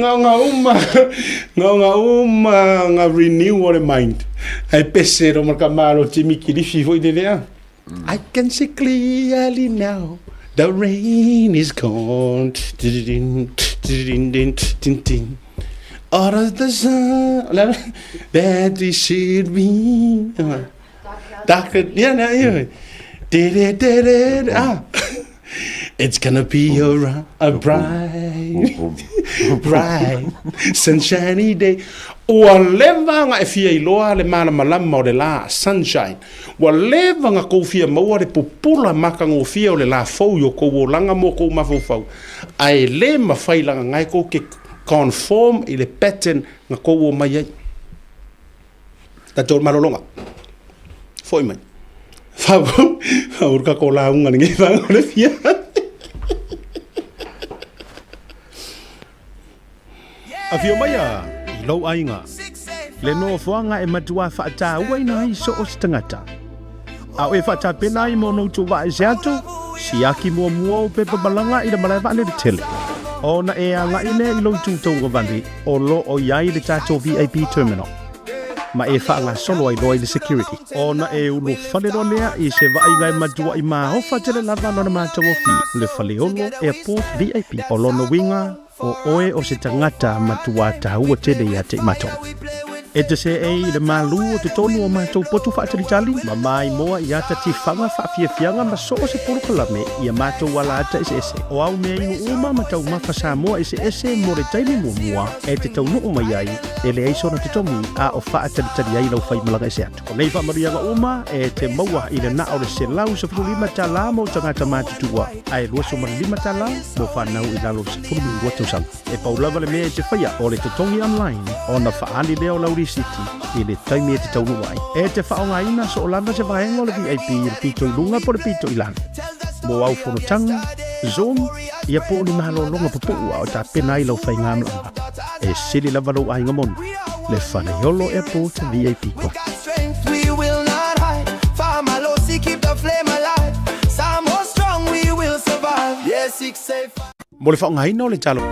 Nga nga uma, nga nga uma nga renew o le mind. Ai pese ro ma ka malo Jimmy Cliff foi le lea. I can see clearly now the rain is gone. Out of the sun that we should be. Dark, yeah, yeah, yeah. Ah. It's gonna be a, a bright, bright, sunshiny day. Ua leva nga e fia iloa le malamalama o le la, sunshine. Ua leva nga kou fia maua le pupula makagofie o le la fou i o kou olaga mo kou mafaufau, ae le mafai lagaga e kou ke conform i le pattern nga kou o mai ai. Tatou malologa. Foi mai. Fau, fau ka ko lauga lenei vaega o le fia. Afio mai a i lou aiga, le nofoaga e matua faatauaina ai so o se tagata. A o e faatapena ai mo ona utu vaa ese atu, siaki muamua o pepa malaga i le malae vaalele tele. Ona e agai lea i lou itu tauagavale o lo o i ai le tatou VIP terminal, ma e faagasolo ai loa i le security. Ona e ulufale loa lea i se vaaiga e matuaʻi maofa tele lava lona matagofie, le Faleolo Airport VIP. O lona uiga, O oe o se tagata matuā taua tele ia te i matou. E te seei i le malū o totonu o matou potu faatalitali, ma maimoa i ata tifaga faafiafiaga ma so o se polokalame i a matou ala ata eseese. O au mea inu uma ma taumafa Samoa eseese mo le taimi muamua e te taunuu mai ai, e leai sona totogi a o faatalitali ai lau faimalaga ese atu. O nei faamanuiaga uma e te maua i le na o le $115 mo tagata matutua, ae $25 mo fanau i lalo o le 12 tausaga. E pau lava le mea e te faia o le totogi online ona faaali lea o lau risiti i le taimi e te taunuu ai. E te faaaogaina soo lava se vaega o le VIP i le pito i luga po o le pito i lalo. Mo au fonotaga, Zoom, ia po o ni malologa pupuu a o tapena ai lau faigamalaga. E sili lava lou aiga moni, le Faleolo Airport VIP Club. Mo le faaaogaina o le talo.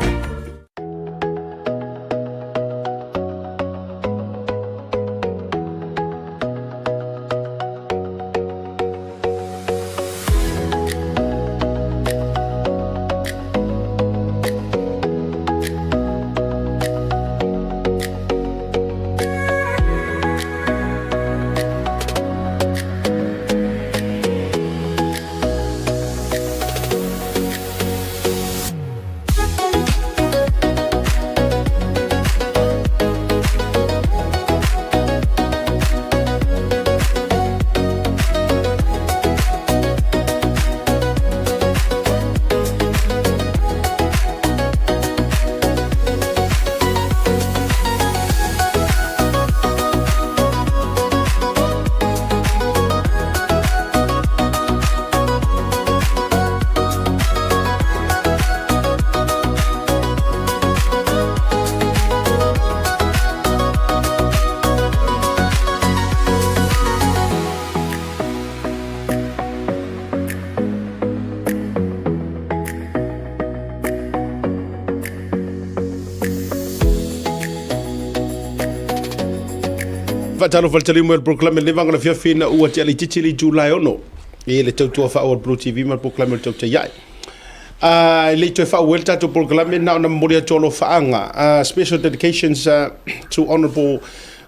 Faatalofa le taliu mai o le polokalame le vaega o le afiafi ina ua tea le itiiti le itula e ono i le tautua faaauau a le Blue TV ma le polokalame o le Tautai Ae. E le i toe faaauau ai le tatou polokalame na ona momoli atu o alofaaga, special dedications to Honourable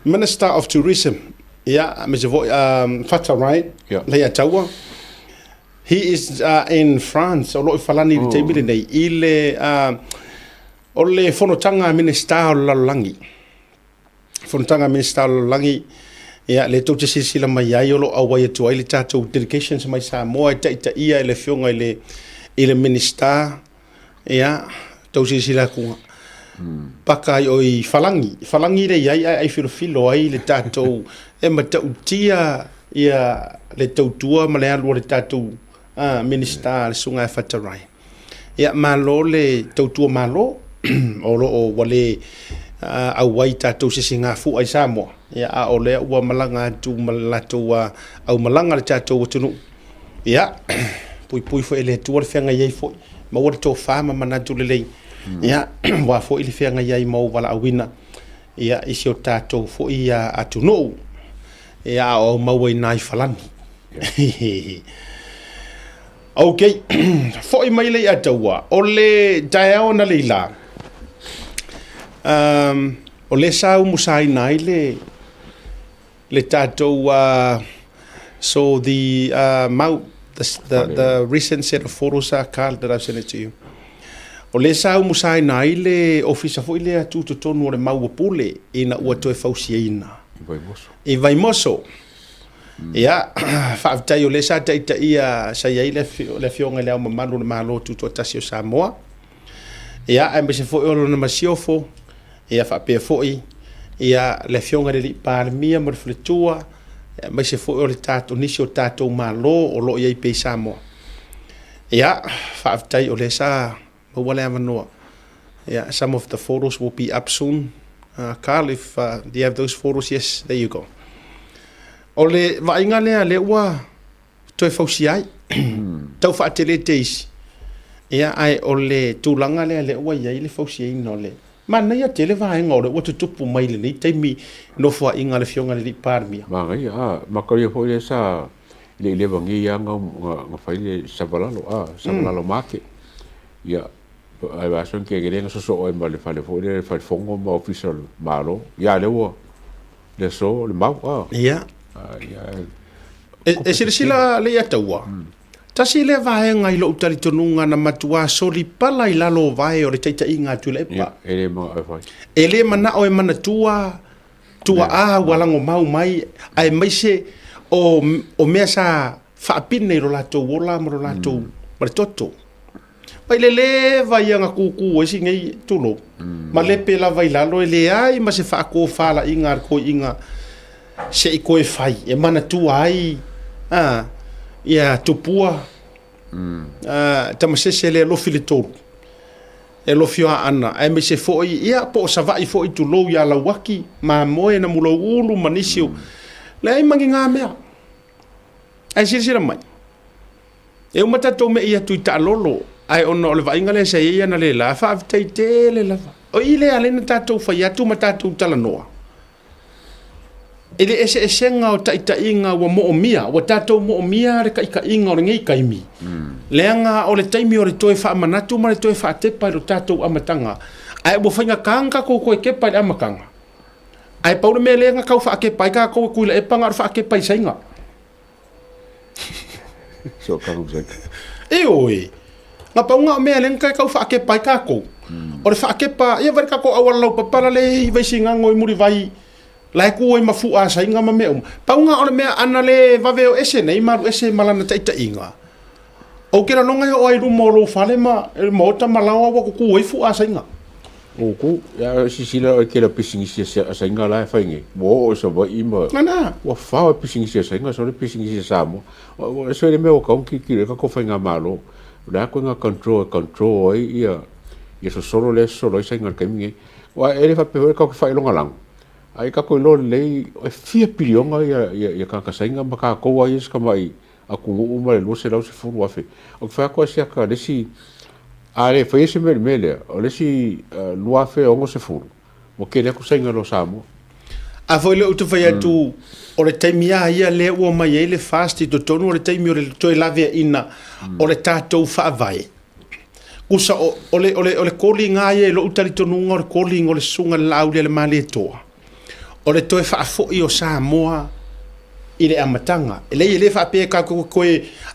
Minister of Tourism, ia, aemaise foi Fata right? Yeah. Leiataua. He is in France, o lo o i Falani i le taimi lenei, i le O le fonotaga a Minisita o le lalolagi, fonotaga a Minisita o le lalolagi, ia, lea tou te silasila mai ai o lo o auai atu ai le tatou delegations mai Samoa e taitaia e le Afioga i le, i le Minisita, ia, tou silasila atu, paka ai o i Falagi, Falagi lea e i ai ae ai filofilo ai le tatou, e matautia ia le tautua ma le alu a le tatou Minisita le Susuga ia Fatarai. Ia, malo le tautua malo, o lo o ua le auai tatou sisigafua i Samoa, ia, a o lea ua malaga atu ma le latou aumalaga le tatou atunuu. Ia, puipui foi e le Atua le feagai ai foi, maua le tofa ma manatu lelei, ia, aua foi le feagai ai ma ou valaauina, ia, i si o tatou foi atunuu, ia, a o aumau ai i Falani. Ok, foi mai le Ataua, o le taeao na leila, um, o le sa umusaina ai le, le tatou, so the, mau, the, the, the recent set of photos, Carl, that I've sent it to you. O le sa umusaina ai le ofisa foi lea tutotonu o le mau o Pule ina ua toe fausiaina. I Vaimoso. I Vaimoso. Ia, faafetai o lea sa taitaia, sa i ai le Afioga i Le Ao Mamalu o le Malo Tutoatasi o Samoa, ia, aemaise foi o lona masiofo, ia, faapea foi, ia, le Afioga i le Alii Palemia ma le Faletua, aemaise foi o le tatou, nisi o tatou Malo o lo o i ai pea i Samoa. Ia, faafetai o lea sa maua le avanoa. Yeah, some of the photos will be up soon. Carl, if you have those photos, yes, there you go. O le vaaiga lea, lea ua toe fausia ai. Tau faatele te isi. Ia, ae o le tulaga lea, lea ua i ai le fausiaina o le... Manaia tele vaega o lea ua tutupu mai lenei taimi nofoaiga a le Afioga i le Alii Palemia. Manaia, a, makalia foi lea sa le i leva nei lava na fai le Savalalo, a, Savalalo Market. Ia, ai vaso ke ke lenga soso ai ma le fale foi le fale fongo ma ofisa o le Malo. Ia, lea ua le so le mau, a. Ia. A, ia. E silasila le ia taua. Tasi lea vaega i lou talitonuga na matua soli pala i lalo o vae o le taitaiga a Tuilaepa. Ia, e le manao e fai. E le manao e manatua tuaa ua lagomau mai, aemaise o, o mea sa faapine i lo latou ola ma lo latou, ma le toto. Mai le leva ia na kūkū ai si nei, tulou, ma lepe lava i lalo e leai ma se faatofalaiga a le toeaina se i toe fai e manatua ai a, ia tupua a, tamasese le alofi le tolu e alofi o Aana, aemaise foi ia po o Savaii foi tulou ia Lauaki, mamoe na Muloulu ma nisi o, leai ma ni ngā mea. Ae silasila mai, e uma tatou me'i atu i taalolo, ae ona o le vaaiga lea sa i ai ana lēlā, faafetai tele lava. O i lea ala ai ona tatou fai atu ma tatou talanoa i le eseesega o taitaiga ua moomia, ua tatou moomia le taitaiga o lenei taimi, leaga o le taimi o le toe faamanatu ma le toe faatepa i lo tatou amataga, ae ua faigata ona tatou toe tepa i le amataga. Ae pau le mea lea na tau faatepa ai tatou e Tuilaepa na o le faatepa i Saina. So kau Saina. Ioe. Na pau na o mea lea na tau faatepa ai tatou. O le faatepa, ia vai le tatou auala laupapa la le i Vaisigano i Mulivai, la e tu ai ma fua a Saina ma mea uma. Pau na o le mea ana le vave o ese nei ma alu ese ma lana taitaiga. Ou te lagona e oo ai i luma o lou fale ma le maota ma laoa ua tutu ai fua a Saina. O ku, ia sisila o ke la pisinisi a Saina la e fai nei. Ua oo i Savaii ma Nana. Ua fao e pisinisi a Saina so le pisinisi a Samoa. Ua so le mea ua kau tilotilo ai tatou faigamalo. O le a koe nga control e control ai ia ia sosolo lea e sosolo ai Saina i le taimi nei. Aua e le faapea foi tatou te faailogalanu, ae tatou iloa lelei e fia piliona ia ia tagata Saina ma tatou lava ia si tamai atunuu ma le 210,000. Ou te fai atu ai siaka le isi, a le faia se mea i le mea lea, o le isi 2060, ua tele atu Saina i lo Samoa. A foi lea ou te fai atu, o le taimi lava ia lea ua omai ai le FAST i totonu, o le taimi o le toe laveaiina o le tatou faavae. Tusa o, o le, o le, o le calling lava ia i lou talitonuga o le calling o le Susuga i le Laaulialemalietoa, o le toe faafoi o Samoa i le amataga. E leai, e le faapea tatou te toe,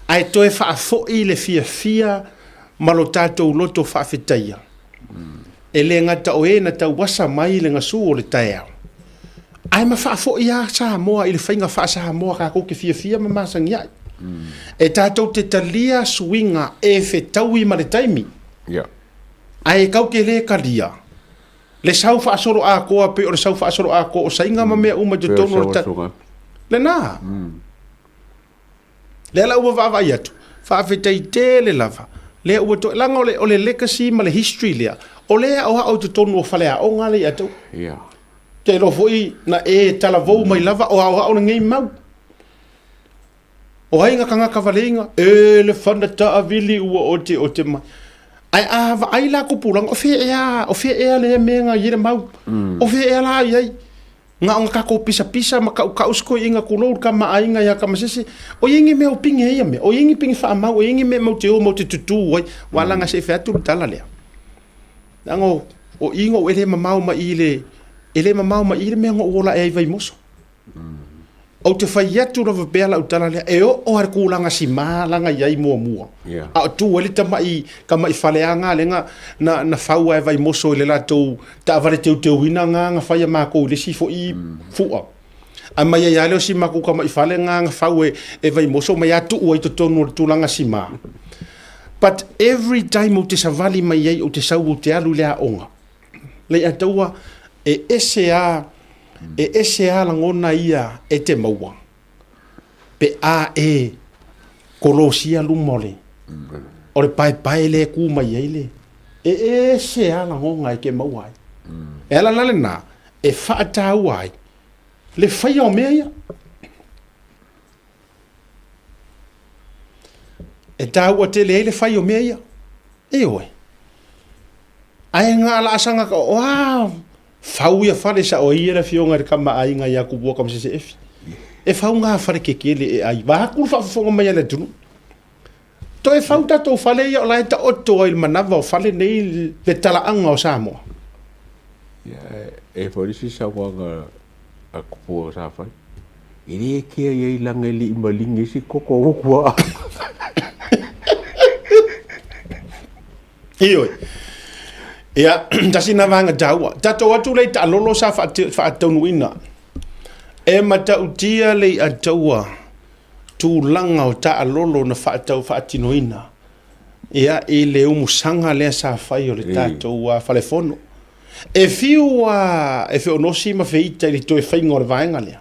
ae toe faafoi le fiafia ma lo tatou loto faafetaia. E le gata o e na tauasa mai le gasu o le taeao, ae ma faafoi lava Samoa i le faiga faa-Samoa kakou te fiafia ma masani ai. E tatou te talia suiga e fetaui ma le taimi, ae kau te le talia le sau faasolo atoa pei o le sau faasolo atoa o Saina ma mea uma i totonu o le Lena. Lea la ua vaavaai atu, faafetai tele lava, lea ua toe, leaga o le, o le legacy ma le history lea, o lea e aoao i totonu o faleaoga lea ia te au. Yeah. Te iloa foi na e talavou mai lava o aoao lenei mau. O ai nga tagata valeiga, e le fana taavili ua ote ote mai. Ae a vaai la tupulaga, o fea ea, o fea ea lea mea na i ai le mau? O fea ea la i ai? Na ona tatou pisapisa ma kaʻukaʻu se toeaiina tulou le tama aiga ia Tamasese, o i ai ni mea o pine ai ia mea, o i ai ni pine faamau, o i ai ni mea matou te o matou te tutū ai, ua laga se i fai atu le tala lea. Leaga o, o i na ou e le mamao mai i le, e le mamao mai i le mea na ou ola ae ai i Vaimoso. Ou te fai atu lava pea lau tala lea, e oo lava i le tulaga sima la na i ai muamua, a o tu ai le tamai, tamai faleaga lea na, na, na fau lava e Vaimoso i le latou taavale teuteuina na na fai a matou i le isi foi fua. Aumai ai lava lea o si matou tamai fale na na fau e, e Vaimoso, aumai lava tuu ai i totonu o le tulaga sima. But every time ou te savali mai ai, ou te sau ou te alu i le aoga, Leiataua, e ese a, e ese a lagona ia e te maua, pe a e kolosia luma o le, o le paepae lea e ku mai ai le, e ese a lagona e ke maua ai. E ala la lena, e faataua ai le faia o mea ia. E taua tele ai le fai o mea ia. Ioe. Ae nga laasaga ka, o a, fau ia fale sa o ia le afioga i le tama aiga ia Tupua Tamasese Efi. E fau ngā fale kekele e ai. Vaeatu le faafofoga mai a le atunuu. Toe fau tatou fale ia o la e taoto ai i le manava o fale nei le talaaga o Samoa. Ia, e foi le isi saunoaga a Tupua sa fai. E le kea i ai laga e le i maligi ai se koko o kuaʻa. Ioe. Ia, tasi na vaega taua. Tatou atu lea i taalolo sa faataunuuina. E matautia le iataua tulaga o taalolo na faatau faatinoina. Ia, i le umusaga lea sa fai o le tatou falefono. E fiu a e feonosi ma feita i le toe faiga o le vaega lea.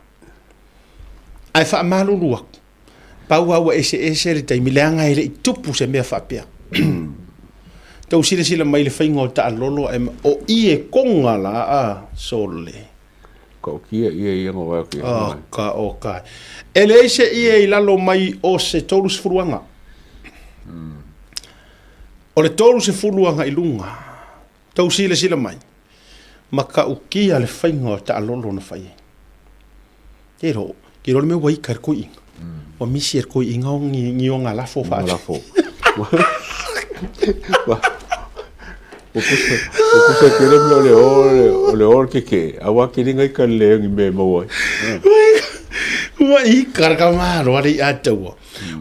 Ae faamalulu atu, pau lava ua eseese le taimi, leaga e le i tupu se mea faapea. Tau silasila mai i le faiga o taalolo ae o i e koga la a sole. Ka o kia ia ia ngo wa kia. Oh, ka o ka. E leai se ie i lalo mai o se 30 aga. O le 30 aga i luga. Tau silasila mai, matautia le faiga o taalolo na fai ai. Te ro, ke ro le mea ua ika i le koiinga. Ua misi e le koiinga o ni, ni o ngā lafo wha. Lafo. Ua kusa, ua kusa ke le mea o le o, o le o le keke, a ua ke linga ika le ngi me maua ai. Ua ika le ka malo ale i ataua.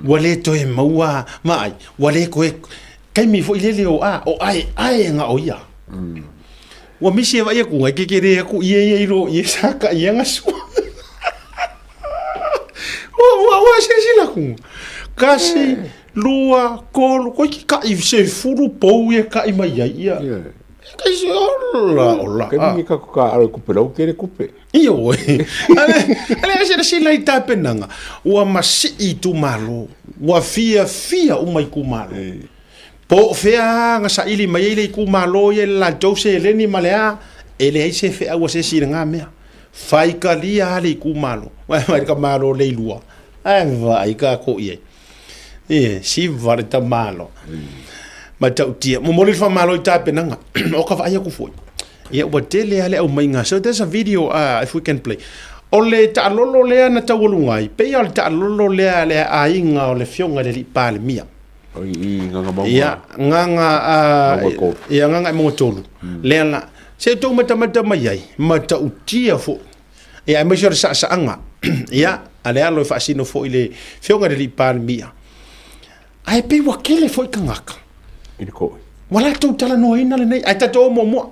Ua le toe maua, ma ai, ua le koe, Taimi foi lele o a, o ae ae nga o ia. Ua misi e vai aku ngai keke re aku ia ia i ro ia sa ka ia nga sua. Ua ua ua se se la ku. Kasi lua kolu koi ki ka i se furu pou ia ka i mai ai ia. Kai se ola ola. Kai mingi ka ka aro kupe lau kere kupe. Ioe. Ale, ale silasila i tapenaga, ua masii itumalo, ua fiafia uma itumalo. Po o fea na saili mai ai le itumalo ia i le latou seleni ma le a, e leai se feau a se isi i lena mea. Faitalia lava le itumalo, vaai le tamalo le ilua, ae vaai tatou i ai. Ie, siva le tamalo. Matautia. Momoli le faamalo i tapenaga. O ka vaai aku foi. Ia, ua tele lava le aumaiga. So there's a video if we can play. O le taalolo lea na taualuga ai, pei lava o le taalolo lea a le aiga o le Afioga i le Alii Palemia. O i, i Gagamaunga. Ia, Gaga, ia, Gagaemaugatolu. Lea la, se i tou matamata mai ai, matautia foi. Ia, aemaise o le saasaaga, ia, a le alo e faasino foi i le Afioga i le Alii Palemia. Ae pei ua tele foi tagata. I le koi. Ua latou talanoaina lenei, ae tatou o muamua.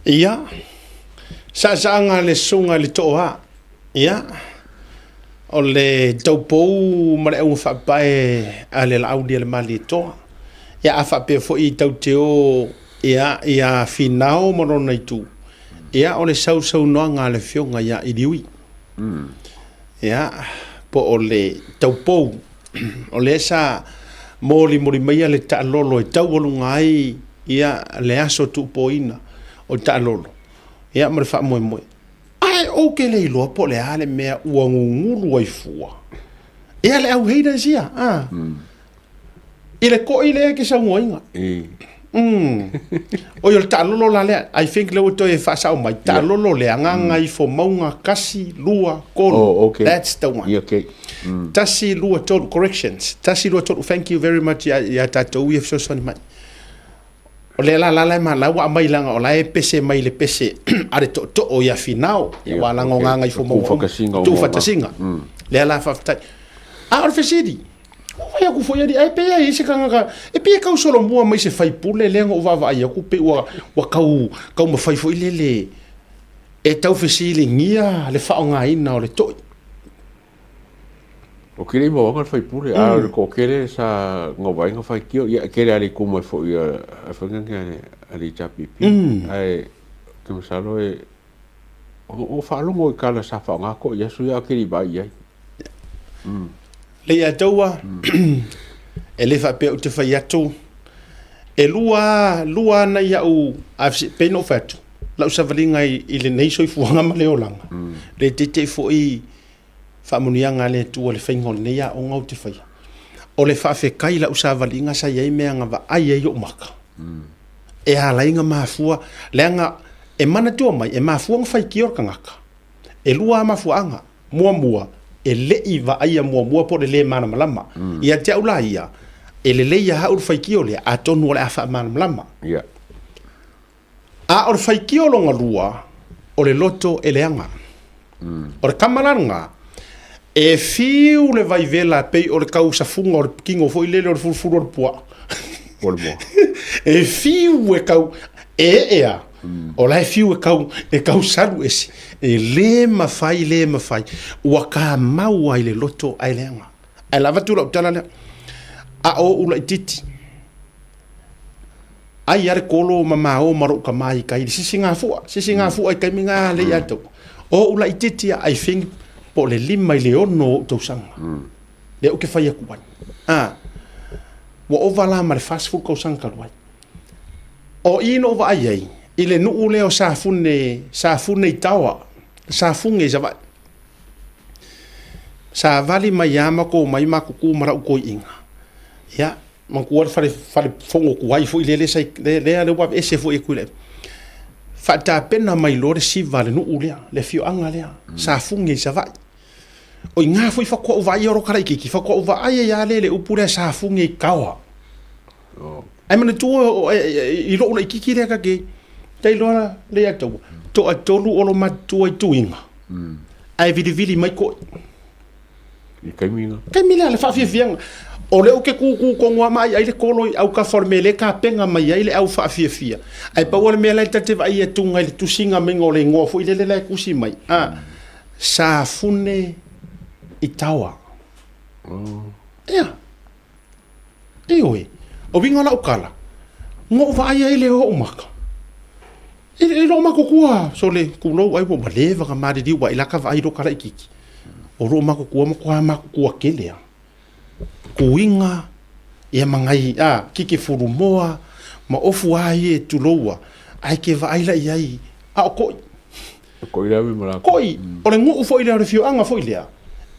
Ia, saasaaga a le susuga i le Tooa, ia, o le taupou ma le auga faapae a le Laaulialemalietoa. Ia, a faapea foi tatou te o ia, ia Finao ma lona itu, ia, o le sausaunoaga a le Afioga ia Iliui. Ia, po o le taupou, o lea sa molimoli maia le taalolo e taualuga ai ia le aso tuupoina o taalolo, ia ma le faamoemoe. Ae ou te le iloa po o le a le mea ua gugulu ai fua ia le au haters ia, a. I le koi lea e te saunoaina. Oi o le taalolo la lea, I think lea ua toe faasao mai, taalolo lea, Gagaifomauga 1, 2, 3. Oh, okay. That's the one. Yeah, okay. 1, 2, 3, corrections. 1, 2, 3, thank you very much ia, ia tatou ia fesoasoani mai. O lea la la la ma la ua aumai leaga o la e pese mai le pese a le tootoo ia Finao, ia ua laga o Gagaifomauga. Tuufatasiga o Tuufatasiga. Lea la faafetai. A o le fesili, ua fai atu foi alii, ae pei e i ai se tagata, e pei e tau solomua mai se faipule lea na ou vaavaai atu, pei ua, ua tau taumafai foi lele e tau fesiligia le faaaogaina o le toi. O kele i mauaga le faipule, a o le toatele sa gauvae na faitio, ia e tele lava le itu mai foi a fai na a le HRPP. Ae ou te masalo e o faalogo i tala sa faaaoga koʻi i aso ia a o te le i vaai i ai. Le ia taua, e le faapea ou te fai atu, e lua, lua nai au, pei na ou fai atu, lau savaliga i lenei soifuaga ma le olaga, le teitei foi faamanuiaga a le Atua i le faiga o lenei aoga ou te faia. O le faafetai i lau savaliga sa i ai mea na vaai ai ou maka, e ala ai ona mafua, leaga e manatua mai, e mafua ona faitio le tagata, e lua lava mafuaaga. Muamua, e le i vaaia muamua po o le le malamalama. Ia te au la ia, e lelei lava au le faitio lea, atonu o le a faamalamalama. A o le faitio lona lua, o le loto e leaga. O le tama la lena, e fiu le vaivela pei o le tau safuga o le tino foi lele o le fulufulu o le puaa. O le moa. E fiu e tau, e ee a, o la e fiu e tau, e tau salu ese. E le mafai, le mafai. Ua kamau ai le loto ae leaga. Ae lava atu lau tala lea. A o ou laitiiti, ai a le kolo ma mao ma lou tama i tai i le sisigafua, sisigafua i taimi na lea ia te au. O ou laitiiti a, I think po o le 5 i le 6 o ou tausaga lea ou te fai atu ai. A, ua ova la ma le 40 tausaga talu ai. O i na ou vaai ai i le nuu lea o Safune, Safune i Taoa, Safune i Savaii. Savali mai lava matou omai matutu ma lau toeaina. Ia, manatua le fale, fale fono tuai foi lea, lea, lea, lea ua aveese foi e Tuilaepa. Faatapena mai loa le siva a le nuu lea, le afioaga lea, Safune i Savaii. O i ina foi faatoa ou vaai o lota laitiiti, faatoa ou vaai ai lava lea i le upu lea Safune i Taoa. Ae manatua i lou laitiiti lea ta te iloa lea ia te au, toatolu o lo matutua i tuiga, ae vilivili mai koʻi. I taimi na? Taimi lea, le faafiafiaga. O lea ou te tutu tonu lava ma aiai le kolo i autafa o le mea lea e tapena mai ai le au faafiafia. Ae pau lava le mea la e ta te vaai atuga i le tusiga maiga o le igoa foi lele la e tusi mai, a, Safune i Taoa. Ia. Ioe, o uiga o lau tala, na ou vaai ai lea o ou maka, i lou matutua, sole, tulou ai ua leva ona maliliu ai la ka vaai i lou tala itiiti. O lou matutua matua matutua tele lava. Tuiga, ia ma nai, a, kiki fulumoa, ma ofu lava ia tulou lava, ae ke vaai la i ai, a o koʻi. Koi lea ma latou. Koi, o le nuu foi lea, o le afioaga foi lea,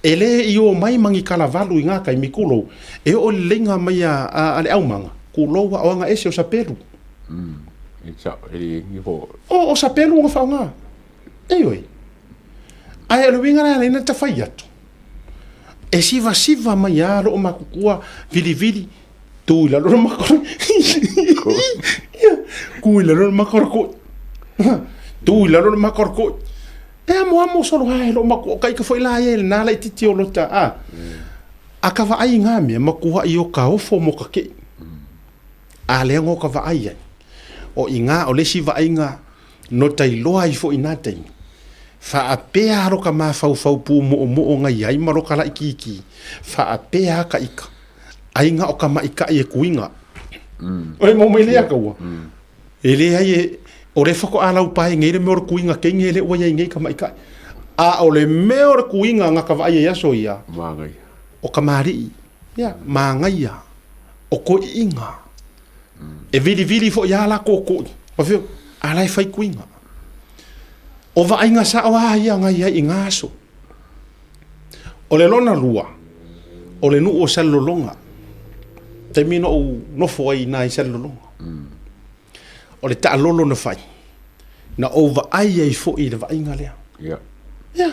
e le i o mai ma ni kalavalu i ngā taimi, tulou, e oo i le leiga mai a le aumaga, tulou a o aga ese o sapelu. O sapelu ona faaaoga. Ioe. Ae o le uiga lea na ta fai atu, e sivasiva mai lava loo matutua vilivili, tu i lalo le maka. Ia, tu i lalo le maka o le koi. Tu i lalo le maka o le koi. E amoamo solo hae loo matua, o ka ika foi la ia i lena laitiiti o lota, a. A ka vaai i ngā mea, makuaʻi o ka ofo mo ka keʻi. A lea ngo ka vaai ai. O i ngā, o le isi vaaiga, No tailoa ai foʻi nā taimi. Faapea lo ka mafaufau pūmoʻomoʻo ngai ai ma lo ka laʻikīkī, faapea ka ika, aiga o ka maʻikaʻi e kuiga. Oi mo mai lea kaua. E leai e, o le fakoʻa laupae nei le mea o le kuiga keinge e le ua iai nei ka maʻikaʻi. A o le mea o le kuiga nga ka vaai ai aso ia. Māngaia. O ka māliʻi. Ia, māngaia. O koʻiʻiga. E vilivili foʻi a lako koʻi. Ma feo, a la e fai kuiga. O vaaiga saʻo a ia ngai ai i ngā aso. O le lona lua, o le nuʻu o Salelologa, taimi na ou nofo ai inā i Salelologa. O le taʻalolo na fai, na ou vaai ai foʻi i le vaaiga lea. Ia. Ia.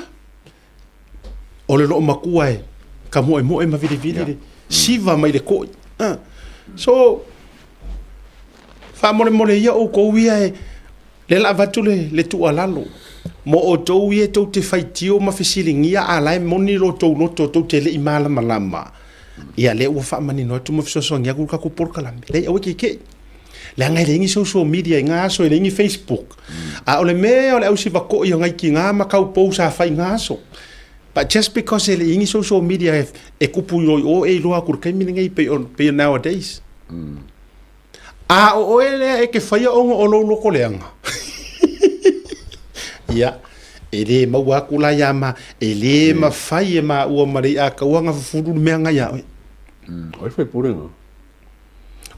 O le loomakua e ka moemoe ma vilivili le siva mai le koʻi. So, faamolemole ia oukou ia e le la avatu le, le tuualalo mo outou ia tou te faitio ma fesiligia a la e moni lo tou loto tou te leʻi malamalama ia lea ua faamanino atu ma fesoasoani atu le tatou polokalame leai aua e kekeʻi leaga e leai ni social media i ngā aso e leai ni Facebook a o le mea o le ausivakoʻi o ngai kigā ma kaupou sa fai i ngā aso but just because e leai ni social media e, e kupu i loi o e iloa atu i le taimi lenei pei o pei o nowadays A o oe lea e ke faia ona o lou loko leaga. Ia, e lē maua aku la iā ma, e lē mawhai e māua ma le iʻa kaua na fufulu le mea ngai iā oe. O ai faipule na?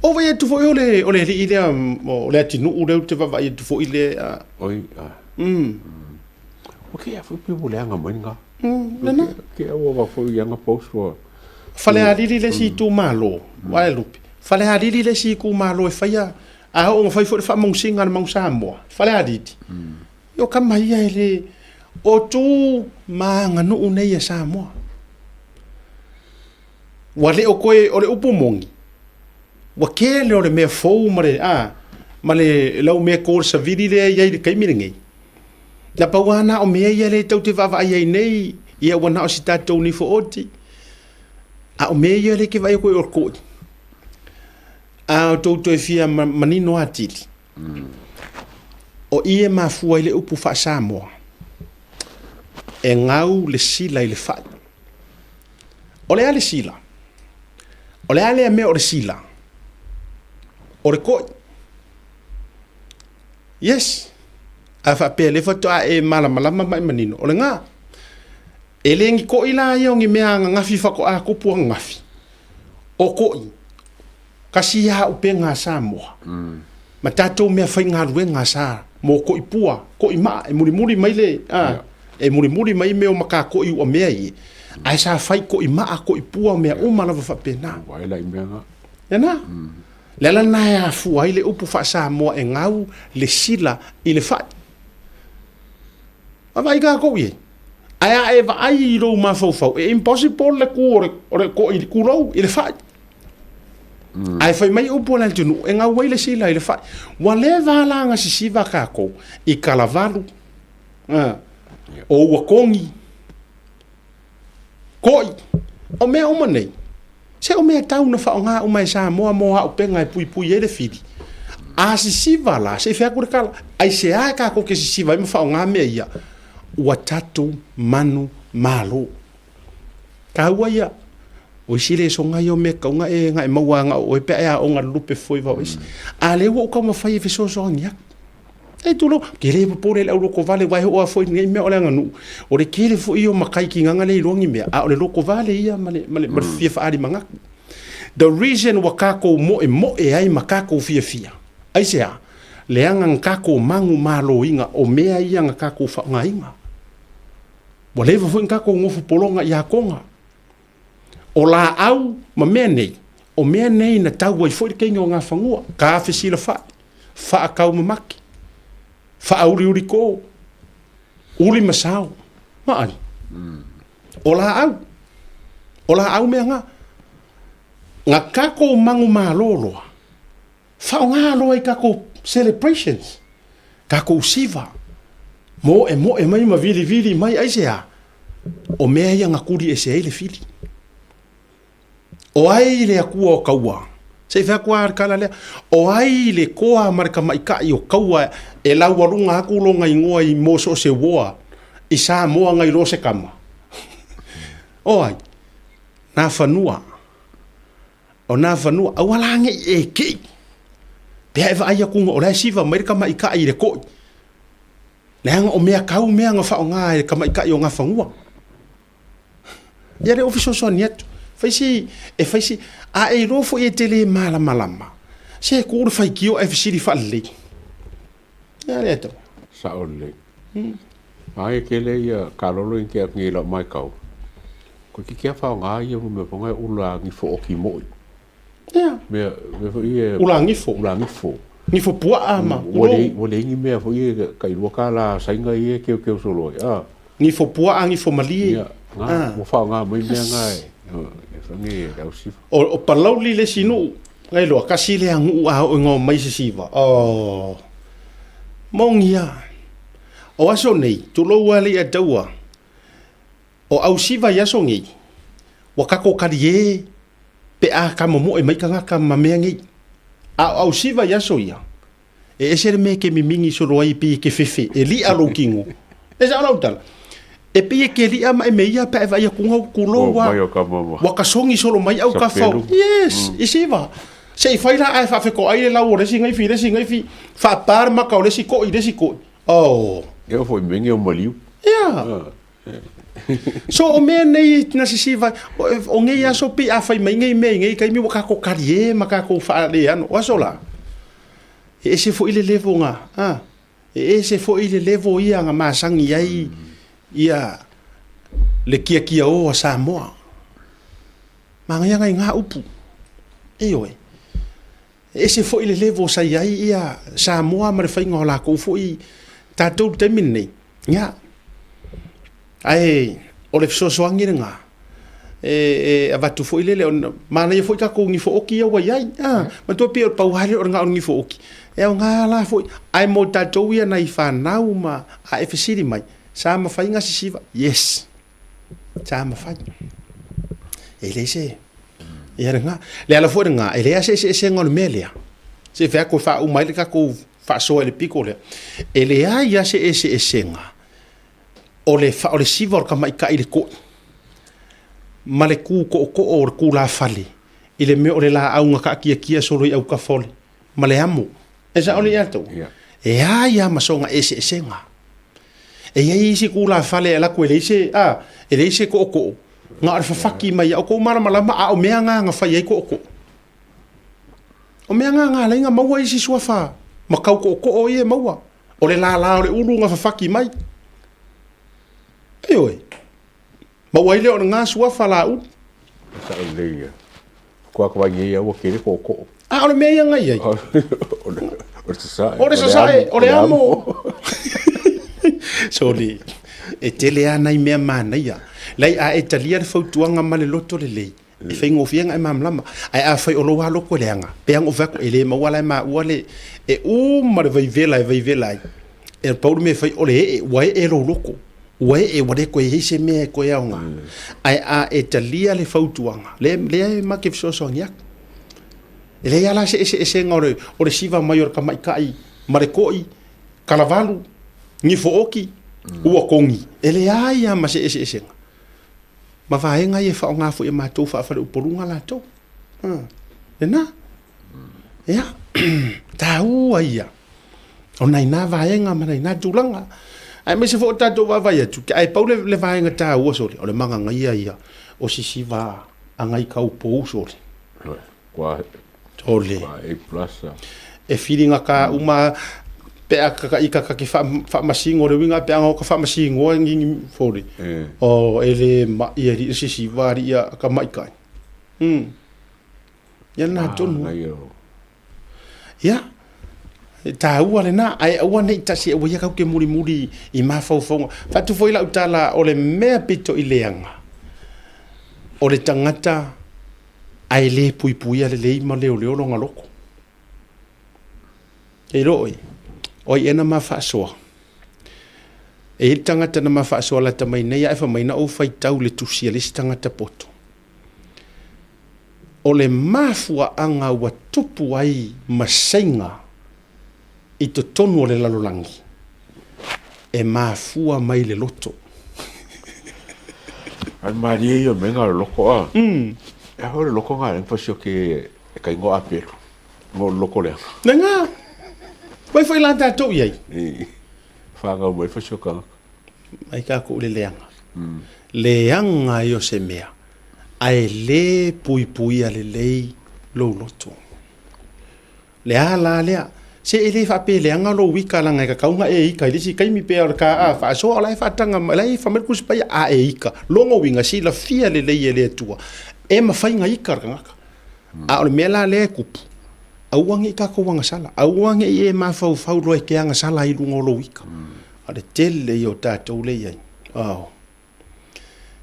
O vai atu foi o le, o le alii lea, o le atinuu lea ou te vaavaai atu foi le, a. Oi, a. O ke a foi pe ua leaga mai nga. Lena. Ke a ua va foi ia nga post ua. Falealili le isi itumalo, Vaelupe. Falealili le isi itumalo e faia, a oo ina fai foi le faamausiga a le Mau Samoa, Falealili. Ia o kama ia e le, o tu ma aganuu nei a Samoa. Ua le o koe, o le upu moni, ua kele o le mea fou ma le, a, ma le lau mea ko le savili lea e i ai i le taimi lenei. Na pau lava na o mea ia lea tou te vaavaai ai nei, ia ua na o si tatou nifo oti. A o mea ia lea e te vaai atu ai o le koʻi. A o tou toe fia manino atili, o i e mafua ai le upu faa-Samoa, e gau le sila i le fai. O le a le sila? O le a lea mea o le sila? O le koʻi. Yes. A faapea lea faatoa e malamalama ma e manino. O le gā. E le ni koʻi la ia o ni mea ananafi faatoa kupu ananafi. O koʻi, kasi ia auupega a Samoa. Ma tatou mea faigaluega sa mo koʻi pua, koʻi maa, e mulimuli mai le, a, e mulimuli mai mea o makakoʻi ua mea ia. Ae sa fai koʻi maa, koʻi pua, mea uma lava faapena. Ua ela i mea nga. Lena. Le ala lena e afua ai le upu faa-Samoa e gau le sila i le fai. Vaavaai kākou i ai. Ae a e vaai i lou mafaufau, e impossible le kū o le, o le koʻi i le kūlou i le fai. Ae fai mai upu a le atunuu, e gau ai le sila i le fai. Ua leva la ona sisiva kākou i kalavalu, o ua kogi, Koʻi, o mea uma nei, se o mea tau na faaaoga uma e Samoa mo auupega e puipui ai le fili. A sisiva la, se i fai atu le tala, aisea e kākou ke sisiva ai ma faaaoga mea ia? Ua tatou manu malo. Taua ia, o isi le soga ia o mea kauga e na e maua ana o oe pe a e aoga lupe foi vao isi. A lea ua ou taumafai e fesoasoani atu. E tulou, ke le popole i le au lokovale, aua e oo lava foi i lenei mea o le aganuu, o le tele foi ia o matai kinaga lea e iloa ni mea, a o le lokovale ia ma le, ma le, ma le fia faaali manatu. The reason ua tatou moemoe ai ma tatou fiafia, aisea? Leaga na tatou manumaloina o mea ia na tatou faaaogaina. Ua leva foi na tatou nofo pologa ia Toga. O laau ma mea nei, o mea nei na tau ai foi le keiga o Gafanua, ka fesilafai, faakaumamaki, faauliulikō, uli ma sao. Vaai. O laau, o laau mea nga. Na tatou manumalo loa, faaaoga loa i tatou celebrations, tatou siva, moemoe mai ma vilivili mai, aisea? O mea ia na tuli ese ai le fili. O ai le Atua o taua? Se i fai atu lava le tala lea, o ai le toa ma le tamaitai o Kaua e laualuga atu lona igoa i mo so o se uoa i Samoa nai lo se tama? O ai? Nafanua. O Nafanua, aua la ne i e kei. Pea e vaai atu o la e siva mai le tamaitai i le koi. Leaga o mea kau mea na faaaoga e le tamaitai o Nafanua. Ia lea ua fesoasoani atu. Fai si, e fai si, a e iloa foi e te le malamalama, se tuu le faitio ae fesili faalelei. Ia lea tau. Sao lelei. Ai tele ia kalolo i ke atu nei lau maitau. Ko te kia whaonga ia mo mea whanga ula ngifo o ki moi. Ia. Mea, mea foi e... Ula ngifo. Ula ngifo. Ngifo puaa ma. Ua le, ua le ingi mea foi e kai lua ka la sainga i e keu keu solo ai. Ah. Ngifo puaa, ngifo malie. Ia, ngā, ah. ua whaonga mai mea ngā e. E whange e au sifa. O, o Palauli le isi nuu. Ngai loa, kasi lea nuu a o ingoa mai se siva. Oh. Mongi a. O aso nei, tulou a le ia taua. O ausiva i aso nei, ua kako kali e pe a ka momoe mai tagata ma mea nei. A o ausiva i aso ia, e ese le mea ke mimingi solo ai pei e ke fefe, e li'a lou kino. E sao lau tala. E pei e ke li'a ma e me ia pe a e vaai atu ngau kulou a, ua ka songi solo mai au ka fau. Yes, i siva. Se i fai la ae faafetoai le lau o le isi gaifi i le isi gaifi, faapa le maka o le isi ko'i i le isi ko'i. Oh. E oo foi menge o maliu. Yeah. So o mea nei na sisiva, o ngei aso pei a fai mai ngei mea i ngei taimi ua kako kali e ma kako faaleano. O aso la, e ese foi le level nga, ah, e ese foi le level ia nga masangi ai ia le kiakia o a Samoa. Manaia ngai ngā upu. Ioe. E ese foi le level sa i ai ia Samoa ma le faiga o lakou foi tatou i le taimi lenei. Ia. Ae o le fesoasoani lena e, e avatu foi lele ona manaia foi tatou nifo oki ia ua i ai. Ah, manatua pei o le pau lava lea o le na o le nifo oki. E aoga la foi, ae mo tatou ia nai fanau ma a e fesili mai, sa mafai ona sisiva? Yes. Sa mafai. E leai se... Ia lena. Le ala foi lena, e leai lava se eseesega o le mea lea. Se i fai atu e faauma ai le tatou faasoa i le pito lea. E leai lava se eseesega o le, o le siva o le tamaitai i le to'i ma le tu tootoo o le tulafale i le mea o le laau na taatiatia solo i autafa o le, ma le amo. E sao le ia tou? E ai lava ma sona eseesega. E i ai isi tulafale e alu atu e leai se, a, e leai se tootoo, na o le fafaki mai o kou malamalama a o mea na na fai ai tootoo. O mea na na alai na maua isi suafa ma kau tootoo ia e maua. O le lala o le ulu na fafaki mai. Ioe. Maua ai lea o lena suafa la ulu. Sa o lei ia. Kua ka wai ia ua kere ko ko. A o le mea ia ngai ai. O le sasae. O le sasae, o le amo. Sorry. E tele lava nai mea manaia. Lai a e talia le fautuaga ma le loto lelei, e faigofie ona e malamalama. Ae afai o lou lava loto e leaga, pei lava ona ou fai atu, e le maua la e maua le, e uma le vaivela e vaivela ai. E pau le mea e fai, o le ee, ua ee lou loto. Ua ee, ua le toe i ai se mea e toe aoga. Ae a e talia le fautuaga, lea, lea e ma te fesoasoani atu. E leai lava la se eseesega o le, o le siva mai o le tamaitai ma le to'i, kalavalu, nifo oki, ua kogi. E leai lava ma se eseesega. Ma vaega ia e faaaoga foi e matou faafaleupoluga latou. Lena. Ia, taua ia o nai nā vaega ma nai nā tulaga. Aemaise foi o tatou vaavaai atu, ae pau le, le vaega taua sole, o le magagaia ia o sisiva agai kaupou sole. Kua, Sole. kua A plus. a. E whiringa ka uma pe a kaka i kaka ke whaamasingo le uiga pe anga o ka whaamasingoa ngingi fole. E. O e le ma ia ri sisiva ri ia ka maikai. Ia lena tonu. Ia, e tāua lena, ae aua nei tasi aua ia kau ke mulimuli i mafaufauga. Fatu foi lau tala o le mea pito i leaga, o le tagata ae le puipuia lelei ma leoleo lona loko. E iloa oe, o ai ea na ma faasoa? E i ai le tagata na ma faasoa lata mai nei ae fai mai na ou faitau i le tusi a le isi tagata poto. O le mafuaaga ua tupu ai maseiga i totonu o le lalolagi, e mafua mai le loto. Ae malie ia mea nga loko a. E a le loko nga le fasi o ke e kai ngo apelu. Ngo loko lea. Le nga. Vai foi la tatou i ai. Whangau mai fasi o ka. Mai ka ku le leanga. Leaga ai o se mea, ae le puipuia lelei lou loto. Le a la lea? Se e le faapea leaga lou ika leaga e kakau ona e ika i le isi taimi pe o le ka a faasoa o la e faataga mai, o la e fai mai le Tusi Paia a e ika. Lona uiga silafia lelei e le Atua e mafai ona ika le tagata. A o le mea la lea e tupu, aua ne i tatou agasala, aua ne i e mafaufau loa e te agasala ai i luga o lou ika. A o le tele ia o tatou lea e i ai. Ao.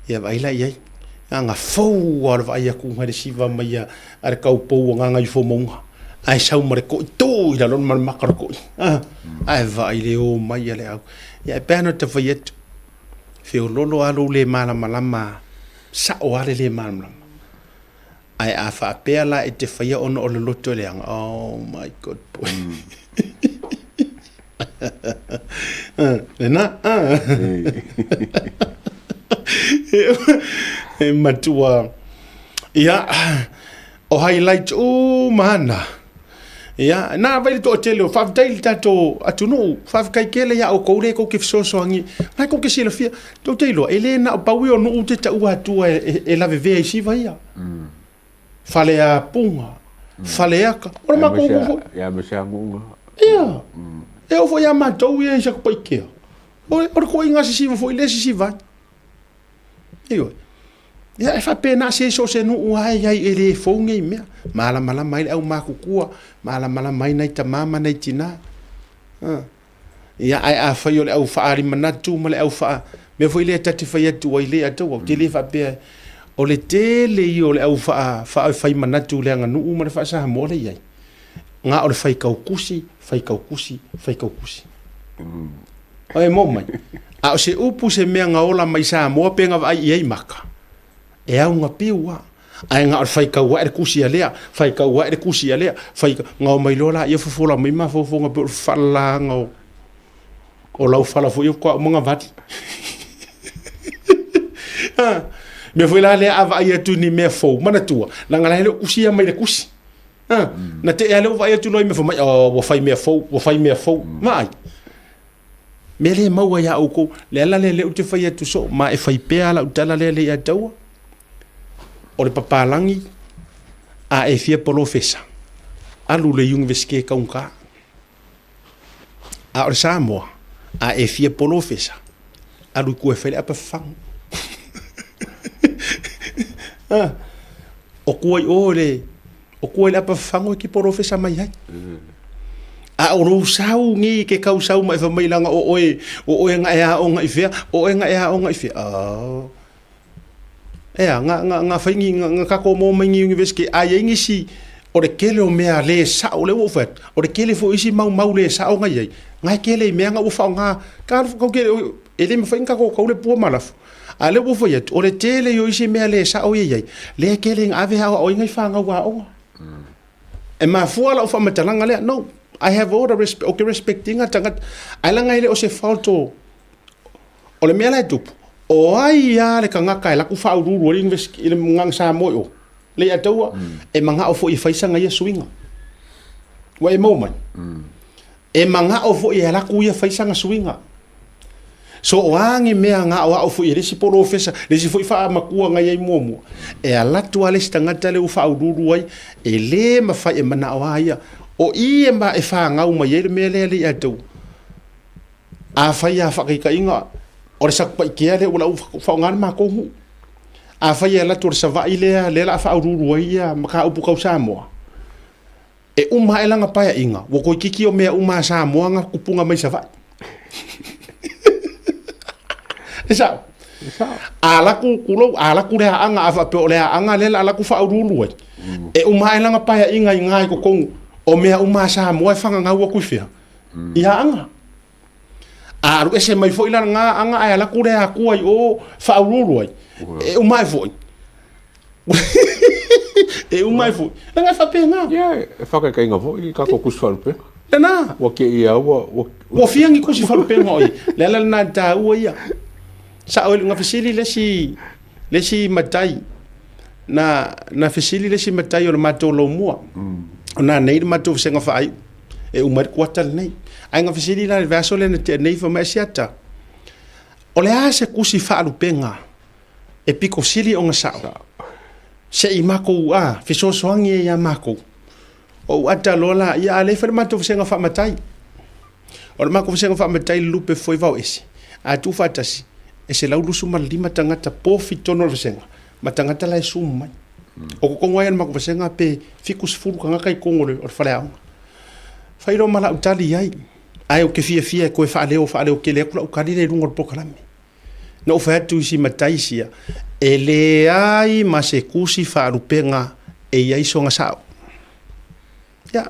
Ia vaai la i ai. Aga fou lava o le vaai atu i le siva mai a le taupou o Gagaifomauga, ae sau ma le ko'i tū i lalo ma le maka o le ko'i. Ae vaai le o mai a le au. Ia e pei lava ona ta fai atu, feololo lava lou le malamalama, sao lava le le malamalama. Ae a faapea la e te faia ona o le loto leaga, oh my god boy. Lena. E matua. Ia, o highlights uma ana. Ia, na vai le toatele o faafetai i le tatou atunuu, faafetai tele ia outou lea tou te fesoasoani, na tou te silafia, tou te iloa, e le na o pau ia o nuu te taua atua e lavevea i siva ia. Faleapuga, Faleata, o le matou nuu foi. Ia, ma se anuga. Ia, e oo foi ia matou ia i Satupaitea, o le toaiga sisiva foi lea e sisiva ai. Ioe. Ia e faapena se so o se nuu lava e i ai e le fou nei mea. Malamalama ai le aumatutua, malamalama ai nai tama ma nai tina. Ia ae afai o le au faaali manatu ma le au faa mea foi lea ta te fai atu ai le atau ou te le faapea o le tele ia o le au faa fai manatu i le aganuu ma le faa-Samoa lea e i ai. Na o le faitau tusi, faitau tusi, faitau tusi. E mo mai. A o se upu se mea na ola mai Samoa pe na vaai i ai maka, e au na piu lava. Ae na o le faitau ae le tusi a lea, faitau ae le tusi a lea, faitau, na omai loa laia fofola mai mafaufauga pei o le faalalaga o laufala foi ia faatoa uma ona vali. Mea foi la lea a vaai atu i ni mea fou, manatua, leaga la e le o tusia mai le tusi. Na te i lea ua vaai atu loa i mea fai mai, oh, ua fai mea fou, ua fai mea fou. Vaai. Mea le maua iā oukou. Le ala lea lea ou te fai atu soo, ma e fai pea lau tala lea le ia taua. O le papalagi, a e fia polofesa, alu le Universite taugata. A o le Samoa, a e fia polofesa, alu i tua e fai le apa fafagu. O tua i o le, o tua i le apa fafagu e te polofesa mai ai. A o lou sau nei ke kau sau mai fai mai leaga o oe, o oe na e aoga i fea, o oe na e aoga i fea. Oh. Ea, nga, nga, nga fai ni, nga, nga kako mo mai ni university, a iai nisi, o le tele o mea le sao, lea ua ou fai atu, o le tele foi o isi mau mau le sao nga iai, nga e tele i mea nga ua faaaoga, ka kau ke, e le mafai ona tatou tau le pua ma lafo. A lea ua ou fai atu, o le tele o isi mea le sao ia iai, lea e tele ina ave aoaoina i fanau aoga. E mafua lau faamatalaga lea, no, I have all the respect, ou te respect ina tagata, ae leaga e le o se fault o, O le mea la e tupu, o ai lava le tagata e alu atu faauluulu ai le University i le Gagaga Samoa i o, le ia taua, e manao foi e fai sana ia suiga. Ua e maua mai? E manao foi e alu atu ia fai sana suiga. So o a ni mea na aoao foi e le isi polofesa, le isi foi faamatua na i ai muamua, e alu atu lava le isi tagata lea ua faauluulu ai, e le mafai e manao lava ia. O i e fanau mai ai le mea lea le ia taua. Afai a faataitaiga o le Satupaitea lea ua faaaoga le matou nuu. Afai e alu atu o le Savaii lea lea o le a faauluulu ai ia mataupu tau Samoa, e uma ae lana paeaiga ua toeitiiti o mea uma a Samoa na tupuga mai Savaii. E sao? A alu atu, tulou, a alu atu le Aana, a faapea o le Aana lea o le a alu atu faauluulu ai, e uma ae lana paeaiga i ina i totonu o mea uma a Samoa e fananau atu i fea? I Aana. A alu ese mai foi la lena Aana ae alu atu le Atua i o faauluulu ai, e uma ae foi. E uma ai foi. Leaga e faapena. Ia, e faakaikaina foi i tatou tusi faalupega. Lena. Ua te ia ua ua Ua fia ni tusi faalupega o i. Le ala lena e taua ia. Sao i luga fesili le isi le isi matai na na fesili le isi matai o le matou laumua. O na nei le matou vasega faaiu e uma ai le kuata lenei. Ae na fesili la i le vaiaso lea na tea nei fai mai Asiata, o le a se tusi faalupega e pito sili ona sao se i matou a fesoasoani ai ia matou. Ou ata loa la ia a lea e fai le matou vasega faamatai. O le matou vasega faamatai le lupe foi vao ese a tuu faatasi e 125 tagata pofi i totonu o le vasega ma tagata la e sumu mai. O totonu ai o le matou vasega pe 70 tagata i totonu o le faleaoga. Fai loa ma lau tali i ai, ae ou te fiafia e toe faaleo faaleo tele atu lau tali lea i luga o le polokalame. Na ou fai atu i si matai sia, e leai ma se tusi faalupega e i ai sona sao. Ia.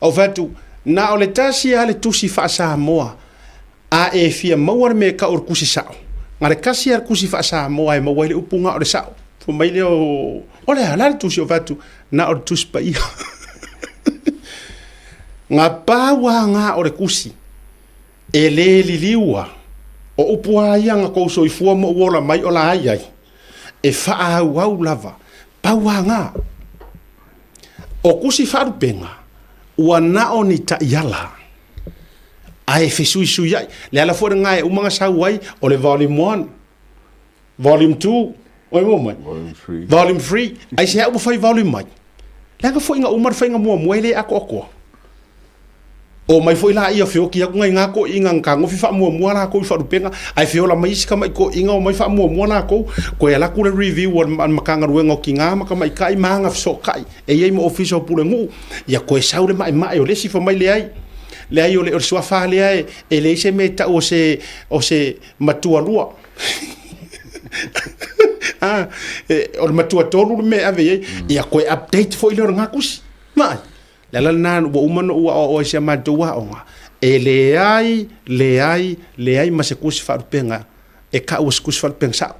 Ou fai atu, na o le tasi lava le tusi faa-Samoa a e fia maua le mea e tau o le tusi sao, na o le tasi lava le tusi faa-Samoa e maua ai le upu na o le sao. Fai mai lea o, o le a, o le a le tusi? Ou fai atu, na o le tusi paia. Na pau lava na o le tusi. E le liliu a, o upu a ia na kou soifua ma ou ola mai o la ai ai, e faaauau lava, pau a na. O kusi faalupega, ua na o ni taiala, ae fesuisuiai. Le ala foi lena e uma na sau ai, o le volume 1, volume 2, oi mo mai? Volume 3. Volume 3. Aisea ua fai volume mai? Leaga foi na uma le faiga muamua e le atoatoa. O mai foi laia feoki atu nai ngā toeaiina na fetagofi faamuamua latou i faalupega, ae feola mai isi tamai toeaiina omai faamuamua latou, toe alu atu le review a le Matagaluega o Tinā ma Tamaitai ma Agafesootai e i ai ma Ofisa o Pulenuu, ia toe sau le maemae o le isi fai mai leai, leai o le suafa lea e leai se mea e tau o se, o se matualua. O le matuatolu le mea e ave i ai, ia toe update foi lea o lena tusi. Vaai. Le ala lena ua uma ona ou aoaoa i si a matou aoga, e leai, leai, leai ma se tusi faalupega e tau o se tusi faalupega sao.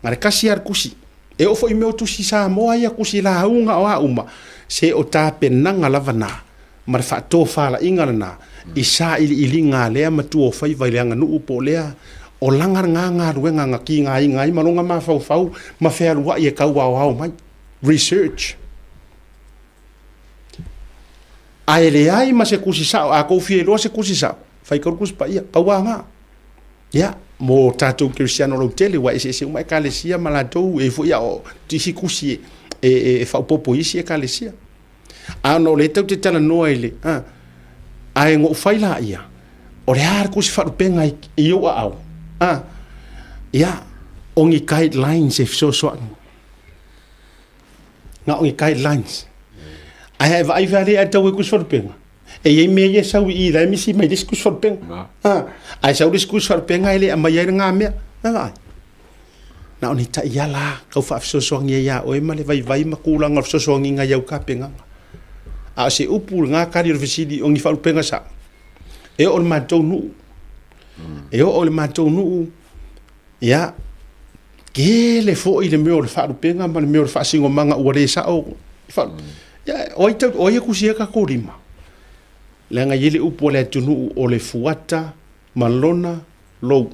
Na o le tasi lava le tusi. E oo foi i mea o tusi Samoa ia, tusi lauga o a uma, se o tapenaga lava na ma le faatofalaiga lena i sailiiliga a lea matuaofaiva i le aganuu po o lea olaga lena galuega na tigaina ai ma lona mafaufau ma fealuai e tau aoao mai. Research. Ae leai ma se tusi sao, a tou fia iloa se tusi sao, fai tau le tusi paia, pau lava na. Ia, mo tatou kerisiano lautele, ua eseese uma ekalesia ma latou, e i ai foi isi tusi e, e, e faaopoopo i isi ekalesia. A ona o lea tatou te talanoa i le, a, ae na ou fai laia, o le a le tusi faalupega i, i ou aao, a, ia, o ni guidelines e fesoasoani. Na o ni guidelines. Ae a e vaai fea lea e tau ai kusi faalupega, e i ai mea ia e sau i i la e misi mai le isi kusi faalupega. Ae sau le isi kusi faalupega e le aumaia ai lena mea. Na vaai? Na o ni taiala lava tau faafesoasoani ai ia oe ma le vaivai ma tulaga o le fesoasoaniga i au tapenaga. A o se upu i lena tali o le fesili o ni faalupega sao, e oo i le matou nuu. E oo i le matou nuu, ia, Tele foi le mea o le faalupega ma le mea o le faasinomaga ua le sao. Ia, o ai, o ai e tusia tatou lima? Leaga e i ai le upu a le atunuu o le fuata ma lona lou.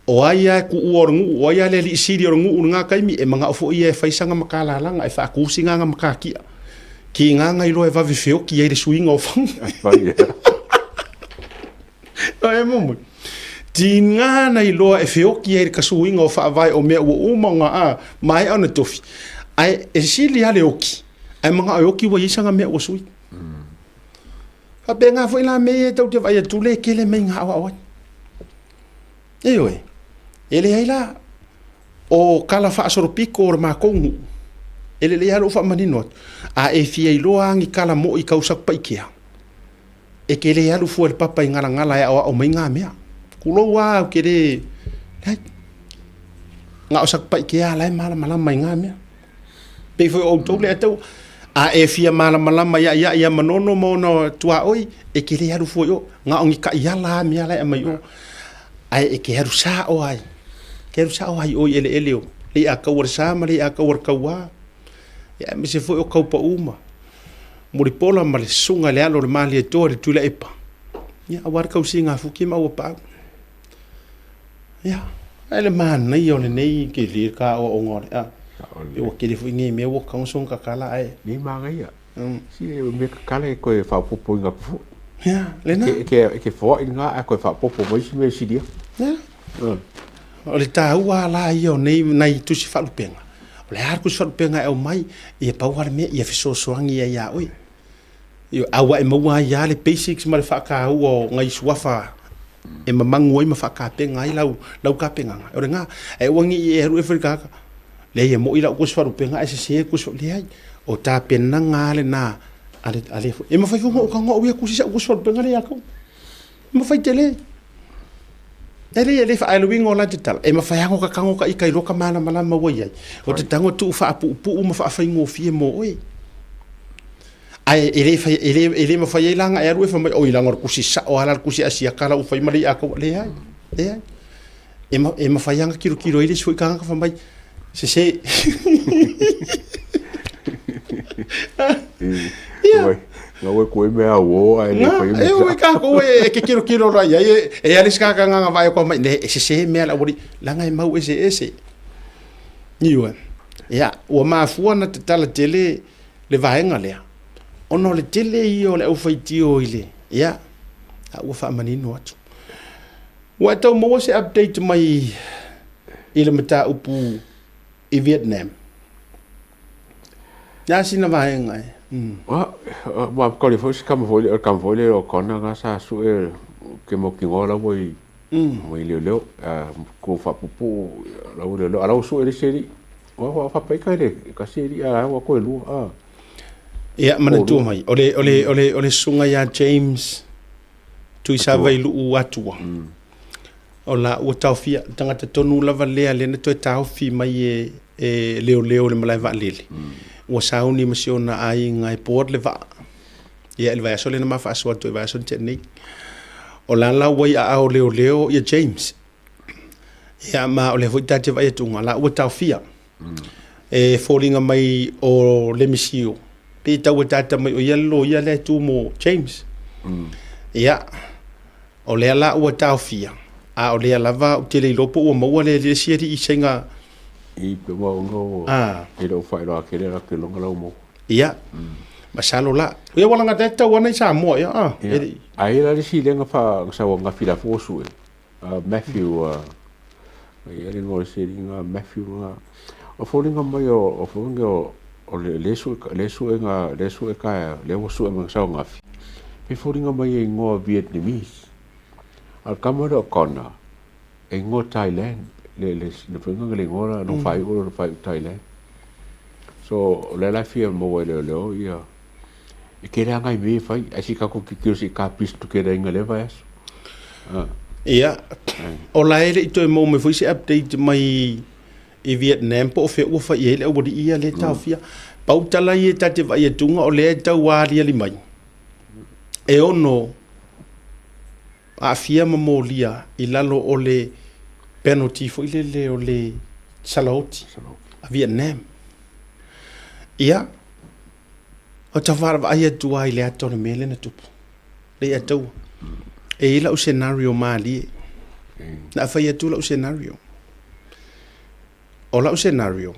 O ai lava e tuua o le nuu, o ai lava le alii sili o le nuu i lena taimi, e manao foi ia e fai sana matalalaga, e faatu sina ana matatia. Tiga na iloa e vave feoti ai le suiga o faiga. E momoe. Tiga na iloa e feoki ai le kasuiga o faavae o mea ua uma ona a maea ona tofi. Ae e sili lava le oki, ae manao e oki ua i ai sana mea ua sui. Faapena foi la mea ia tatou te vaai atu le tele mai na aoao ai. Ioe, e leai la o tala faasolopito o le matou nuu, e lelei lava lou faamanino atu. A e fia iloa lava ni tala moi tau Satupaitea, e te le alu fua i le papa i Galagala e aoao mai na mea. Tulou lava ou te le, leai. Na o Satupaitea la e malamalama i na mea. Pei foi o outou lea tau, a e fia malamalama ia ia ia Manono ma ona tuaoi, e te le alu fua i o. Na o ni taiala lava mea la e aumai i o. Ae e te alu sao lava, e te alu sao lava i o i eleele o Le i'a kaua le sa ma le i'a kaua le kauā. Ia aemaise foi o Kaupaʻu ma Mulipola ma le susuga i le alo o le Malietoa le Tuilaepa. Ia aua le tausiga fuki ma Auapaau. Ia, ae le manaia o lenei tele ka aoaoga o le a. Ua tele foi nei mea ua kaoso ona tatala ae. Nei manaia. Si e mea tatala e toe faaopoopoina atu foi. Ia, lena. E te foai lena ae toe faaopoopo mai isi mea e sili atu. Ia. O le taua la ia o nei nai tusi faalupega, o le a le tusi faalupega e aumai, ia pau lava le mea ia fesoasoani ai ia oe. A ua e maua ai lava le basics ma le faataua o nai suafa e mamagu ai ma faatapena ai lau, lau tapenaga, o lena. Ae aua ne i e alu e fai i le tagata, leai e moni lau tusi faalupega ae sese le tusi faalupega. Leai, o tapenaga lava lena a le, a le foi. E mafai foi ona ou tago au ia tusi sau tusi faalupega lea ia te au. E mafai tele. E le, e le faaeluina o la te tala, e mafai lava ona tago ta ita iloa ka malamalama ua i ai. O te tago tuu faapuupuu ma faafaigofie mo oe. Ae e le fai, e le, e le mafai ai la ona e alu e fai mai, oi leaga o le tusi sao lava la le tusi Asiata la ua fai ma le ia taua. Leai, leai. E, ma, e mafai lava ona tilotilo ai le isi foi tagata fai mai, sese. Ia. Nga ue koe mea uo ae le fai mea. E ue ka koe e ke kilo kilo la ia e e ale ska ka nga vai ko mai ne e sese mea la uri la ngai mau ese ese. Niue. Ia, ua mafua na tatala tele le vaega lea, ona o le tele ia o le aufaitio i le, ia, a ua faamanino atu. Ua e tau maua se update mai i le mataupu i Vietnam? Le a sina vaega e? Ma kore foi se kama foi le kama foi le o kona nga sa su e ke mo ki ngola wo i mo i leo leo ko fa pupu la wo leo leo ala su e le seri wa wa fa pai ka le ka seri a wa ko lu a. Ia manatua mai o le o le o le o le susuga ia James Tuisavailuu Atua. O la ua taofia tagata tonu lava lea lea na toe taofi mai e e leoleo i le malae vaalele. Ua sauni ma si ona aiga e board le vaa. Ia i le vaiaso lea na ma faasoa atu ai vaiaso na tea nei. O la la ua i aao leoleo ia James. Ia ma o lea foi ta te vaai atu la ua taofia. E foliga mai o le misio pe tau ataata mai o ia le loia lea e tu mo James. Ia o lea la ua taofia a o lea lava ou te le iloa po ua maua le le isi alii saiga I pe ua ono e le o faailoa tele la ke longa lau mo. Ia, masalo la. Ia ua laga tau ana i Samoa ia a. Ia. Ai la le si lenga fa sa wa ngafila fo su e. Matthew ia le ngoa se linga Matthew nga o foliga mai o o foliga o o le le su le su e nga le su e ka le ua su e nga sa ngafi. Pe foliga mai e ngoa Vietnamese. Al kama le o kona e ngoa Thailand le le le foliga le ngoa no fai o le fai Thailand. So le la fia mo le le o ia e ke rea ngai me fai ai si ka ko ki si ka pis tu ke reinga le vai aso. Ia, o la e le i toe maua mai foi se update mai i Vietnam po o fea ua fai i ai le aualii ia lea e taofia. Pau tala ia ta te vaai atuga o lea e tau aliali mai e ono aafia ma molia i lalo o le penalty foi lele o le salaoti a Vietnam. Ia, O ta vaavaai atu lava i le ata o le mea lea na tupu. Le ia taua. E i ai lau scenario malie. Na fai atu lau scenario. O lau scenario,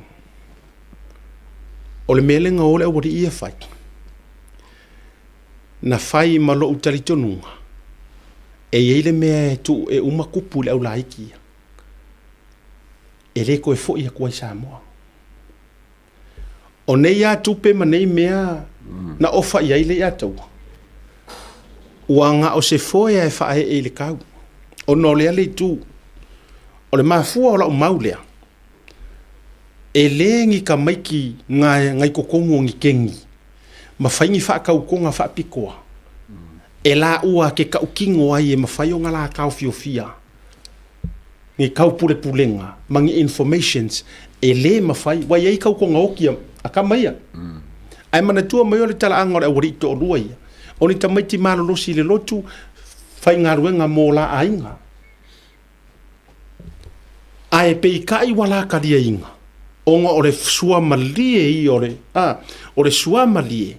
o le mea lea na o le aualii ia fai, na fai ma lou talitonuga, e i ai le mea e tuu e uma tupu i le aulaiti ia, e le toe foi atu ai i Samoa. O nei lava tupe ma nei mea na ofa i ai le ia taua, ua na o se foea e faaee i le kau, ona o lea le itu. O le mafua o lau mau lea, e le ni tamaiti nai totonu o ni keni ma fai ni faatautoga faapitoa e laua ke tautino ai e mafai ona la taofiofia ni taupulepulega ma ni informations e le mafai, ua i ai tautoga oti a tama ia. Ae manatua mai o le talaaga o le aualii toalua ia, o ni tamaiti malolosi i le lotu, faigaluega mo la aiga. Ae peitai ua la taliaina. Ona o le suamalie ia o le, a, o le suamalie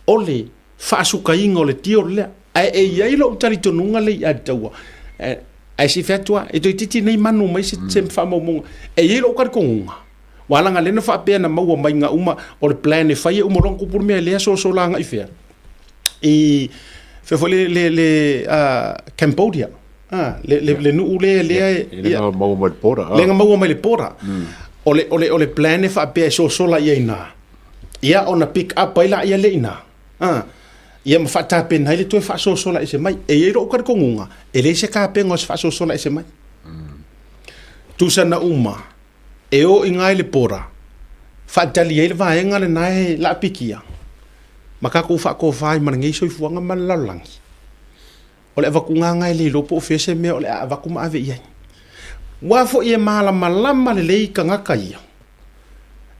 o le faasukaiga o le deal lea. Ae e i ai lou talitonuga lea i Alitaua, ae se i fai atu lava, e toeitiiti nei manu mai se faamaumauga. E i ai lou talitonuga, aua leaga lea na faapea na maua mai ga uma, o le plan e fai e uma loa ona tupu le mea lea sosola agai fea? I fea foi le Cambodia. Le nuu lea lea e le na maua mai le border. Le na maua mai le border. O le plan e faapea e sosola i ai ina. Ia ona pick up ai laia lea i ina. Ia ma faatapena ai le toe faasosola ese mai. E i ai lou talitonuga, e leai se tapena o se faasosola ese mai. Tusa na uma, e o i ina i le border, faatali ai le vaega lena e laapikia, ma tatou faatofa ai ma lenei soifuaga ma le lalolagi. O le avatuga lena e le iloa po o fea se mea o le a avatu ma ave i ai. Aua foi e malamalama lelei tagata ia,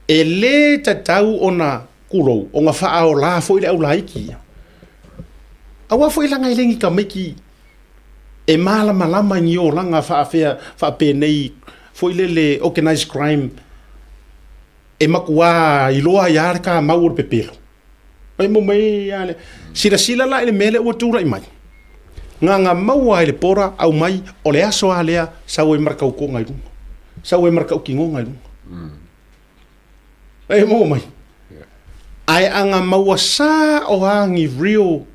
e le tatau ona, tulou, ona faaola foi le aulaiti ia. Aua foi leaga e le ni tamaiti e malamalama i ni olaga faafea faapenei foi lele organized crime e matua iloa ai lava le tamau o le pepelo. Ai mo mai a le silasila la i le mea lea ua tulai mai. Gaga maua ai le pora aumai o le aso a lea sau ai ma le tautoga i luga. Sau ai ma le tautinoga i luga. Ai mo mai. Ae aga maua sa o a ni real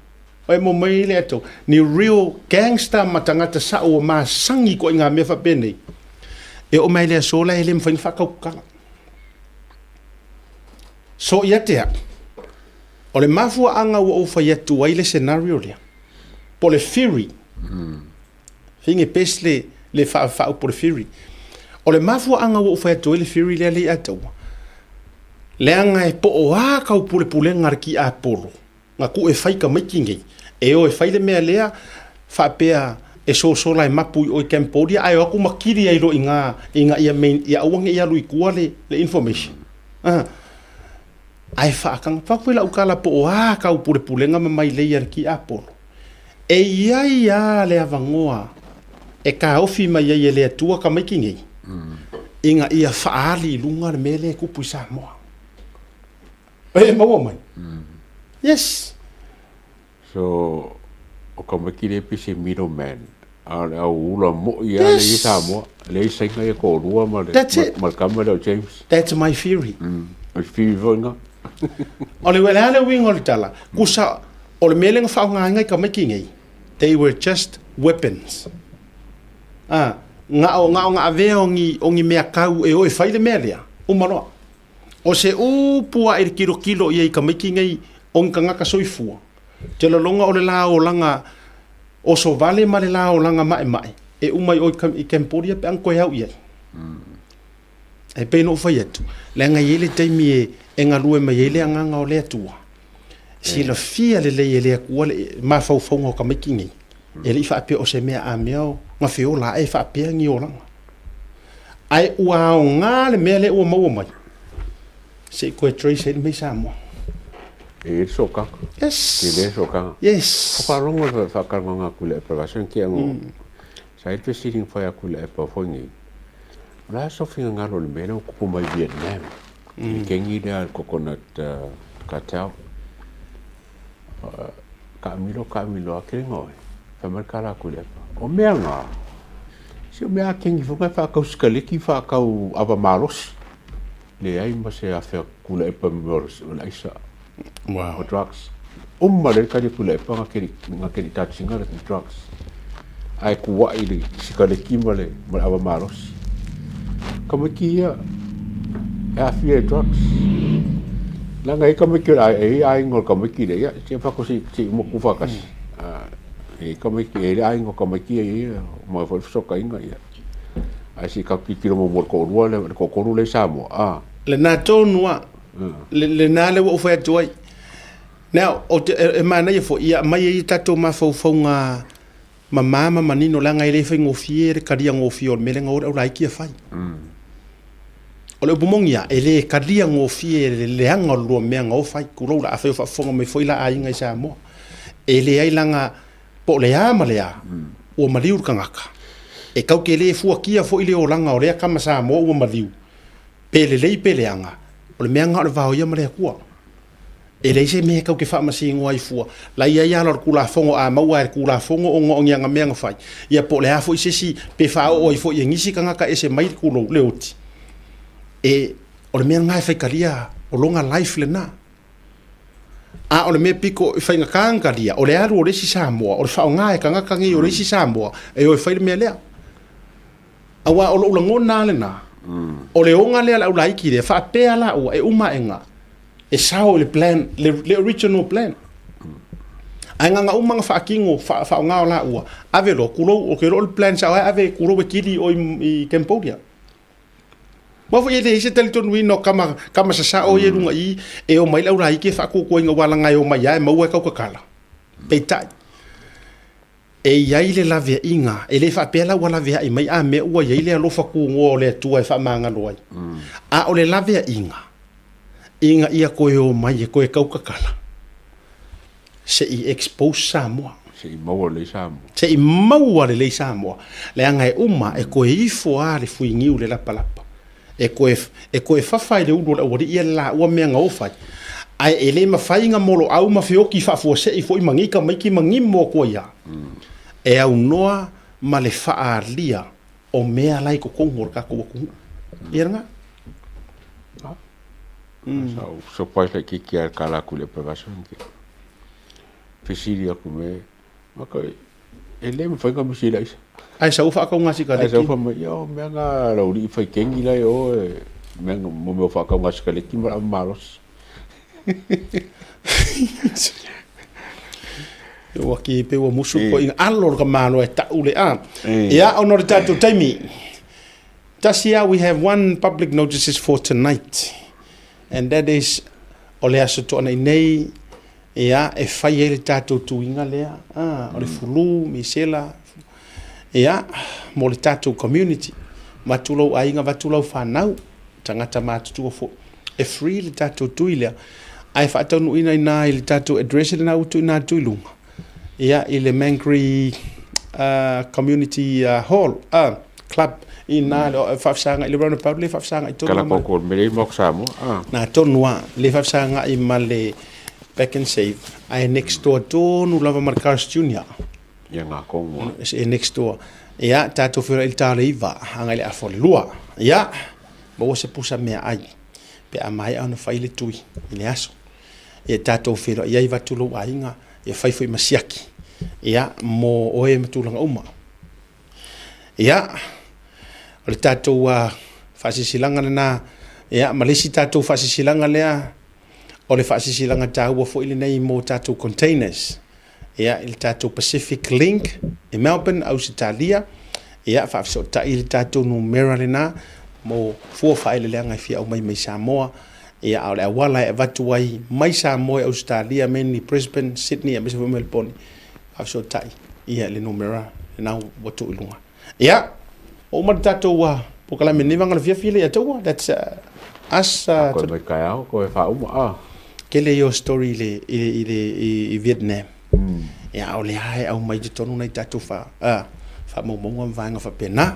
ai mo mai le ato ni real gangster ma tagata sao ua masani koa i ngā mea faapenei. E oo mai le aso la e le mafai ona faatautala. So ia te au, o le mafuaaga ua ou fai atu ai le scenario lea, po o le theory, fige best le, le faaupu o le theory. O le mafuaaga ua ou fai atu ai le theory lea le ia taua, leaga e po o a kau pulepulega a le tiapolo, Na tuu e fai tamaiti nei, e o e fai le mea lea, faapea e sosola e mapu i o i Cambodia ae o atu ma kili ai loa i ina ina ia main, ia aua ne i alu i tua le, le information. Ae faataga, fai atu foi lau tala po o a tau pulepulega ma mailei a le tiapolo, e i ai lava le avanoa e taofi mai ai e le Atua tamaiti nei, ina ia faaali i luga le mea lea e tupu i Samoa. E maua mai. Yes. So, o ka maiki le pese middleman. A o le au ula moi a le i Samoa. Le i sainga ia toalua ma le, That's it. ma le kama lea o James. That's my theory. O le theory foi nga. O le a le uiga o le tala, kusa, o le mea lea na faaaogaina i tamaiti nei, they were just weapons. Ah, na o, na o na avea o ni, o ni mea kau e o e fai le mea lea, uma loa. O se upu a i le tilotilo i ai i tamaiti nei o ni tagata soifua, te lologa o le la olaga oso vale ma le la olaga maemae e uma i o i Cambodia pe a na toe au i ai. E pei ona ou fai atu, leaga e i ai le taimi e galue mai ai le agaga o le Atua. Silafia lelei e le Atua le mafaufauga o tamaiti nei, e le i faapea o se mea a mea na feola ae faapea ni olaga. Ae ua aoga le mea lea ua maua mai, se i toe trace ai le mea i Samoa. E i ai le sootaga. Yes. Tele le sootaga. Yes. Ko faalogo le faatalanoaga atu i le epa vasa ke ango. Sa i le fesili na fai atu i le epa foi nei. O le a se finagalo o le mea lea ua tupu mai Vietnam? I le kengi lea le coconut cartel. Taamilo, taamilo a kele nga oe. Fai mai le tala atu i le epa. O mea nga, si o mea a kengi foi nga e faatau sikaleki, faatau ava malosi. Leai ma se afe a Tuilaepa i mea o le aisa. Wow. O drugs. Uma lea le tali a Tuilaepa nga keli, nga keli tatiga le drugs. Ae kuaʻi i le sikaleki ma le, ma le ava malosi. Tamaiti ia e aafia i drugs. Leaga e i ai tamaiti o le aiga, e i ai aiga o le tamaiti lea, ia se i fako se i uma atu faatasi. E i ai tamaiti, e i ai le aiga o tamaiti ia e i ai, uma foi le fesootaiga ia. Ae se i tatou tilotilo muamua i le toalua lea, le toatolu lea i Samoa. Lena tonu lava, lena lea ua ou fai atu ai. Now, ou te, e manaia foi, ia aumai ai tatou mafaufauga mamā ma manino, leaga e le faigofie le talia gofie o le mea lea na o le aulaiti e fai. O le upu moni lava, e le talia gofie le leaga o le lua mea na o fai, tulou la, afai o faafofoga mai foi la aiga i Samoa. E leai leaga po o le a ma le a, ua maliu le tagata. E tatou te le fuatia foi le olaga o lea tama Samoa ua maliu. Pe lelei pe leaga, o le mea lena o le va o ia ma le Atua. E leai se mea e tau te faamasinoa ai fua, la e i ai ala o le Tulafono, a maua e le Tulafono ona o ni ana mea na fai, ia po o le a foi se isi, pe faaoo ai foi e nisi tagata ese mai le tulou, le oti. E, o le mea lena e faitalia o lona life lena. A o le mea pito e faigata ona talia, o le alu o le isi Samoa, o le faaaoga e tagata nei o le isi Samoa e o e fai le mea lea. Aua o lou lagona lava lena, o le oga lea a le aulaiti lea, faapea laua e uma aega e sao i le plan, le original plan. Ae na ona uma ona faatino, faaaoga o laua, ave loa, tulou, ou te iloa o le plan sao lava e ave, tulou e kili i o i Cambodia. Aua foi e leai se talitonuina o tama, tama sasao ia i luga i i, e omai le aulaiti e faatuatuaina aua leaga e omai lava e maua e tautatala. Peitai, e i ai le laveaiga, e le faapea la ua laveai mai a mea ua i ai le alofa tunoa o le Atua e faamagalo ai. A o le laveaiga, ina ia toe omai e toe tautatala, se i expose Samoa. Se i maua lelei Samoa. Se i maua lelei Samoa. Leaga e uma e toe ifo lava le fuiniu i le lapalapa. E toe, e toe fafa i le ulu o le aualii ia le laua mea na o fai. Ae e le mafai ona moloau ma feoti faafuasei foi ma nei tamaiti ma nimo atu ai lava. E aunoa ma le faaalia o mea la i totonu o le tatou atunuu. Ia lena. Sa ou surprise laitiiti lava i le tala atu i le Epavasa ke fesili atu me maka e le mafai ona misi le aisa. Ae sau faatauga sikareti. Ae sau fai mai, ia o mea na laulii fai kengi la e o e mea mo mea o faatauga sikareti ma laau malosi. Ua ki pe ua musu ko inga alo le ka malo e tau le a. Ia ona o le tatou taimi. Tasi a we have one public notices for tonight and that is o le aso toanai nei ia e fai ai le tatou tuiga lea a o le fulu misela ia mo le tatou community vatu lou aiga vatu lau fanau tagata matutua foi e free le tatou tui lea ae faataunuuina i ina i le tatou address lena ua tuuina atu i luga ia i le Mangere Community Hall Club i ina le faafesagai le roundabout le faafesagai tonu Kala koko le mele mo Samoa. Na tonu a le faafesagai ma le Back and Save ae next door tonu lava ma le Cars Junior. Ia ngā kongo. E next door. Ia, tātou whira i le tāle iwa, hanga i le awha o le lua. Ia, maua se pusa mea ai, pe a maea ona fai le tui i le aso. Ia tātou whira i ai vatu lou aiga, ia fai foi ma siaki. Ia, mō oe ma tulaga uma. Ia, o le tātou faasisilanga lena, ia, ma le isi tātou faasisilanga lea, o le faasisilanga tāua foi lenei mō tātou containers. Ia, i le tatou Pacific Link i Melbourne, Ausetalia, ia, faafesootai i le tatou numera lena mo fua faaeleeleaga e fia aumai mai Samoa, ia, a o le auala e avatu ai mai Samoa i Ausetalia, mainly Brisbane, Sydney, aemaise foi Melbourne, faafesootai ia i le numera lena ua tuu i luga. Ia, ua uma le tatou polokalame nei vaega o le fiafi lea ia te ua. That's us. Koe mai taeao, koe faauma. Ah. Kele ia o story i le, i le, i le, i Vietnam. Ia, a o lea e aumai i totonu nai tatou fa, faamaumauga ma vaega faapena.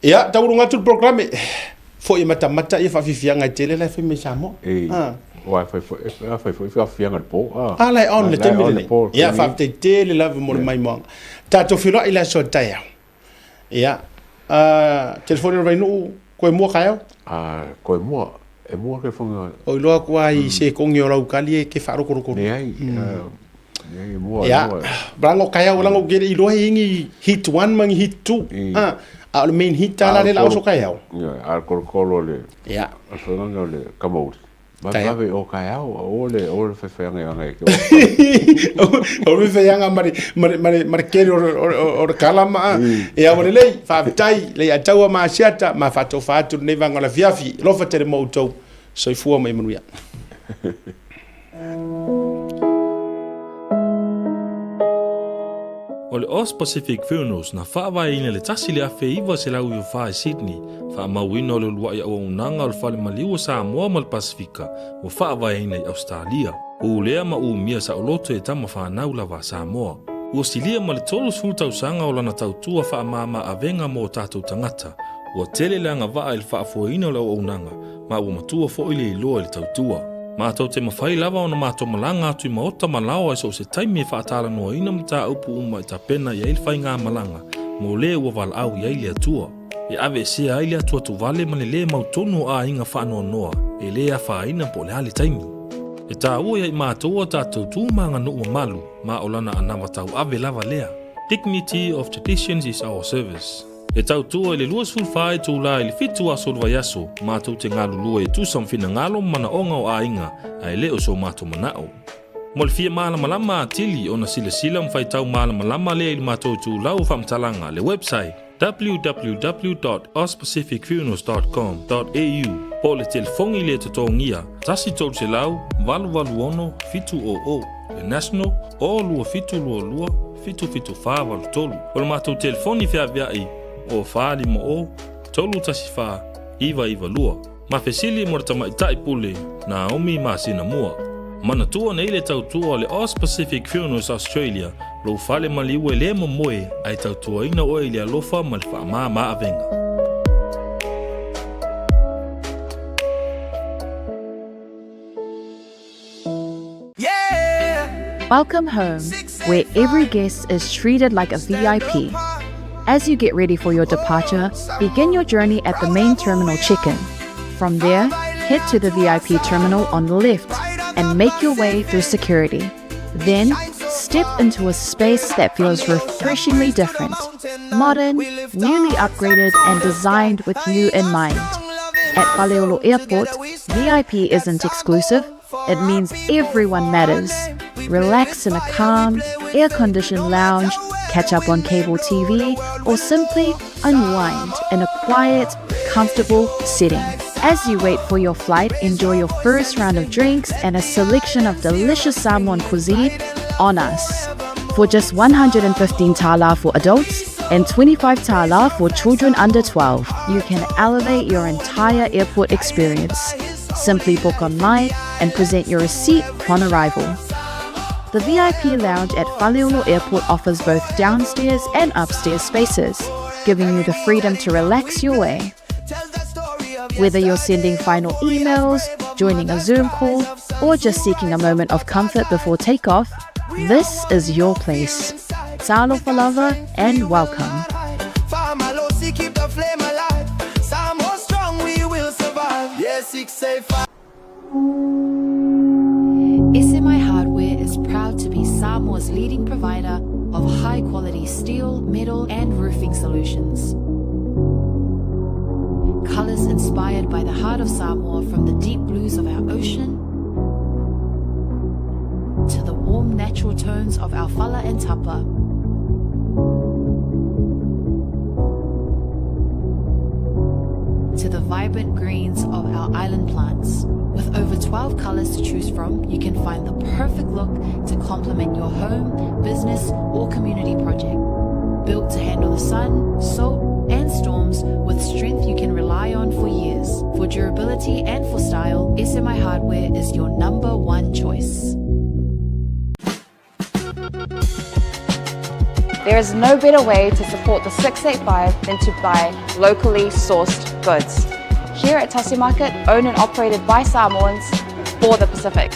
Ia, tauluga atu le polokalame. Foi e matamata ia faafiafiaga e tele la e fai mai Samoa. E, aua e fai foi, e fai foi faafiafiaga i le po. Ah, ah la e on le taimi lenei. Ia, faafetai tele lava mo le maimoaga. Tatou feiloai i le aso a taeao. Ia, telefoni o le Vainuu, koe mua taeao? Ah, koe mua. E mua telefoni o... O iloa atu lava i se kongi o lau kali e ke faarotorotoro. Leai, leai e mua, e mua. Leaga o taeao leaga ou te le i iloa e i ai ni heat 1 ma ni heat 2. Ah, a o le main heat lava la lea o le a oso taeao. Ia, a o le kolokolo o le... Ia. O le folanga o le kamauli. Vavevave o kaeao, o le o le faifaiaga e ke O le faifaiaga ma le ma le ma le ma le kele o o le kala ma ia ua lelei, faafetai le ia taua ma asiata ma faatofa atu lenei vaega o le afiafi. Alofa tele mo outou. Soifua ma ia manuia. O le Aus Pacific Funerals na faavaeina i le 1994 i Sydney, faamauina o le uluai auaunaga o le Fale Maliu o Samoa ma le Pasefika ua faavaeina i Ausetalia. Pulea ma umia saoloto e tama fanau lava a Samoa. Ua silia ma le 30 tausaga o lana tautua faamama avega mo o tatou tagata. Ua tele le agavaa i le faafoeina o le auaunaga, ma ua matua foi le iloa i le tautua. Matou te mafai lava ona matou malaga atu i maota ma laoa i so o se taimi e faatalanoaina mataupu uma e tapena i ai le faigamalaga mo le ua valaau i ai le Atua. E aveesea ai le atuatuvale ma le lē mautonu o aiga faanoanoa e lē afaina po o le a le taimi. E taua ia i matou a tatou tu ma aganuu mamalu ma o lana anava tauave lava lea. Dignity of traditions is our service. E tautua i le 24 itula i le 7 aso o le vaiaso, matou te galulue e tusa ma finagalo ma manaoga o aiga, ae le o so matou manao. Mo le fia malamalama atili ona silasila ma faitau malamalama lea i le matou itulau o faamatalaga, le website, www.auspacificfunerals.com.au po o le telefoni le totogia 1 300 886 700, le national, o 2722 77483. O le matou telefoni feaveai o 450 314 992. Ma fesili mo le tamaitai pule Naomi masina mua. Manatua nei le tautua o le Aus Pacific Funerals Australia, lou fale maliu e le momoe ae tautuaina oe i le alofa ma le faamama avega. Welcome home, where every guest is treated like a VIP. As you get ready for your departure, begin your journey at the main terminal check-in. From there, head to the VIP terminal on the left and make your way through security. Then, step into a space that feels refreshingly different, modern, newly upgraded, and designed with you in mind. At Faleolo Airport, VIP isn't exclusive, it means everyone matters. Relax in a calm, air-conditioned lounge, catch up on cable TV, or simply unwind in a quiet, comfortable setting. As you wait for your flight, enjoy your first round of drinks and a selection of delicious Samoan cuisine on us. For just 115 tala for adults and 25 tala for children under 12, you can elevate your entire airport experience. Simply book online and present your receipt upon arrival. The VIP lounge at Faleolo Airport offers both downstairs and upstairs spaces, giving you the freedom to relax your way. Whether you're sending final emails, joining a Zoom call, or just seeking a moment of comfort before takeoff, this is your place. Talofa lava and welcome. Keep the flame alive. Samoa strong, we will survive. Yeah, 685. SMI Hardware is proud to be Samoa's leading provider of high quality steel, metal, and roofing solutions. Colors inspired by the heart of Samoa, from the deep blues of our ocean to the warm natural tones of our fala and tapa. To the vibrant greens of our island plants. With over 12 colors to choose from, you can find the perfect look to complement your home, business, or community project. Built to handle the sun, salt, and storms with strength you can rely on for years. For durability and for style, SMI Hardware is your number one choice. There is no better way to support the 685 than to buy locally sourced goods. Here at Tasi Market, owned and operated by Samoans for the Pacific.